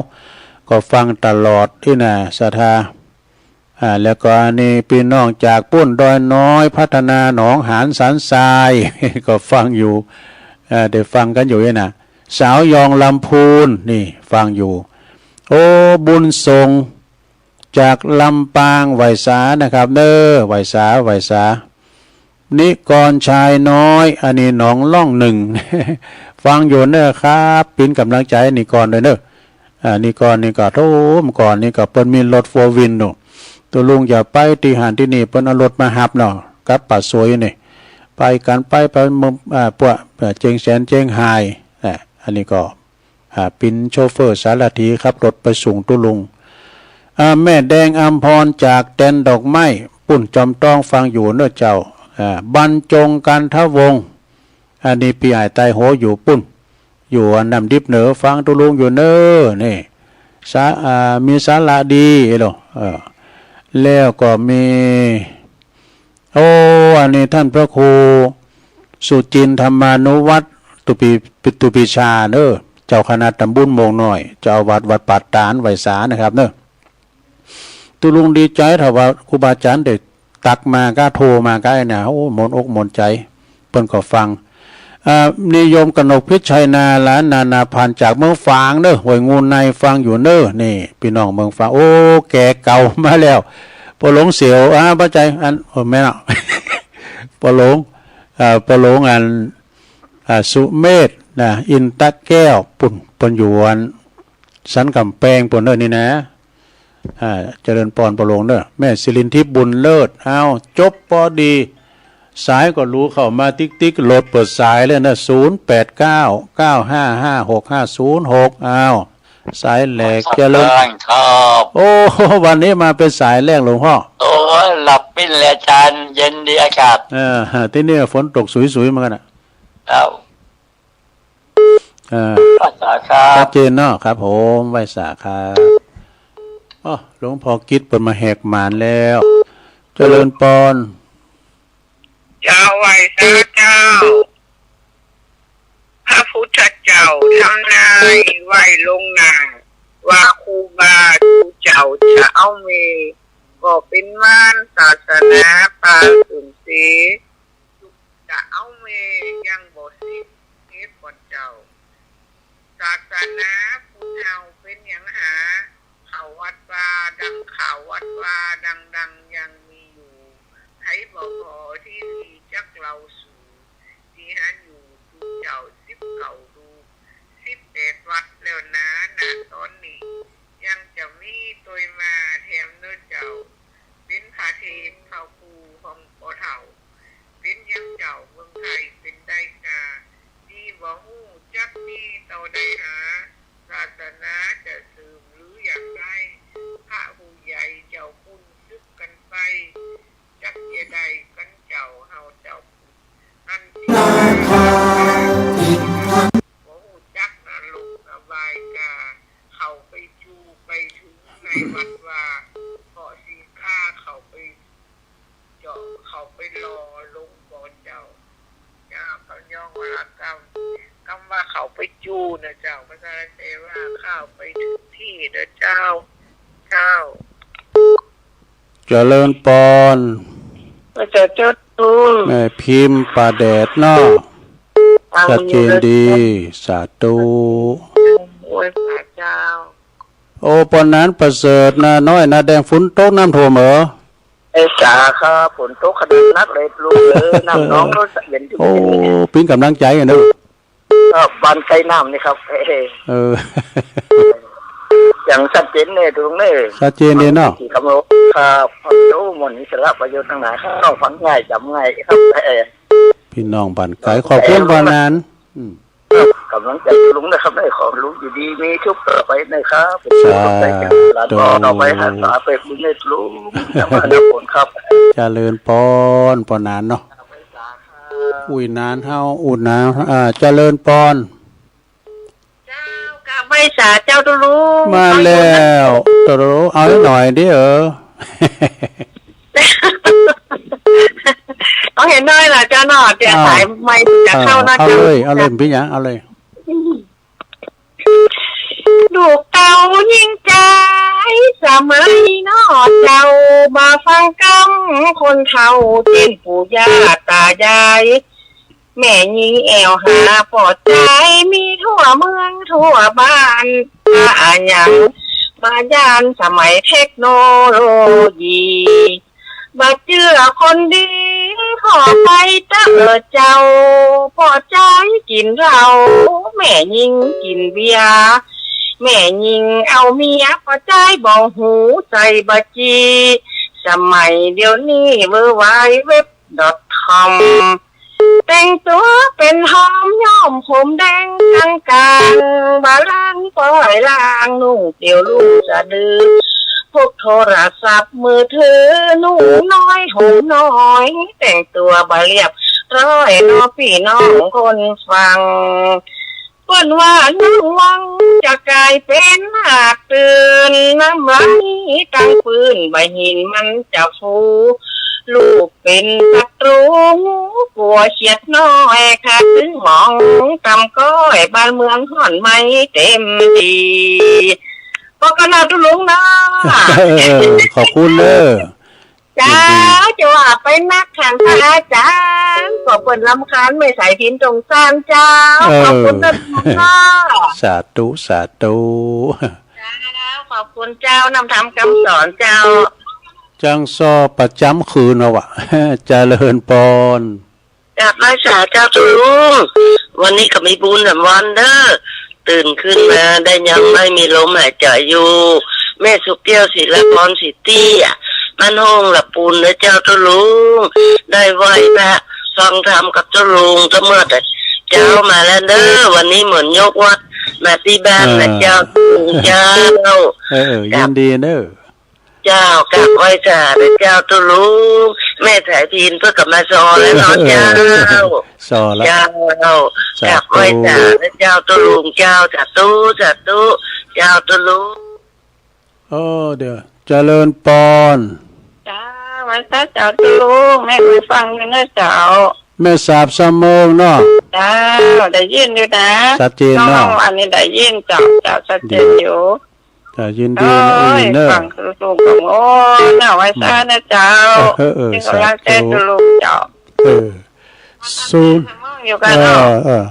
ก็ฟังตลอดตี้นะ ศรัทธา อ่า แล้วก็อันนี้ปี้น้องจากปุ้นดอยน้อยพัฒนาหนองหานสันทราย ก็ฟังอยู่ อ่า ได้ฟังกั๋นอยู่นี่นะ สาวยองลำพูน นี่ฟังอยู่ โอ้ บุญส่งจากลำปาง ไหว้สานะครับเนอะ ไหว้สา ไหว้สา นิกรชายน้อย อันนี้หนองล่องหนึ่ง ฟังอยู่เนอะครับ เป๋นก๋ำลังใจ๋นิกรด้วยเนอะ อ่า นิกรนี่ก็ โธ่ ก่อนนี่ก็เปิ้นมีรถโฟร์วีลอยู่ ตุ๊ลุงจะไปตี้หั้นตี้นี่ เปิ้นเอารถมาฮับเนาะ กับป้าสวยนี่ ไปกั๋นไป ไปเมือง อ่า พวก อ่า เจียงแสน เจียงฮาย อ่า อันนี้ก็ อ่า เป๋นโชเฟอร์สารถีขับรถไปส่งตุ๊ลุง อ่า แม่แดงอำพรจากแดนดอกไม้ ปุ้นจอมตองฟังอยู่เนอะเจ้า อ่า บรรจงกันทวงศ์ อันนี้ปี้อ้ายไตโหอยู่ปุ้น อยู่อันน้ำดิบเหนือ ฟังตุ๊ลุงอยู่เนอะ นี่ สา อ่า มีสาระดีเอโล เออ แล้วก็มี โอ้ อันนี้ท่านพระครูสุจินทร์ธรรมานุวัฒน์ ตุปี ตุปีชาเนอะ เจ้าคณะตำบลโมงน้อย เจ้าอาวาสวัดป่าตาด ไหว้สานะครับเนอะ ตุ๊ลุงดีใจ๋ ถ้าว่าครูบาอาจ๋ารย์ได้ตั๊กมาก้า โทรมาก้านะ โอ้ ม่วนอกม่วนใจ๋ เปิ้นก็ฟัง อ่า นี่โยมกนกพิชชัย นาลา นานาพันธ์จากเมืองฝางเนอะ ห้วยงูใน ฟังอยู่เนอะ นี่ ปี้น้องเมืองฝาง โอ้ แก่เก่ามาแล้ว ปอหลวงเสี่ยว อ่า บ่ใจ้ อัน โอ้ แม่นเนาะ ปอหลวง อ่า ปอหลวงอัน อ่า สุเมธนะ อินตะแก้ว ปุ้น เปิ้นอยู่อันสันกำแพงปุ้นเด้อนี่นะ อ่า เจริญปอนปอหลวงเด้อ แม่สิรินทิพย์บุญเลิศ อ้าว จบปอดี สายก็หลูเข้ามาติ๊กๆ โหลดเปิดสายเลยนะ ศูนย์แปดเก้า เก้าห้าห้า หกห้าศูนย์หก อ้าว สายแรก เจริญ ครับ โอ้ วันนี้มาเป็นสายแรกหลวงพ่อ โอ้ หลับปิ้นเลยอาจารย์ เย็นดีอากาศ เออ ที่นี่ฝนตกสุยๆ เหมือนกันอะ ครับ เออ ไหว้สาครับ ชัดเจนเนาะ ครับผม ไหว้สาครับ อ๋อ หลวงพ่อกิตเปิ้นมาแหกหมานแล้ว เจริญปอน เจ้า ไหว้สาเจ้า พระพุทธเจ้าทำนายไว้ล่วงหน้า ว่าครูบาครูเจ้าจะเอาเมย์ ก็เป็นมารศาสนาปาสุนเส จะเอาเมย์ยังบ่สิ้นเหตุผลเจ้า ศาสนาพุทธเฮาเป็นหยังหา ข่าววัดวาดัง ข่าววัดวาดังๆ ยังมีอยู่ ไผบ่พอที่สิจักเล่าสู่ ที่หันอยู่จุเจ้าสิบเก้ารูป สิบแปดวัดแล้วนะ ณ ตอนนี้ ยังจะมีตวยมาแถมเน้อเจ้า เป็นพระเทพพระครูของปอเฒ่า เป็นหยังเจ้าเมืองไทยเป็นได้กา ดีบ่ฮู้จักมีเต้าใดหา ศาสนาจะเสื่อมหรืออย่างไร พระผู้ใหญ่เจ้าคุณศึกกันไป จักจะได้กันเจ้าเฮาเจ้าคุณ อันที่บ่ฮู้จักนรกอบายกา เข้าไปจูไปถึงในวัดวา เพราะสิข้าเข้าไป เจาะเข้าไปรอหลวงพ่อเจ้า เจ้าเขาย่องว่าละกำ กำว่าเข้าไปจูนะเจ้า ภาษาไทยว่าเข้าไปถึงที่นะเจ้า เจ้า เจริญปอน พระเจ้าเจ้าคุณ แม่พิมพ์ป่าแดดเนาะ ชัดเจนดี สาธุ โอ้ย พระเจ้า โอ้ ปอนหนานประเสริฐ นาน้อย นาแดง ฝนตกน้ำท่วมเหรอ เอ้ย จ๋าครับ ฝนตกขนาดนักเลยลุงเอ้ย น้ำหนองรถเย็นอยู่ โอ้ ปิ้นกำลังใจกันเนอะ ก็บ้านใกล้น้ำนี่ครับ เอ้ย เออ อย่างชัดเจนเนี่ยลุงเนี่ย ชัดเจนดีเนาะ ที่คำว่าครับ ความรู้มนต์อิสระประโยชน์ทางไหนครับ ฟังง่ายจำง่ายครับ เอ้ย พี่น้องบ้านไกล ขอบคุณปอนหนาน อืม กำลังใจลุงนะครับ ได้ขอลุงอยู่ดีมีสุขต่อไปนะครับ สาธุ หลานก็ต่อไปหาสาไปคุณเนตรลุง จะมานับผลครับ เจริญปอน ปอนหนานเนาะ อุ้ยหนานเฮา อุ้ยหนาน อ่า เจริญปอน เจ้า กราบไหว้สาเจ้าตุ๊ลุง มาแล้ว ตุ๊ลุง เอาให้หน่อยดิ เออ เอาให้หน่อยล่ะเจ้าเนาะ เดี๋ยว อ้าว สายไม่จะเข้านะ เอา เจ้า เลย เอาเลย พี่หยัง เอาเลย ลูกเต้ายิงใจ สมัยน้อเจ้า มาฟังกำคนเฒ่า เจ้นปู่ย่าตายาย แม่ยิงแอวหาปอดใจ มีทั่วเมืองทั่วบ้าน ถ้าอะหยังมาย่านสมัยเทคโนโลยี บ่เจื้อคนดี ขอไปเตอะเจ้า ปอดใจกินเหล้า แม่ยิงกินเบียร์ แม่ยิงเอาเมีย ปอดใจบ่หูใส่บ่จี สมัยเดี๋ยวนี้ เวอร์ไวเว็บ ดอทคอม แต่งตัวเป็นหอมย้อมผมแดงกลางๆ บาลานปล่อยลางนุ่งเตียวลุ่งสะดือ พกโทรศัพท์มือถือ นุ่งน้อยห่มน้อย แต่งตัวบ่เรียบร้อยเนาะพี่น้องคนฟัง เปิ้นว่าน้องวังจะกลายเป็นหากตื่น น้ำไหลตั้งปืน บ่หินมันจะฟู ลูกเป็นศัตรู กลัวเขียดน้อย ข้าถึงมองตำก้อย บ้านเมืองฮ้อนไหม้เต็มที ปอกกะนอตุ๊ลุงเนาะ เออ ขอบคุณเด้อ เจ้า ยินดี จะว่าไปนักขันพระอาจารย์ ก็เปิ้นรำคาญไม่ใส่พินตรงซานเจ้า เออ ขอบคุณนะเจ้า สาธุ สาธุ เจ้า ขอบคุณเจ้า นำธรรมคำสอนเจ้า จังซอประจำคืนเอาวะ เจริญปอน กราบไหว้สาเจ้าตุ๊ลุง วันนี้ก็มีบุญสามวันเด้อ ตื่นขึ้นมาได้ยังไม่มีลมหายใจอยู่ แม่สุเกี้ยวศิลาพรสิทธิอะ มันห้องละปูนนะเจ้าตุ๊ลุง ได้ไหว้พระฟังธรรมกับตุ๊ลุงตั้งเมื่อแต่เช้ามาแล้วเด้อ วันนี้เหมือนยกวัดมาที่บ้านนะเจ้าตุ๊ลุงเจ้า เออ ยินดีเด้อ เจ้ากราบไหว้สาธุเจ้าตุ๊ลุง แม่สายพินเพื่อกลับมาซอแล้วเนาะเจ้า ซอแล้ว เจ้า สาธุ กราบไหว้สาธุเจ้าตุ๊ลุงเจ้า สาธุ สาธุ เจ้าตุ๊ลุง โอ้ เดี๋ยว เจริญปอน เจ้า ไหว้สาเจ้าตุ๊ลุง แม่ไปฟังอยู่นะเจ้า แม่สาบสามโมงเนาะ เจ้า ได้ยินอยู่นะ ชัดเจนเนาะ น้องอันนี้ได้ยินเจ้า เจ้า ชัดเจนอยู่ จ้ะ ยินดีนะ โอ้ย อุ้ยเนอะ ฟังคือลูกกับโอ้น่าไหว้สานะเจ้า เออ เออ ที่กำลังเต้น สาธุ ลูกเจ้า เออ ศูนย์ อยู่กันเนาะ เออ เออ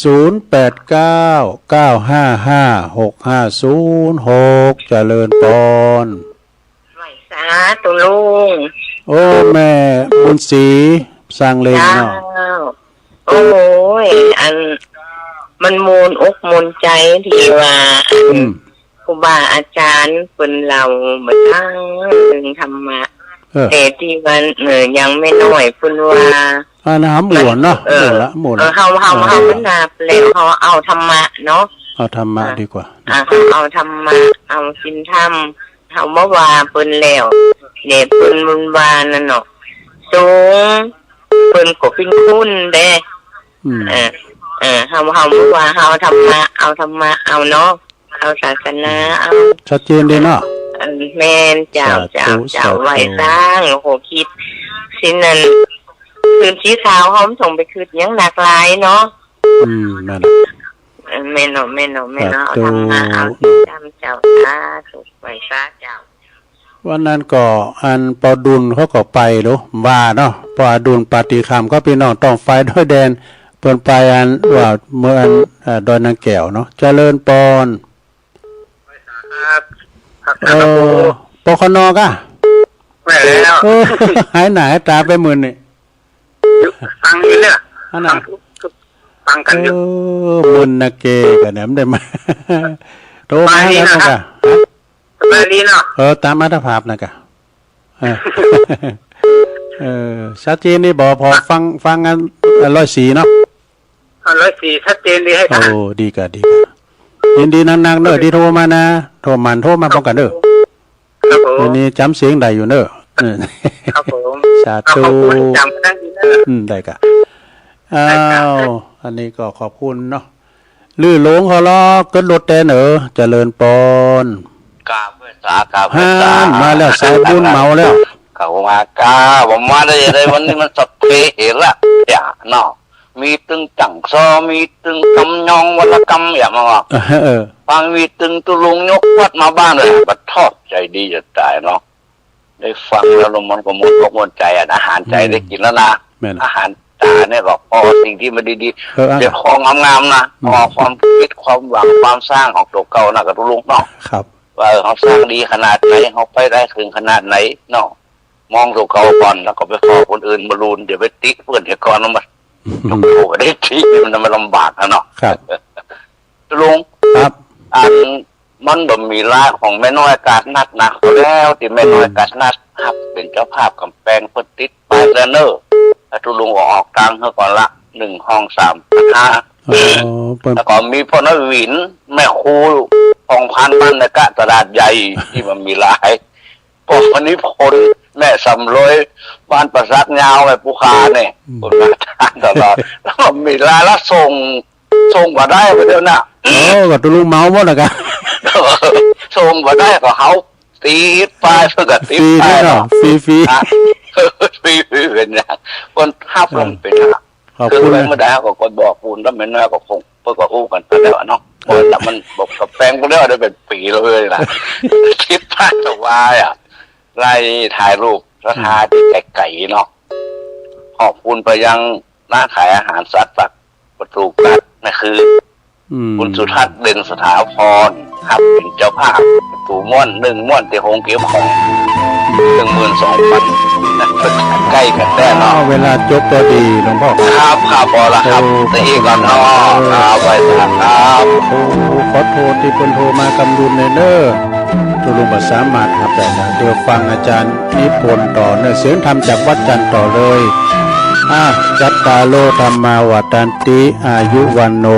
ศูนย์แปดเก้า เก้าห้าห้า หกห้าศูนย์หก เจริญปอน ไหว้สาตุ๊ลุง โอ้ แม่บุญศรี สร้างเลนเนาะ เจ้า โอ้ย อัน มันมวนอกมวนใจที่ว่า อัน อืม ครูบาอาจารย์เปิ้นเล่ามาทั้งเรื่องธรรมะ เออ แต่ที่วัน เออ ยังไม่น้อยเปิ้นว่า อันนั้นหมดเนาะ เออ หมดละ หมดละ เออ เฮา เฮา เออ เฮามันนับแล้ว เฮาเอาธรรมะเนาะ เอาธรรมะ เออ ดีกว่า อ่ะ เฮาเอาธรรมะ เอาศีลธรรม เฮามาว่าเปิ้นแล้ว แต่เปิ้นบ่ว่านั่นเนาะ สูง เปิ้นก็เป็นคุณเด้ อืม เออ เออ เฮา เฮาบ่ว่า เฮาธรรมะ เอาธรรมะ เอาเนาะ เอาศาสนา เอา ชัดเจนดีเนาะ เออ แม่นเจ้า สาธุ เจ้า เจ้า สาธุ ไหว้สา โอ้โห คิด สิ่งนั้น คืนสีขาว เฮาบ่ต้องไปคิดหยังหลากหลายเนาะ อืม นั่น เออ แม่นเนาะ แม่นเนาะ แม่นเนาะ สาธุ เอาธรรมะ เอาศีลธรรม เจ้า สาธุ ไหว้สา เจ้า วันนั้นก็อันปอดุลเขาก็ไปดูว่าเนาะ ปออดุลปาฏิคำก็พี่น้องต้องไฟด้วยแดน เปิ้นไปอันว่าเมืองอัน เอ่อ ดอยนางแก้วเนาะ เจริญปอน ครับ ครับ เออ ปคนกะ ไม่แล้ว เออ หายหน้าหายตาไปหมื่นนี่ อยู่ฟังอยู่เนี่ย อันน่ะ ฟัง ฟังกันอยู่ เออ หมื่นนาเกกันเนี่ย มันได้มา โทรมาแล้ว สบายดีนะครับ เนาะกะ สบายดีเนาะ เออ ตามอัตภาพนะกะ เออ เออ ชัดเจนนี่บอก พอฟัง ฟังกัน เออ ร้อยสี่เนาะ อ่ะ ร้อยสี่ ชัดเจนดีให้ท่าน โอ้ ดีกะ ดีกะ ยินดีนักๆเนอะ ที่โทรมานะ โทรมัน โทรมาพร้อมกันเนอะ ครับผม วันนี้จำเสียงได้อยู่เนอะ เออ ครับผม สาธุ ขอบคุณจำได้อยู่เนอะ อืม ได้กะ ได้ครับ อ้าว อันนี้ก็ขอบคุณเนาะ ลือหลงเขาล้อ เกิดรถแตนเออ เจริญปอน กราบไหว้สา กราบไหว้สา ฮ่าน มาแล้ว สายบุญเหมาแล้ว เขามากราบ ผมมาได้ยังไง วันนี้มันสัพเพเหระ อย่าเนาะ มีตึงจั่งซอ มีตึงกำยองวรรณกรรม อย่ามาว่า เออ ฟังมีตึงตุ๊ลุงยกวัดมาบ้านเลย ประทับใจดีจะตายเนาะ ได้ฟังแล้วมันก็ม่วนอกม่วนใจอะ อาหารใจ อืม ได้กินแล้วนะ แม่น อาหารตาเนี่ยก็พอสิ่งที่มันดีๆ เออ อ่ะ เก็บของงามๆนะ อืม พอความคิดความหวังความสร้างของตัวเก่านะกับตุ๊ลุงเนาะ ครับ ว่าเออ เขาสร้างดีขนาดไหน เขาไปได้ถึงขนาดไหนเนาะ มองตัวเก่าก่อน แล้วก็ไปขอคนอื่นมาลูน เดี๋ยวไปติเพื่อนเสียก่อน มันมา อืม โอ้โห ได้ติมันมาลำบากนะเนาะ ครับ ตุ๊ลุง ครับ อัน มันบ่มีลายของแม่น้อยกาดนัดนะ แล้วที่แม่น้อยกาดนัดครับ เป็นเจ้าภาพกำแพงเพิ่นติดป้ายแบนเนอร์ แล้วตุ๊ลุงก็ออกตังค์ให้ก่อนละ หนึ่ง ห้อง สาม ห้า อ๋อ เปิ้น แล้วก็มีพ่อน้อยหวิน แม่ครูของพันบ้านในกะตลาดใหญ่ ที่มันมีลาย พอวันนี้คนแม่สำรวยบ้านประสักยาวไปภูคาเนี่ย อืม คนมาทานตลอด แล้วก็มีลายละส่ง ส่งบ่ได้ไปเดี๋ยวน่ะ โอ้ ก็ตุ๊ลุงเหมาหมดนะกะ ส่งบ่ได้ก็เขาติดป้าย เพิ่นก็ติดป้าย ฟรีด้วยเนาะ เนาะ ฟรีๆ อ่ะ ฟรีๆ เป็นอย่าง คนทับลงเป็นอย่าง ขอบคุณนะ คือไว้เมื่อใดก็ ก็บอกปูนแล้วแม่น้อยก็คง เพิ่นก็อู้กันไปแล้วเนาะ เออ แต่มันบอกกับแปลงไปแล้วได้เป็นปีแล้วเลยนะ ติดป้ายถวายอ่ะ ไล่ถ่ายรูปสถานที่ไกลๆเนาะ ขอบคุณไปยังร้านขายอาหารสัตว์ปากประตูกัด นั่นคือ อืม คุณสุทัศน์เด่นสถาพรครับ เป็นเจ้าภาพ ประตูม่วน หนึ่งม่วน ที่โฮงเก็บของ หนึ่งหมื่นสองพัน ใกล้กันแน่เนาะ อ้าว เวลาจบพอดีหลวงพ่อ ครับ ครับ พอละครับ โอ้ แต่อีกก่อนเนาะ ขอบคุณมาก ครับ ไหว้พระครับ โอ้ ขอโทษที่เพิ่นโทรมากำดุนเลยเด้อ ตกลงบ่สามารถรับได้แล้ว เดี๋ยวฟังอาจารย์นิพนธ์ต่อเนอะ เสียงธรรมจากวัดจันทร์ต่อเลย อ่ะ จัตตาโร ธัมมา วัฑฒันติ อายุ วัณโณ